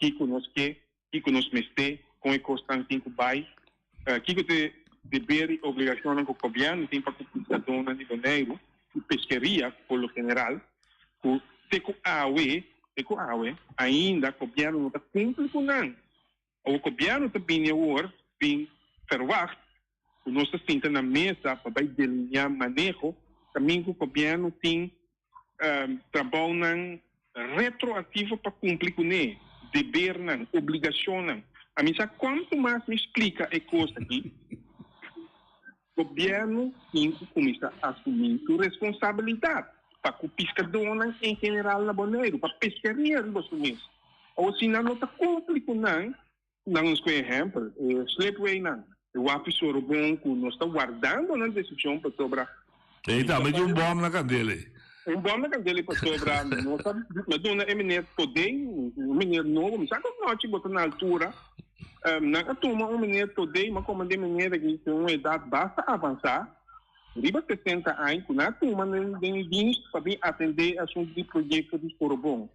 Speaker 20: kiko nos ke, kiko nos mester, kon e kosnan tin ku bai, kiko ta e deber i obligashonnan ku gobièrnu tin pa ku piskadónan di Boneiru i peskeria por lo general, ku te ku awe, te ku awe, ainda gobièrnu no ta kumpli ku nan. Awor gobièrnu ta bini awor bin verwagt ku nos ta sinta na mesa pa bai delineá maneho kaminda ku gobièrnu tin trabounan retroaktivo pa kumpli kuné, debernan, obligashonnan. A mi sa kuantu mas mi splika e kos aki, gobièrnu tin ku kuminsá asumí su responsabilidat pa ku piskadónan en general na Boneiru, pa peskeria riba su mes. Awor si nan no ta kumpli ku nan, Nan nos ku ehèmpel, e slipwaynan, e wapi Sorobon ku nos ta wardando nan desishon pasobra.
Speaker 13: Ei tambe tin un bòm na kandela ei.
Speaker 20: Un bòm na kandela ei pasobra nos a a duna e meneer Todé, un meneer nobo, mi sa ku nochi bo ta na altura, nan a tuma un meneer Todé, mi a komand'é meneer aki tin un edat basta avansá, riba 60 aña, ku nan a tuma den dienst pa bin atendé asuntu di proyekto di Sorobon.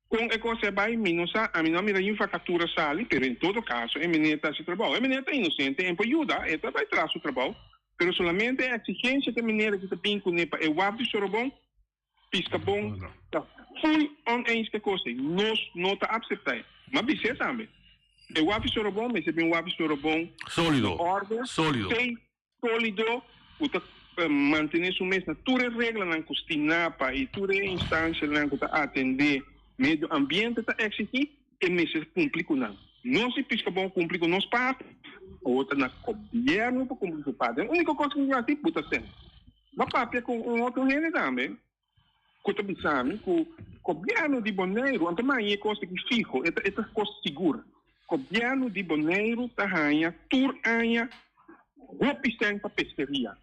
Speaker 20: Kon e kos a bai, mi no sa. Ami no a mira niun vakatura sali, pero en todo kaso e meneer ta hasi trabou. E meneer ta inosente, en por yuda, e ta bai traha su trabou, pero solamente e eksigensia ku e meneer aki ta bin kuné pa e waf di Sorobon, piska bon, ta full oneens ku e kos ei. Nos no ta apseptá e. M'a bis'é tambe, e waf di Sorobon mester bin un waf di Sorobon
Speaker 13: Sólido,
Speaker 20: na orde,
Speaker 13: sólido.
Speaker 20: safe, Sólido ku ta mantené su mes na tur e reglanan ku Stinapa i tur e instansianan ku ta atendé. medio ambiente ta exigí, e mester cumpli cu nan. Nos di Piscabon cumpli cu nos parti, awor ta na gobierno pa cumpli cu su parti. E unico cos cu mi haci, buta cen. M'a papia cu un otro hende tambe cu ta bisa mi cu gobierno di Boneiru, anto m'a haña e cos aki fiho, e ta e ta cos sigur. Gobierno di Boneiru ta haña tur aña hopi cen pa peskeria.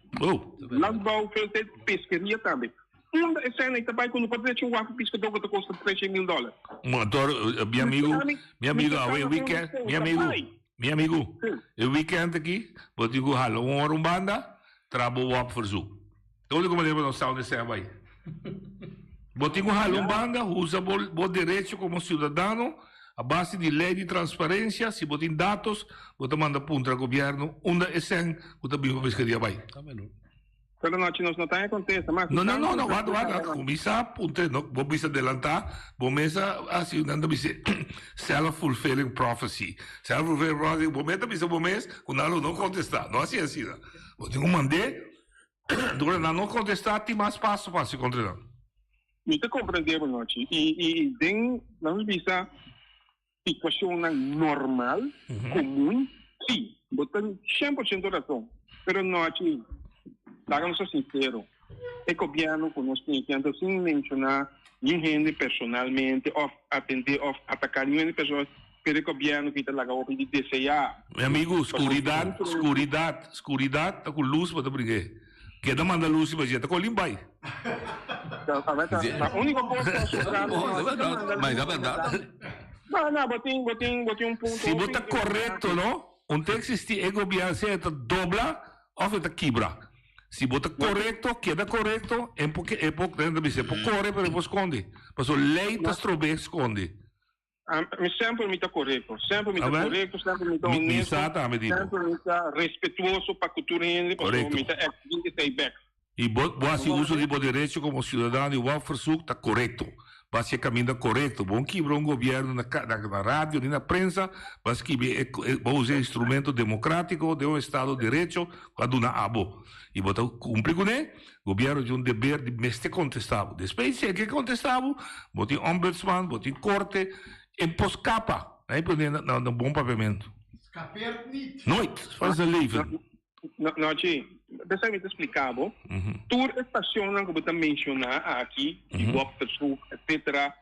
Speaker 20: Landbouw, veel tijd, peskeria tambe. Unda e sèn ei ta bai ku no por drecha un wak piskadó ku ta kosta treshen mil dòler?
Speaker 13: Motor, mi amigu, mi amigu, awe e weekend, mi amigu, mi amigu, e weekend aki bo tin ku hala un ora un banda, traha bo wap verzoek. Ta úniko manera pa nos sa unda e sèn a bai. Bo tin ku hala un banda, usa bo bo derecho komo siudadano a base di lei di transparensia, si bo tin datos, bo ta manda puntra gobièrnu unda e sèn ku ta bin pa piskadia bai.
Speaker 20: Pero nochi nos no ta e contesta, mas
Speaker 13: No, no, no, no, wak, wak, wak, cuminsa puntra, no, bo bisa delanta, bo mes a haci, nan ta bisa self-fulfilling prophecy. Self-fulfilling prophecy, bo mes ta bisa bo mes cu nan lo no contesta, no haci asina. Bo tin cu mand'é, dor nan no contesta, tin mas paso pa haci contra nan.
Speaker 20: Mi ta comprende bo nochi, y, y den, laat nos bisa, Situacionnan normal, comun, si, bo tin cien por ciento razon. Pero no aki, laga nos ta sincero, e gobierno cu nos tin aki, anto sin menciona niun hende personalmente of atende of ataca niun hende personalmente, pero e gobierno aki ta laga hopi di desea.
Speaker 13: Mi amigo, scuridad, scuridad, scuridad ta cu luz bo ta bring'é. Keda manda luz riba dje, ta con lin bai.
Speaker 20: La único cos cu a sobra
Speaker 14: Ma ta berdad.
Speaker 20: No, no, bo tin, bo tin, bo tin un punto.
Speaker 13: Si bo ta correcto, no? Un ta existi e gobierno sea e ta dobla of e ta kibra. Si bo ta correcto, keda correcto, e por, e por, nan ta bisa, e por core pero e por scondi. Pasobra ley ta strob'é scondi.
Speaker 20: Mi semper mi ta korekto, semper mi ta korekto, semper mi ta honesto, semper mi ta respetuoso pa ku tur hende, pasobra mi ta exigí esei bèk.
Speaker 13: I bo bo hasi uso di bo derecho komo siudadano i wou versuk ta korekto. Bo hasi e kaminda korekto. Bo no kibra un gobièrnu na na radio ni na prensa, bo a skibi e bo usa e instrumento demokratiko den un estado derecho ku a duna abo. I bo ta kumpli kuné. Gobierno tin un deber di mester contesta bo. Despues si e ke contesta bo, bo tin ombudsman, bo tin corte, e por scapa. Ahí pone na na bon papiamento.
Speaker 3: Scapeert niet.
Speaker 13: Nooit van zijn leven.
Speaker 20: No, no, Chi, p'esei mi ta splica bo. Tur e stacionnan cu bo ta menciona aki, di Woppershoek, etcetera,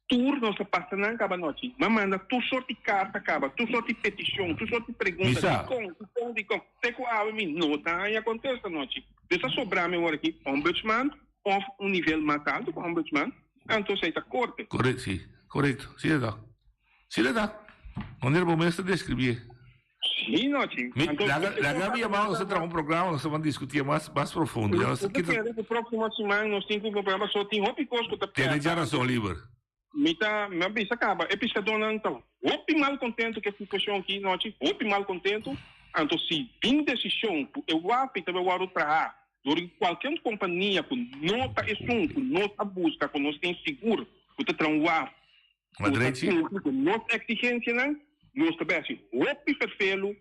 Speaker 20: Tur nos a pasa nan kaba nochi. M'a manda tur sort di karta kaba, tur sort di petishon, tur sort di pregunta,
Speaker 13: Misa.
Speaker 20: dikon, dikon, dikon. Te ku awe mi no ta haña kontesta nochi. Dus a sobra mi awor aki ombudsman òf un nivel mas altu ku ombudsman, anto esei ta korte.
Speaker 13: Korekto, si. Korekto. Si e ta. Si e ta. Manera bo mes ta deskribié.
Speaker 20: Sí, nochi.
Speaker 13: Mi, laga, laga mi yama, nos ta traha un programa, nos ta ban diskutié mas, mas profundo. Ya nos ta
Speaker 20: kita. Kere ku próksimo siman nos tin ku un programa, so tin hopi kos ku ta
Speaker 13: Tene dja rason, Liber.
Speaker 20: Mi ta, mi a bisa kaba, e piskadónan ta hopi mal kontentu ku e situashon aki nochi, hopi mal kontentu. Anto si bin desishon ku e wapi ta bai wòrdu traha dor di kualke un kompania ku no ta esun ku nos a buska, ku nos tin sigur ku ta traha un waf
Speaker 13: Ma
Speaker 20: ku ta
Speaker 13: drechi.
Speaker 20: kumpli ku nos eksigensianan, nos ta bai hasi hopi ferfelu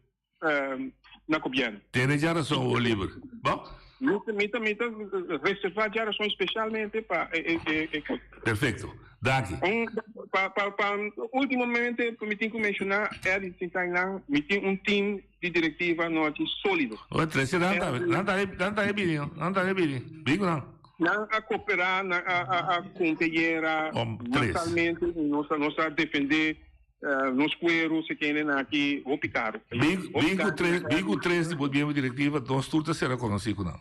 Speaker 20: na gobièrnu.
Speaker 13: Tene djarason, Oliver. Bon.
Speaker 20: Mi ta, mi ta, mi ta reservá djarason spesialmente pa e, e, e kos.
Speaker 13: Perfecto. Danki.
Speaker 20: Un, pa, pa, pa, ultimamente, mi tin ku menshoná, Eddy, Sintainan, mi tin un team di direktiva nochi sólido.
Speaker 13: Ora trese nan ta, nan ta, nan ta e bini, nan ta e bini. Bin ku nan.
Speaker 20: Nan a koperá, nan a a a kumpeyera masalmente i nos a nos a defendé nos kueru si kende aki hopi karu.
Speaker 13: Bin bin ku tres bin ku tres di bo miembro direktiva nos tur ta sera konosí ku nan.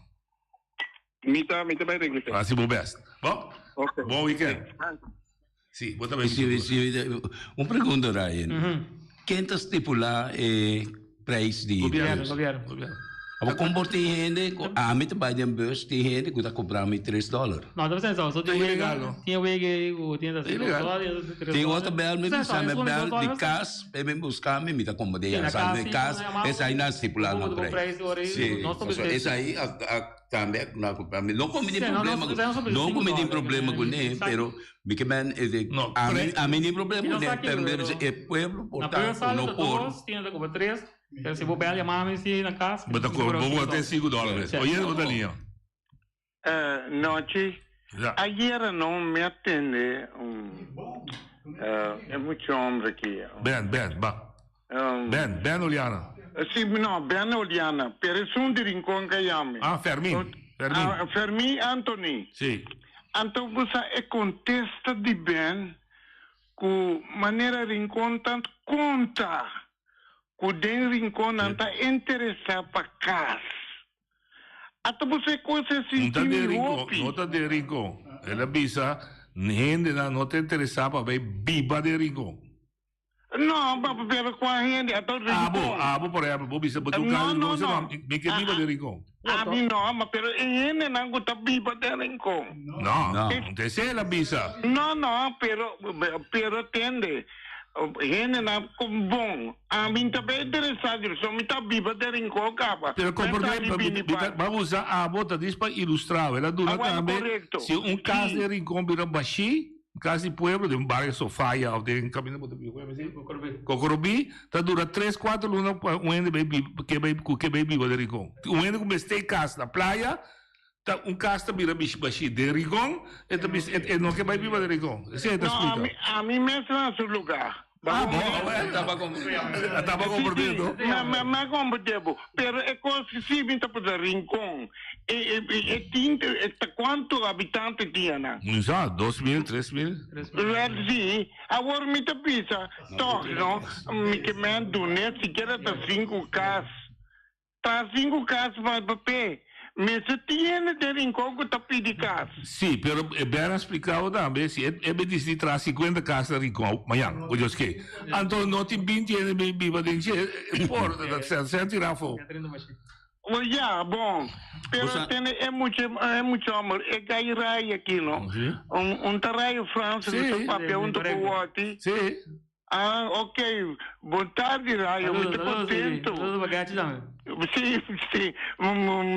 Speaker 20: Mi ta mi ta bai regla esei.
Speaker 13: Hasi bo bèst. Bon? Bon weekend. Si, bo ta bai
Speaker 14: Si, si, un pregunta Ryan. Ken ta stipulá e prijs di
Speaker 15: Gobierno,
Speaker 14: bus?
Speaker 15: gobierno.
Speaker 13: Gobierno.
Speaker 14: Abo kon por tin hende ku ami ta bai den bus tin hende ku ta kobra mi tres dòler.
Speaker 15: No, ta pensando, so
Speaker 13: Ta
Speaker 15: tin
Speaker 13: ilegal,
Speaker 15: wega,
Speaker 13: no?
Speaker 15: tin wega ei ku tin ta
Speaker 13: Ta ilegal.
Speaker 14: Tin otro bel mi bisa mi bel di kas pe bin buska mi mi ta komba den
Speaker 15: na
Speaker 14: sa
Speaker 15: kas,
Speaker 14: mi
Speaker 15: sí,
Speaker 14: kas esei nan stipulá nan prijs.
Speaker 15: Si,
Speaker 14: Sí, esei a a tambe na ku mi no ku mi tin problema ku no ku mi tin problema kuné pero Mi ke men e de
Speaker 13: No,
Speaker 14: ami
Speaker 13: pre-
Speaker 14: ami ni problema
Speaker 15: Mi no
Speaker 14: kuné
Speaker 15: sa
Speaker 14: pero
Speaker 15: kiko,
Speaker 14: mi
Speaker 15: pero
Speaker 14: e pueblo por
Speaker 15: na
Speaker 14: ta
Speaker 15: primer
Speaker 14: ku
Speaker 15: sala
Speaker 14: no
Speaker 15: ta
Speaker 14: por.
Speaker 15: dos, tiene ta koba tres, pero si bo bel yama mi si na kas,
Speaker 13: Bo ta
Speaker 15: mi
Speaker 13: ko
Speaker 15: kobra
Speaker 13: bo
Speaker 15: sinku
Speaker 13: bote
Speaker 15: dòler.
Speaker 13: sinku dòler mes.
Speaker 15: Sí.
Speaker 13: Oye bo ta liña.
Speaker 21: Nochi.
Speaker 13: Ja.
Speaker 21: Ayera no mi a tende un. E mucha homber aki.
Speaker 13: Ben, Ben, ba. Ben, Ben Oliana.
Speaker 21: Si, no, Ben Oliana, pero esun di Rincon ka yami.
Speaker 13: Ah, Fermin, Fermin.
Speaker 21: Ah, Fermin Anthony.
Speaker 13: Si.
Speaker 21: Anto bo sa e contesta di Ben cu manera Rincon ta conta cu den Rincon nan ta interesa pa cas. Ata bo sa e cos e
Speaker 13: No ta
Speaker 21: sinti
Speaker 13: den
Speaker 21: mi
Speaker 13: Rincon,
Speaker 21: hopi.
Speaker 13: no ta den Rincon. El a bisa hendenan no ta interesa pa bay biba den Rincon.
Speaker 21: No, pa pero cua hende ata Rincon.
Speaker 13: Abo, abo por ehempel, bo bisa bo tin un
Speaker 21: No,
Speaker 13: cas den
Speaker 21: no,
Speaker 13: Rincon,
Speaker 21: no.
Speaker 13: mi ke biba den Rincon.
Speaker 21: Ami no, ma pero e hendenan cu ta biba den Rincon.
Speaker 13: No, esey el a bisa.
Speaker 21: No, no, pero, pero tende, hendenan con bon. Ami ta bay interesa di so mi ta biba den Rincon caba.
Speaker 13: Pero comprende, ba usa abo ta dis pa ilustra, el a duna tambe si un cas den Rincon bira bashi, Cas di pueblo den barrio Sofia of den caminda bo ta biba cu mi Cocorobí ta dura tres cuatro luna pa un hende bay biba ke bay cu ke bay biba den Rincon. Un hende cu mester cas na playa ta un cas ta bira bishi bashi den Rincon e ta bisa e no ke bay biba den Rincon. Esey e ta
Speaker 21: No
Speaker 13: splica.
Speaker 21: ami ami mes na su lugar.
Speaker 13: Ah bo, a taba comprende to?
Speaker 21: Mi a comprende bo, pero e cos ki si mi ta pasa Rincon, e e tin ta cuanto habitante tin anan?
Speaker 13: Mi sa, 2000, 3000.
Speaker 21: Wel si, awor mi ta bisa toch no, mi ke men dune sikiera ta sinku cas. Ta sinku kas pa papé. Mester tin hende den Rincon ku ta pidi kas.
Speaker 13: Sí, pero e Ben a spliká bo tambe, si e e be disidí traha sinkuenta kas na Rincon mañan, ku Dios ke, anto no tin binti hende bin biba den dje, e por, ta ser tirá afó.
Speaker 21: Wel ya, bon. Pero tene e mucha e mucha hòmber, e gai rai aki no. Un ta rai Frans ku ta papia huntu ku Wòti.
Speaker 13: Sí.
Speaker 21: Ah, ok. Bon tardi, Rayo. Mi ta contento.
Speaker 15: Saludos pa Gachi tambe.
Speaker 21: Sí, sí.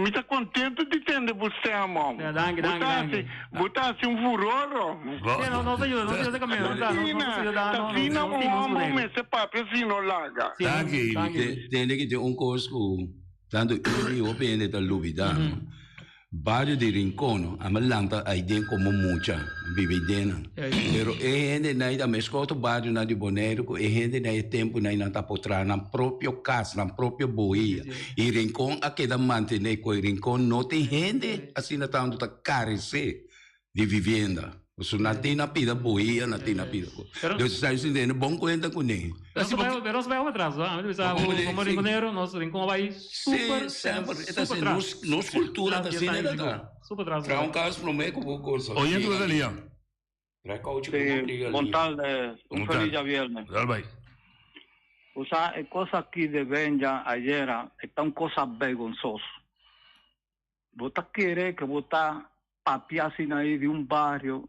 Speaker 21: Mi ta contento di tende bo stem, hom.
Speaker 15: Ja, danki, danki, danki.
Speaker 21: Bo ta haci un furor, hom.
Speaker 15: Sí, no, nos ta yuda, nos ta yuda camino.
Speaker 21: Ta asina, ta asina un homber mester papia si no laga.
Speaker 13: Danki, Ivy.
Speaker 14: Tende ki tin un cos cu tanto Ivy hopi hende ta lubida, no? Bario di Rincon no, a mi lanta aiden como mucha, a biba aidennan. Pero e hendenan ta mes otro barionan di Boneiru cu e hendenan e temponan nan ta por traha nan propio cas, nan propio bohia. Y Rincon a keda mantene cu e Rincon no tin hende asina tanto ta carece di vivienda. Pasobra nan tin na pida bohia, nan tin na pida cos. Dus esaki si tene bon cuenta cune.
Speaker 15: Pero nos bai hopi atras, no? Ami ta bisa como rinconero nos rincon a bai super,
Speaker 14: Sí, semper. E ta
Speaker 15: super
Speaker 14: así.
Speaker 15: tras.
Speaker 14: Nos, nos cultura ta asina e ta.
Speaker 15: Super tras.
Speaker 14: Traha un cas prome cu bo cosa.
Speaker 13: Oye, tu Delia.
Speaker 14: Traha caucho cu bo briga.
Speaker 22: Bon tarde, un feliz djabierne.
Speaker 13: Dal bai.
Speaker 22: O sea, e cosa aki de Benja ayera e ta un cosa bergonzoso. Bo ta kere ke bo ta papia asina ei di un bario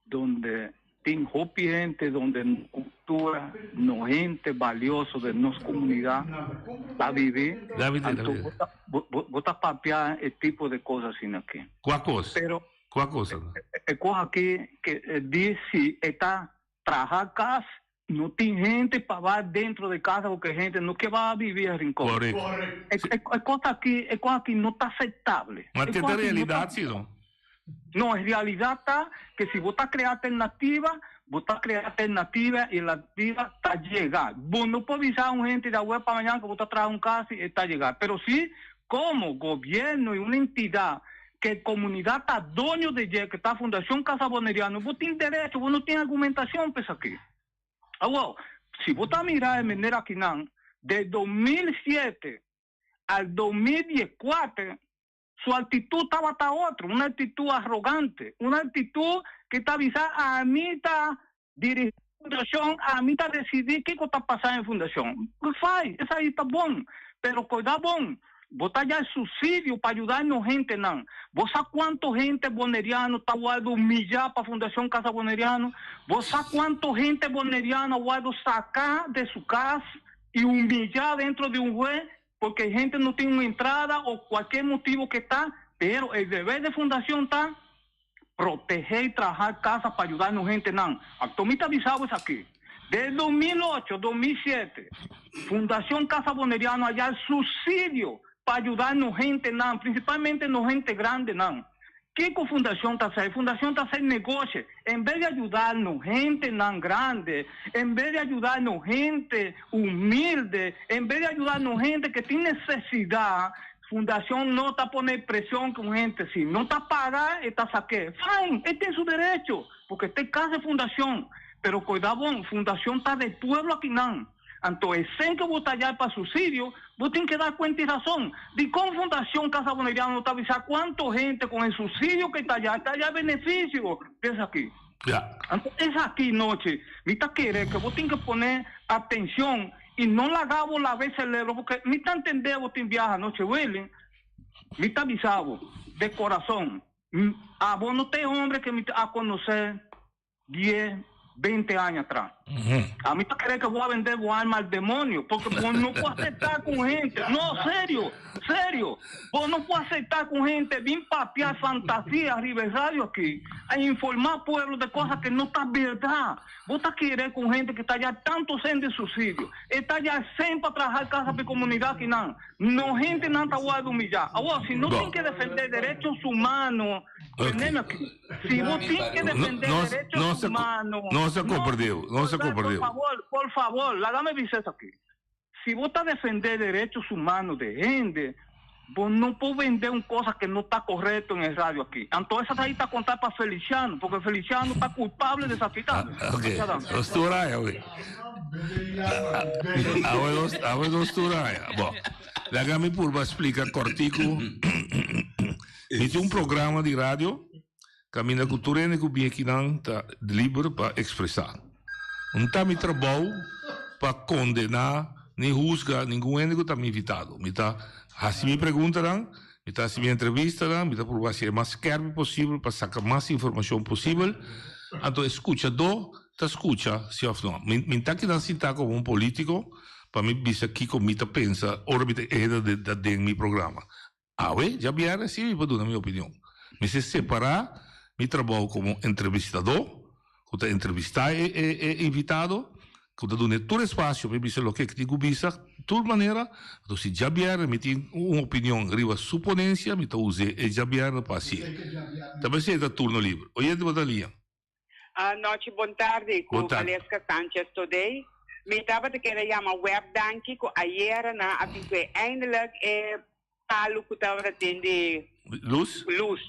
Speaker 22: donde tin hopi hende, donde no cultura, no hende balioso den nos comunidad ta bibi, anto bo ta bo ta papia e tipo de cos asina aki.
Speaker 13: Cua cos?
Speaker 22: Pero
Speaker 13: Cua cosa?
Speaker 22: e cos aki ke di si e ta Traha cas, no tin hende pa bai dentro de casa porque hende no ke bai bibi a Rincon.
Speaker 13: Correcto.
Speaker 22: E, e, e cos aki, e cos aki no ta aceptable.
Speaker 13: Ma
Speaker 22: E
Speaker 13: te
Speaker 22: cos
Speaker 13: ta
Speaker 22: aki no ta
Speaker 13: realidad si no?
Speaker 22: No, en realidad ta que si bo ta crea alternativa, bo ta crea alternativa y la alternativa ta yega. Bo no por bisa un hende de awe pa mañana que bo ta traha un cas y e ta yega. Pero si como gobierno y una entidad Ke komunidat ta doño de dje, ke ta Fundashon Casa Boneriano, bo tin derecho, bo no tin argumentashon pa esaki. Awor, si bo ta mira e manera akinan, de 2007 al 2014, su actitud tabata otro, un actitud arrogante, un actitud ke ta bisa ami ta dirigi fundashon, ami ta desidí kiko ta pasa den fundashon. Fai, esei ta bon, pero koida bon, bo ta ya e supsidio pa yuda nos hentenan. Bo sa kuantu hente boneriano ta wòrdu humillá pa Fundashon Casa Boneriano? Bo sa kuantu hente boneriano a wòrdu saká de su kas i humillá dentro di un hue porque hente no tin un entrada o kualke motibu ke ta? Pero e deber de fundashon ta Protehé i traha kasa pa yuda nos hentenan. Anto mi ta bisa bo esaki, Den 2008, 2007, Fundacion Casa Boneriano a ya subsidio pa yuda nos hentenan, principalmente nos hente grandenan. Kiko Fundashon ta hasi? Fundashon ta hasi negoshi. En bes di ayuda no hentenan grandi, en bes di ayuda no hente humilde, en bes di ayuda no hente ke tin nesesidat, Fundashon no ta pone preshon ku un hente si no ta paga e ta sak'é. Fine, e tin su derecho, porque ta e kas di Fundashon. Pero koida bon, Fundashon ta di pueblo akinan. Anto e sen ke bo ta yai pa subsidio, bo tin ke da kuenta i rason. Dikon Fundashon Casa Boneriano no ta bisa kuantu hente kon e subsidio ke ta yai ta yai benefisio di esaki? Anto esaki nochi mi ta kere ke bo tin ke pone atenshon i no laga bo laba e selebro porque mi ta entende bo tin biaha nochi Willy, mi ta bisa bo de korason, abo no ta e hombre ke mi a konosé Die, bente aña atras. A mi ta kere ke bo a bende bo alma al demonio, porque bo no por acepta ku hente, no, serio, serio, bo no por acepta ku hente bin papia fantasia riba e radio aki, a informa pueblo de cosa ke no ta berdad. Bo ta kere ku hente ke ta ya tanto sen di subsidio, e ta ya sen pa traha kasa pa e komunidat kinan, no hentenan ta wòrdu humillá. Awor, si no tin ke defende derechos humano, tendeme aki. Si bo tin ke defende derechos humano.
Speaker 13: No se comprendeu, no se comprendeu.
Speaker 22: Por favor, por favor, laga mi bisa esaki. Si bo ta defende derechos humano de hende, bo no por bende un cosa ke no ta korekto en e radio aki. Anto esaki ta konta pa Feliciano, porque Feliciano ta kulpable de esaki tambe.
Speaker 13: Ok, nos tur aya awe. Awe nos, awe nos tur aya. Bo, laga mi purba splika kòrtiku. Mi tin un programa di radio kaminda ku tur hende ku bin akinan ta liber pa ekspresá. No ta mi trabou pa kondená ni husga ningun hende ku ta mi invitado. Mi ta hasi mi preguntanan, mi ta hasi mi entrevistanan, mi ta purba hasi e mas skèrpi posibel pa saka mas informashon posibel. Anto e skuchadó ta skucha si òf no. Mi mi ta kinan sintá komo un polítiko pa mi bisa kiko mi ta pensa ora mi ta e hende ta den mi programa. Awe, djabièrnè si mi por duna mi opinion. Mester separá mi trabou komo entrevistadó, ku ta entrevistá e e invitado, ku ta dun'é tur espasio pa e bisa loke e tin ku bisa, tur manera. Anto si djabièrnè mi tin un opinion riba su ponensia, mi ta us'é e djabièrnè pa hasié. Ta mester ta turno liber. Oyente bo ta liña.
Speaker 5: Anochi bon tardi ku
Speaker 13: Bon tardi.
Speaker 5: Valeska Sanchez today. Mi tabata kere yama web danki ku ayera nan a bin ku e eindelijk e palu ku tabata tin di
Speaker 13: Lus?
Speaker 5: lus.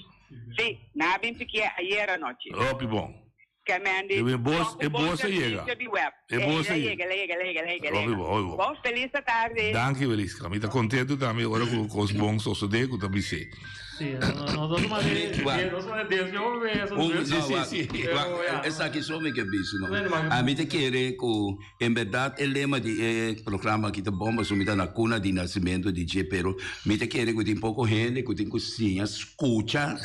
Speaker 5: Si, nan a bin pikié ayera anochi.
Speaker 13: Hopi bon.
Speaker 5: Ke men di
Speaker 13: E bos
Speaker 5: tòg
Speaker 13: e
Speaker 5: un bon
Speaker 13: bos a yega.
Speaker 5: servisio di web.
Speaker 13: E bos a
Speaker 5: El a
Speaker 13: yega.
Speaker 5: yega, el a yega, el a yega, el a yega, el a
Speaker 13: Hopi
Speaker 5: yega.
Speaker 13: bon, hopi bon.
Speaker 5: Bon, felis tardi.
Speaker 13: Danki Veliska. Mi ta kontentu tambe ora ku kos bon sosodé ku ta bis'é.
Speaker 15: Sí, no, no, no,
Speaker 14: Esaki so mi ke bisa no. Ami ta kere ku en berdad e lema di e programa aki ta bon pasobra mi ta na kuna di nacimento di dje pero mi ta kere ku tin poko hende ku tin ku siña skucha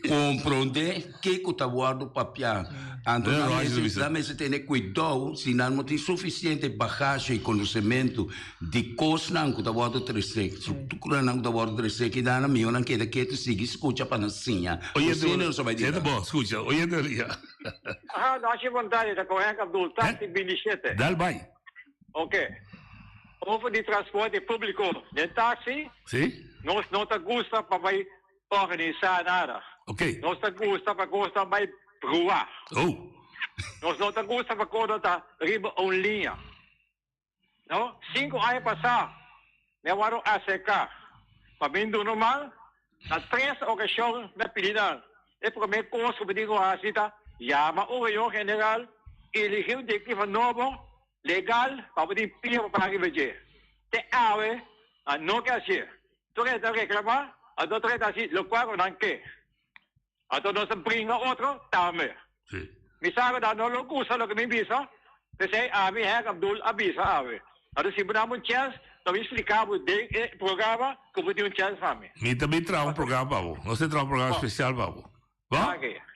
Speaker 14: kompronde kiko ta wòrdu papiá. Anto nan mester nan mester tene kuidou si nan no tin sufisiente bagashe i konosementu di kosnan ku ta wòrdu tresé, strukturanan ku ta wòrdu tresé kidana mihó nan keda ketu sigui skucha pa nan siña.
Speaker 13: Oyente
Speaker 14: Asina nos a bai
Speaker 13: Oyente
Speaker 14: dira.
Speaker 13: bo, skucha, oyente Ria.
Speaker 6: Aha, nochi bon tardi, ta con Henk Abdul, taxi 27.
Speaker 13: Dal bai.
Speaker 6: Ok. Over di transporte publico den taxi,
Speaker 13: Si?
Speaker 6: nos no ta gusta pa bai Organisá nada.
Speaker 13: Ok.
Speaker 6: Nos ta gusta pa kos ta bai bruá.
Speaker 13: Oh.
Speaker 6: Nos no ta gusta pa kos ta riba un liña. No, sinku aña pasá mi a wòrdu aserká pa bin duna man na tres okashon mi a pidi nan. E promé kos ku mi tin ku hasi ta yama un reunion general, eligí un direktiva nobo legal pa bo tin pia pa para riba dje. Te awe nan no ke hasié. Tur e ta reclama, anto tur e ta haci locual cu nan ke. Anto nos ta bringa otro tambe. Mi sa cu nan no lo gusta loke mi bisa, p'esey ami Henk Abdul a bisa awe. Anto si bo dami un chens, lo mi splica bo den e programa cu bo tin un chens pa mi.
Speaker 13: Mi ta bin traha un programa pa bo. Nos ta traha un programa special pa bo. Bo?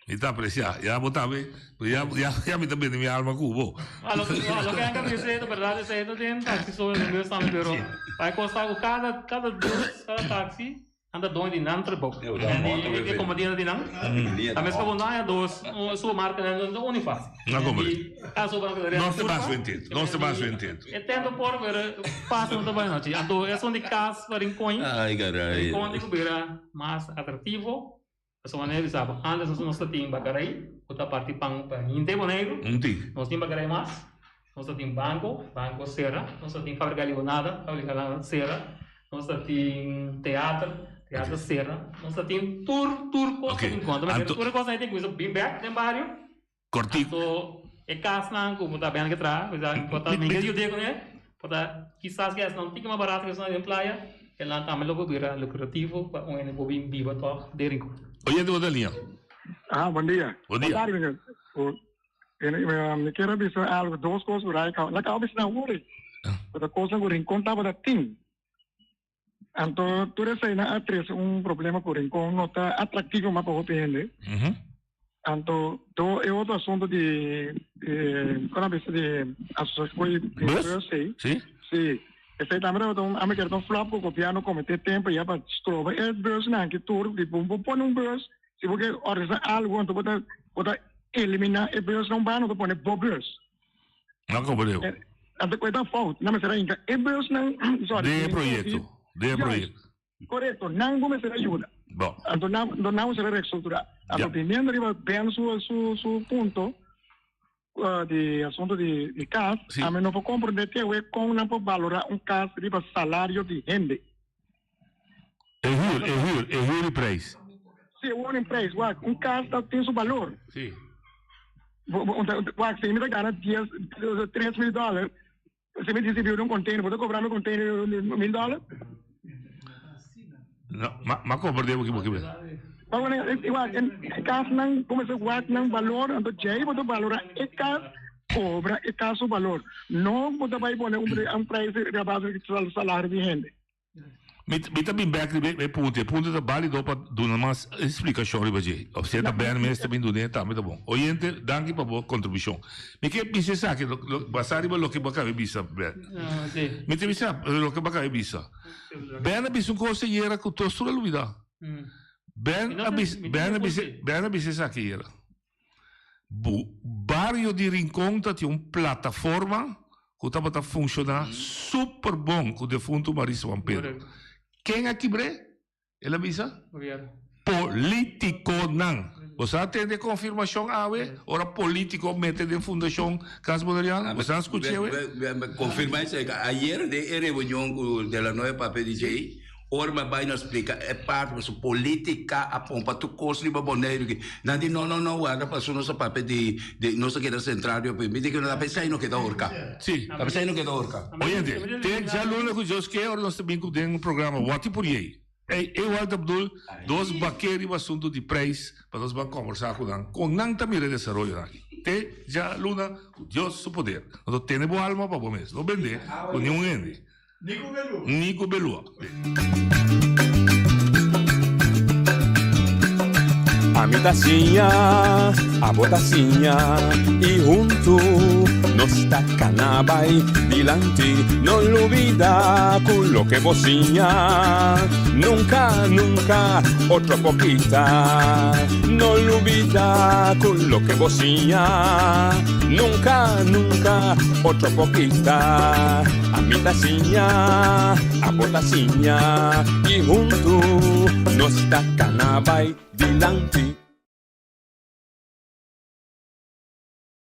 Speaker 13: Mi ta aprecia. Ya bo tambe. Ya, ya, ya mi ta bende mi alma cu bo.
Speaker 15: A lo, a lo que Henk a bisa ta berdad esey no den taxi so den bus tambe pero pa e cosa cu cada cada bus cada taxi nan ta doño di nan trabou en di e companhia di nan ta mes como no haya dos un supermarket nan ta uni fácil
Speaker 13: No comprende. Nos ta mas bentento. Nos ta mas bentento.
Speaker 15: E tento por pero fácil no ta bai nochi. Anto esun di cas pa Rincon
Speaker 14: Ay, caray.
Speaker 15: Rincon tin cu bira mas atractivo. Pasobra manera bisa bo, antes nos nos ta tin bakarei ku ta parti pan pa hende Boneiru. Nos tin bakarei mas, nos ta tin banko, banko sera, nos ta tin fabrika limonada, fabrika limonada sera, nos ta tin teater, teater sera, nos ta tin tur tur kos ta bin konta. Tur e kosnan ei tin kuminsa bin bek den bario.
Speaker 13: Kortiku.
Speaker 15: Anto e kasnan ku bo ta bèn ke traha, ku ta por ta mi ke yud'é kuné, por ta kisas ke esnan un tiki mas barato ke esnan den playa, enan tambe lo por bira lukrativo pa un hende por bin biba tòg den Rincon.
Speaker 13: Oyente bo ta liña.
Speaker 2: Ah, bon dia.
Speaker 13: Bon dia.
Speaker 2: Bon tardi, meneer. Mi kier a bisa algo, dos kos ku Rai kaba, la kaba bisa na wuri. Ku ta kosnan ku Rincon tabata tin. Anto tur eseinan a trese un problema ku Rincon no ta atraktivo mas pa hopi hende. Anto do e otro asunto di kon a bisa di asosiashon di bus ei.
Speaker 13: Si.
Speaker 2: Si. Esei tambe tabata un ami kere ta un flop ku gobièrnu kometé tempu ya pa stroba e busnan aki tur di bo pone un bus si bo ke organisá algu anto bo ta bo ta eliminá e bus na un banda bo ta pone bo bus.
Speaker 13: No comprendeu.
Speaker 2: Anto cu e ta fout. Nan mester a hinca e busnan, sorry.
Speaker 13: Den e proyecto. Den e proyecto.
Speaker 2: Correcto. Nan bo mester a yuda.
Speaker 13: Bon.
Speaker 2: Anto nan, anto nan mester a reestructura. Anto biniendo riba Ben su, su, su punto di asunto di, di cas, ami no por comprende te awe con nan por valora un cas riba salario di hende.
Speaker 13: E huur, e huur, e huur y prijs.
Speaker 2: Si, e woningprijs. Wak, un cas ta tin su balor.
Speaker 13: Si.
Speaker 2: Wak, si mi ta gana dies, 3000 dollar, si mi distribuí un container, bo ta cobra mi container 1000 dollar?
Speaker 13: No, ma, ma cobra de bo ki be.
Speaker 2: Ma bueno, wak, e casnan, como se wak nan balor, anto djei bo ta valora e cas, cobra e cas su balor. No bo ta bai pone un prijs riba base di salario di hende.
Speaker 13: Mi mi ta bin bek riba e punto. E punto ta balido pa duna mas splikashon riba dje. Of si e ta Ben mes ta bin dun'é tambe ta bon. Oyente, danki pa bo kontribushon. Mi ke bisa esaki lo lo basá riba loke bo a kaba di bisa, Ben. Mi ta bisa loke bo a kaba di bisa. Ben a bisa un kos ayera ku tur a lubidá. Ben a bisa Ben a bisa Ben a bisa esaki ayera. Bu bario di Rincon ta tin un plataforma cu tabata funciona super bon cu defunto Mauricio Juan Pedro. Ken a kibr'é? El a bisa? Politiconan. Bo sa tende e confirmacion awe ora politico mete den fundacion Cas Boneriano? Bo sa scuch'e awe?
Speaker 14: Confirma esey. Ayer den e reunion cu De La Noya papia di djey. Ora mi a bai na splika e parti pasobra politica a pompa tur cos riba Boneiru aki. Nan di no no no warda pasobra nos a papia di di nos a keda central riba mi di ta pesey no keda horca.
Speaker 13: Si.
Speaker 14: Ta pesey no keda horca.
Speaker 13: Oyente, te djaluna cu Dios ke ora nos ta bin cu den un programa Wati por Yei. Ey, Ewald Abdul, dos baké riba asunto di prijs pa nos ban combersa cu nan con nan ta mira e desaroyonan aki. Te djaluna cu Dios su poder. Nos ta tene bo alma pa bo mes. No bende cu niun hende. Nico Belua.
Speaker 12: Ami ta siña, abo ta siña y huntu nos ta cana bay dilanti. No lubida cu loke bo siña nunca, nunca otro por kita. No lubida cu loke bo siña nunca, nunca otro por kita. Ami ta siña, abo ta siña y huntu nos ta cana bay dilanti.